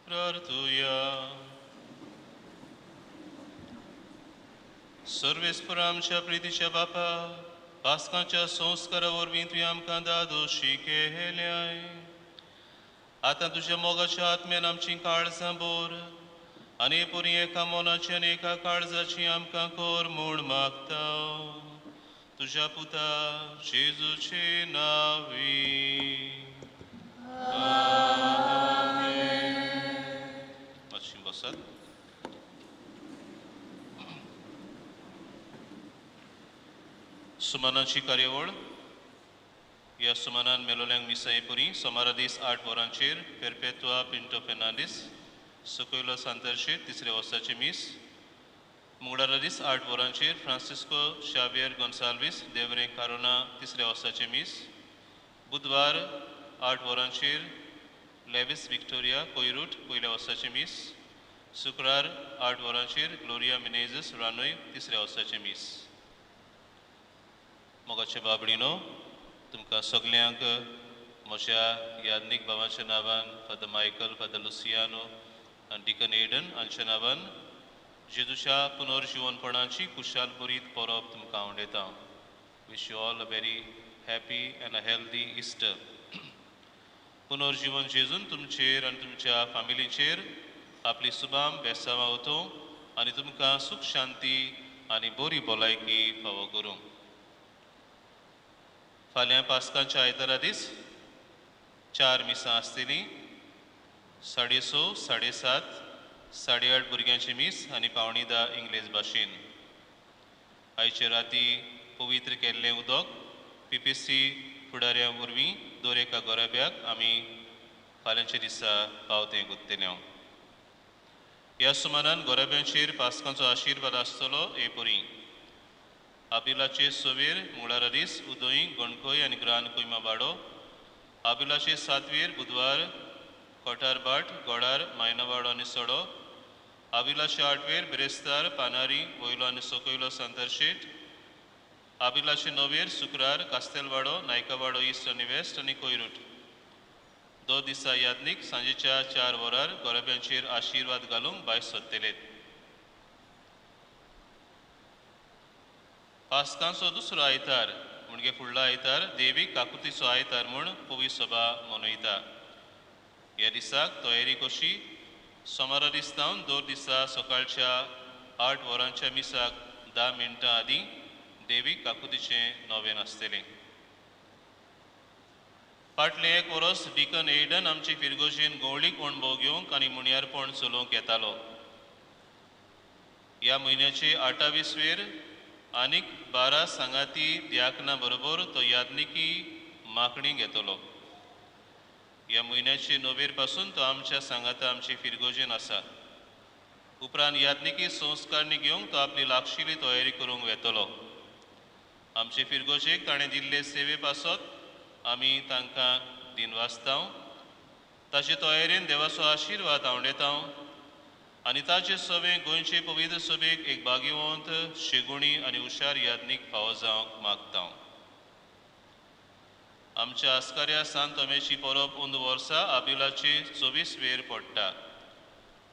प्रार्थुया. सर्वेस्पर आमच्या प्रितीच्या बापा, पास्काच्या संस्कारा वरवीं तुवें आमकां दादोशी केल्याय. आतां तुज्या मोगाच्या आत्म्यान आमचीं काळजां बोर आनी पुरी एका मनाची आनी एका काळजाची आमकां कर म्हूण मागता, तुज्या पुता जेजूचे नांवी. मातशी बसात. सुमनाची कार्यावळ. ह्या सुमनान मेलोल्यांक मिसां पुरी सोमारा दीस 8 वरांचेर पेरपेत्वा पिंटो फेर्नांडीस सकयलो सांतर्शेर तिसऱ्या वर्साचे मीस. मंगळारा दीस 8 वरांचेर फ्रांसिस्को शावियर गोन्साल्वीस देवरे कारोना तिसऱ्या वर्साचे मीस. बुधवार 8 वरांचेर लेविस विक्टोरिया कोयरूट पयल्या वर्साचे मीस. शुक्रार 8 वरांचेर ग्लोरिया मिनेझस रानोय तिसऱ्या वर्साचे मीस. मोगाचे बाबडीनो, तुमकां सगल्यांक म्हज्या याज्ञीक बाबांच्या नांवान, फादर मायकल, फादर लुसियानो आनी डिकन एडन हांच्या नांवान जेजूच्या पुनर्जिवनपणाची कुशालपुरीत परब तुमकां आवडयता. Wish you all a very happy and a healthy Easter. पुनर्जिवन जेजून तुमचेर आनी तुमच्या फामिलीचेर आपली सुबाम बेसांवां वतूं आनी तुमकां सूख शांती आनी बरी भलायकी फावो करूं. फाल्यां पास्कांच्या आयतारा दीस 4 मिसां आसतलीं. 6:30, 7:30, 8:30 भुरग्यांची मीस आनी 9:45 इंग्लीश भाशेन. आयचे राती पवित्र केल्लें उदक PPC फुडाऱ्या वरवीं दर एका गोराब्याक आमी फाल्यांच्या दिसा पावतें गुत्तले. ह्या सुमारान गोराब्यांचेर पास्कांचो आशिर्वाद आसतलो हे परी. आबिलाचे 6वेर मंगळारा दीस उदोई, गणकोय आनी ग्रान कोयमा वाडो. आबिलाचे 7वेर बुधवार कोठारबाट, गोडार, मायनावाडो आनी सडो. आबिलाचे 8वेर बिरेस्तार पानारी, वयलो आनी सकयलो सांतरशेट. आबिलाचे 9वेर शुक्रार कास्तेलवाडो, नायकावाडो इस्ट आनी वेस्ट आनी कोयरूट. 2 दिसा याज्ञीक सांजेच्या 4 वरार गोराब्यांचेर आशिर्वाद घालूंक भायर सोदतले. पास्कांचो दुसरो आयतार म्हणजे फुडलो आयतार देवीक काकुतीचो आयतार म्हूण पवी सभा मनयता. ह्या दिसाक तयारी कशी सोमारा दीस जावन 2 दिसा सकाळच्या 8 वरांच्या मिसाक 10 मिनटां आदीं देवीक काकुतीचें नवेन आसतलें. फाटलें 1 वर्स डिकन एडन आमचे फिरगोजेन गवळीक अणभव घेवंक आनी मुणयारपण चलोवंक येतालो. ह्या म्हयन्याचे 28वेर आनीक 12 सांगाती द्याकना बरोबर तो याज्ञिकी मागणी घेतलो. ह्या म्हयन्याचे 9वेर पासून तो आमच्या सांगाता आमची फिरगोजेन आसा. उपरांत याज्ञिकी संस्कारणी घेवंक तो आपली लागशिल्ली तयारी करूंक वेतलो. आमचे फिरगोजेक ताणें दिल्ले सेवे पासत आमी तांकां दिनवासतांव. ताचे तयारेन देवाचो आशिर्वाद आवडेतांव आनी ताचे सभेक गोंयचे पवित्र सभेक एक भाग्यवंत, शेगुणी आनी हुशार याज्ञीक फावो जावंक मागता. आमच्या आस्काऱ्या सांत तोमेची परब अंदू वर्सा आबिलाचे 24वेर पडटा.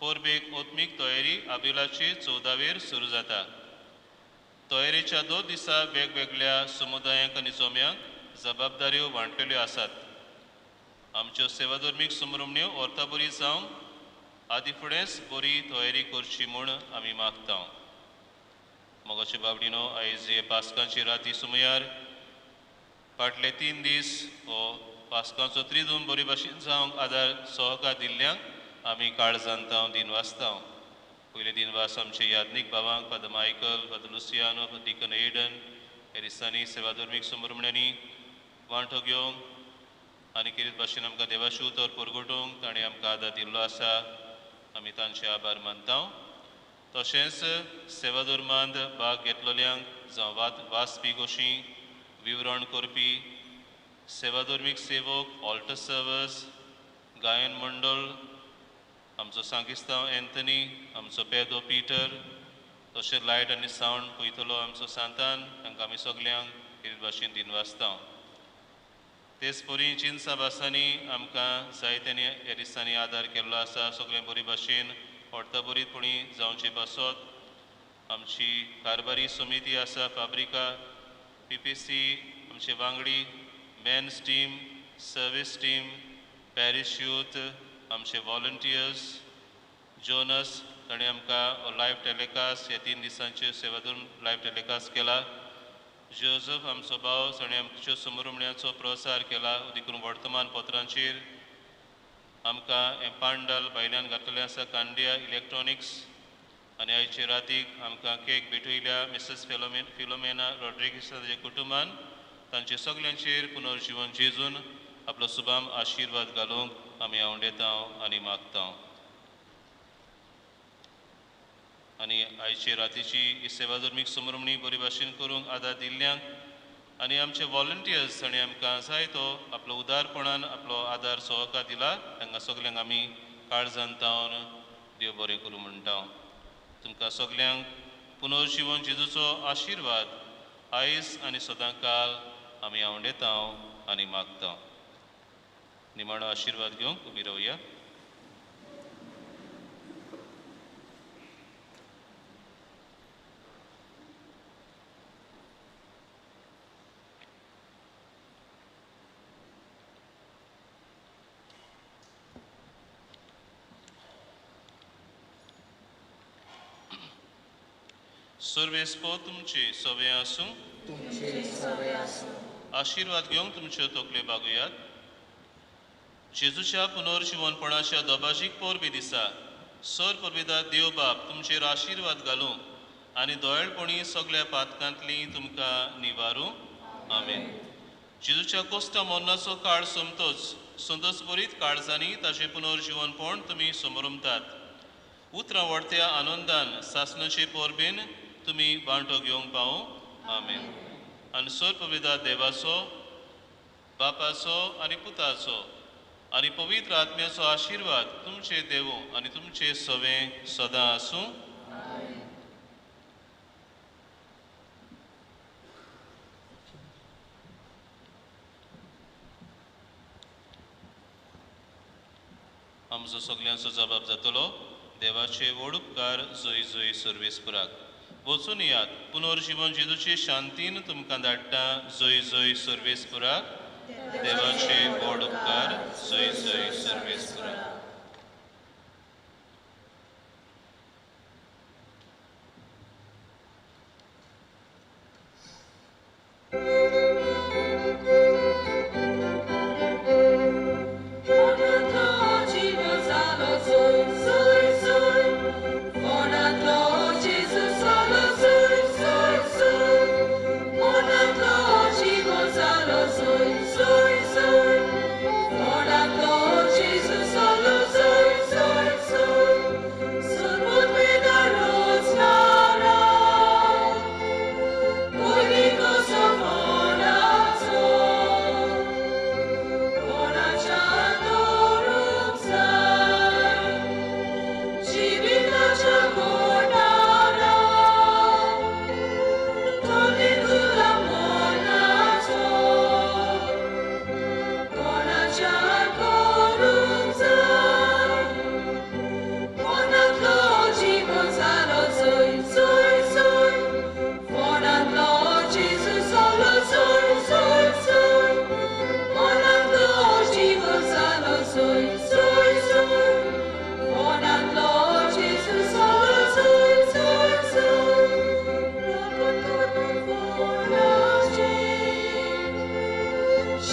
परबेक ओत्मीक तयारी आबिलाचे 14वेर सुरू जाता. तयारेच्या 2 दिसा वेगवेगळ्या समुदायांक आनी जम्यांक जबाबदाऱ्यो वांटलेल्यो आसात. आमच्यो सेवाधर्मीक सुमरुमण्यो अर्थाबरी जावंक आदी फुडेंच बरी तयारी करची म्हूण आमी मागता. मोगाचे बाबडीनो, आयज हे पास्कांची राती सुमयार फाटले 3 दीस हो पास्कांचो त्रिदून बरी भाशेन जावंक आदार सहकार दिल्ल्यांक आमी काळजांतांव दिनवासतांव. पयले दिनवास आमचे Yagnik बाबांक, Father Michael, Father Luciano, Deacon Aiden ह्या दिसांनी सेवाधर्मीक सुमरुमण्यांनी वांटो घेवंक आनी खेरीत भाशेन आमकां देवाचें उतर परगटूंक ताणें आमकां आदार दिल्लो आसा. आमी तांचे आभार मानता. तशेंच सेवाधर्मांत भाग घेतलेल्यांक जावं वाचपी गोशी विवरण करपी सेवाधर्मीक सेवक, ऑल्टर सर्वस, गायन मंडळ, आमचो सांगिस्तांव एंथनी, आमचो पेदो पीटर, तशेंच लायट आनी सावंड पळयतलो आमचो सांतान, तांकां आमी सगल्यांक खेरीत भाशेन दिनवासता. तेच परी जिनसा भासांनी आमकां जायत्यांनी ह्या दिसांनी आदार केल्लो आसा. सगळें बरी भाशेन अर्थबरीतपणी जावचे पासत आमची कारभारी समिती आसा, फाब्रिका, PPC, आमचे वांगडी, men's team, service team, parish youth, आमचे वॉलंटियर्स, जोनस ताणें आमकां लायव्ह टेलिकास्ट ह्या 3 दिसांच्यो सेवा धरून लायव्ह टेलिकास्ट केला. जोजफ आमचो भाव ताणें आमच्यो समरुमण्याचो प्रसार केला देखून वर्तमानपत्रांचेर. आमकां हें पांडाल भायल्यान घातलेलें आसा कांडिया इलेक्ट्रॉनिक्स. आनी आयचे रातीक आमकां केक भेटयल्या मिसेस फिलोमेना रॉड्रिगीस ताच्या कुटुंबान. तांचे सगल्यांचेर पुनर्जिवन जेजून आपलो सुभाम आशिर्वाद घालूंक आमी आवडेता आनी मागता. आनी आयचे रातीची ही सेवा धर्मीक समरमणी बरी भाशेन करूंक आदार दिल्ल्यांक आनी आमचे वॉलंटियर्स ताणें आमकां जाय तो आपलो उदारपणान आपलो आदार सहकार दिला तांकां सगल्यांक आमी काळजान तावन देव बरें करूं म्हणटा. तुमकां सगल्यांक पुनर्जिवन जेजूचो आशिर्वाद आयज आनी सदांकाल आमी आवडेता आनी मागता. निमाणो आशिर्वाद घेवंक उबी रावया. सर्वेस्पो तुमचे सवे आसूं. आशिर्वाद घेवंक तुमच्यो तकल्यो बागोयात. जेजूच्या पुनर्जिवनपणाच्या दबाजीक परबी दिसा सर परबेदार देव बाप तुमचेर आशिर्वाद घालूं आनी दोळपणी सगळ्या पातकांतली तुमकां निवारूं. आमेन. जेजूच्या कोश्टा मरणाचो काळ सोमतोच संतोसभरीत काळजांनी ताचें पुनर्जिवनपण तुमी समरमतात. उतरां वडत्या आनंदान सासणाचे परबेन तुमी वांटो घेवंक पावूं. आमेन. आनी सर पवित्र देवाचो, बापाचो आनी पुताचो आनी पवित्र आत्म्याचो आशिर्वाद तुमचे देवो आनी तुमचे सवे सदां आसूं. आमचो सगल्यांचो जबाब जातलो. देवाचे व्हड उपकार जोय जोय सर्वेस्पराक. वचून यात पुनर्जिवन जेजूचे शांतीन तुमकां धाडटा. जोय जोय सर्वेस्पराक. देवाचे व्हड उपकार जोय जोय सर्वेस्पराक.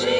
She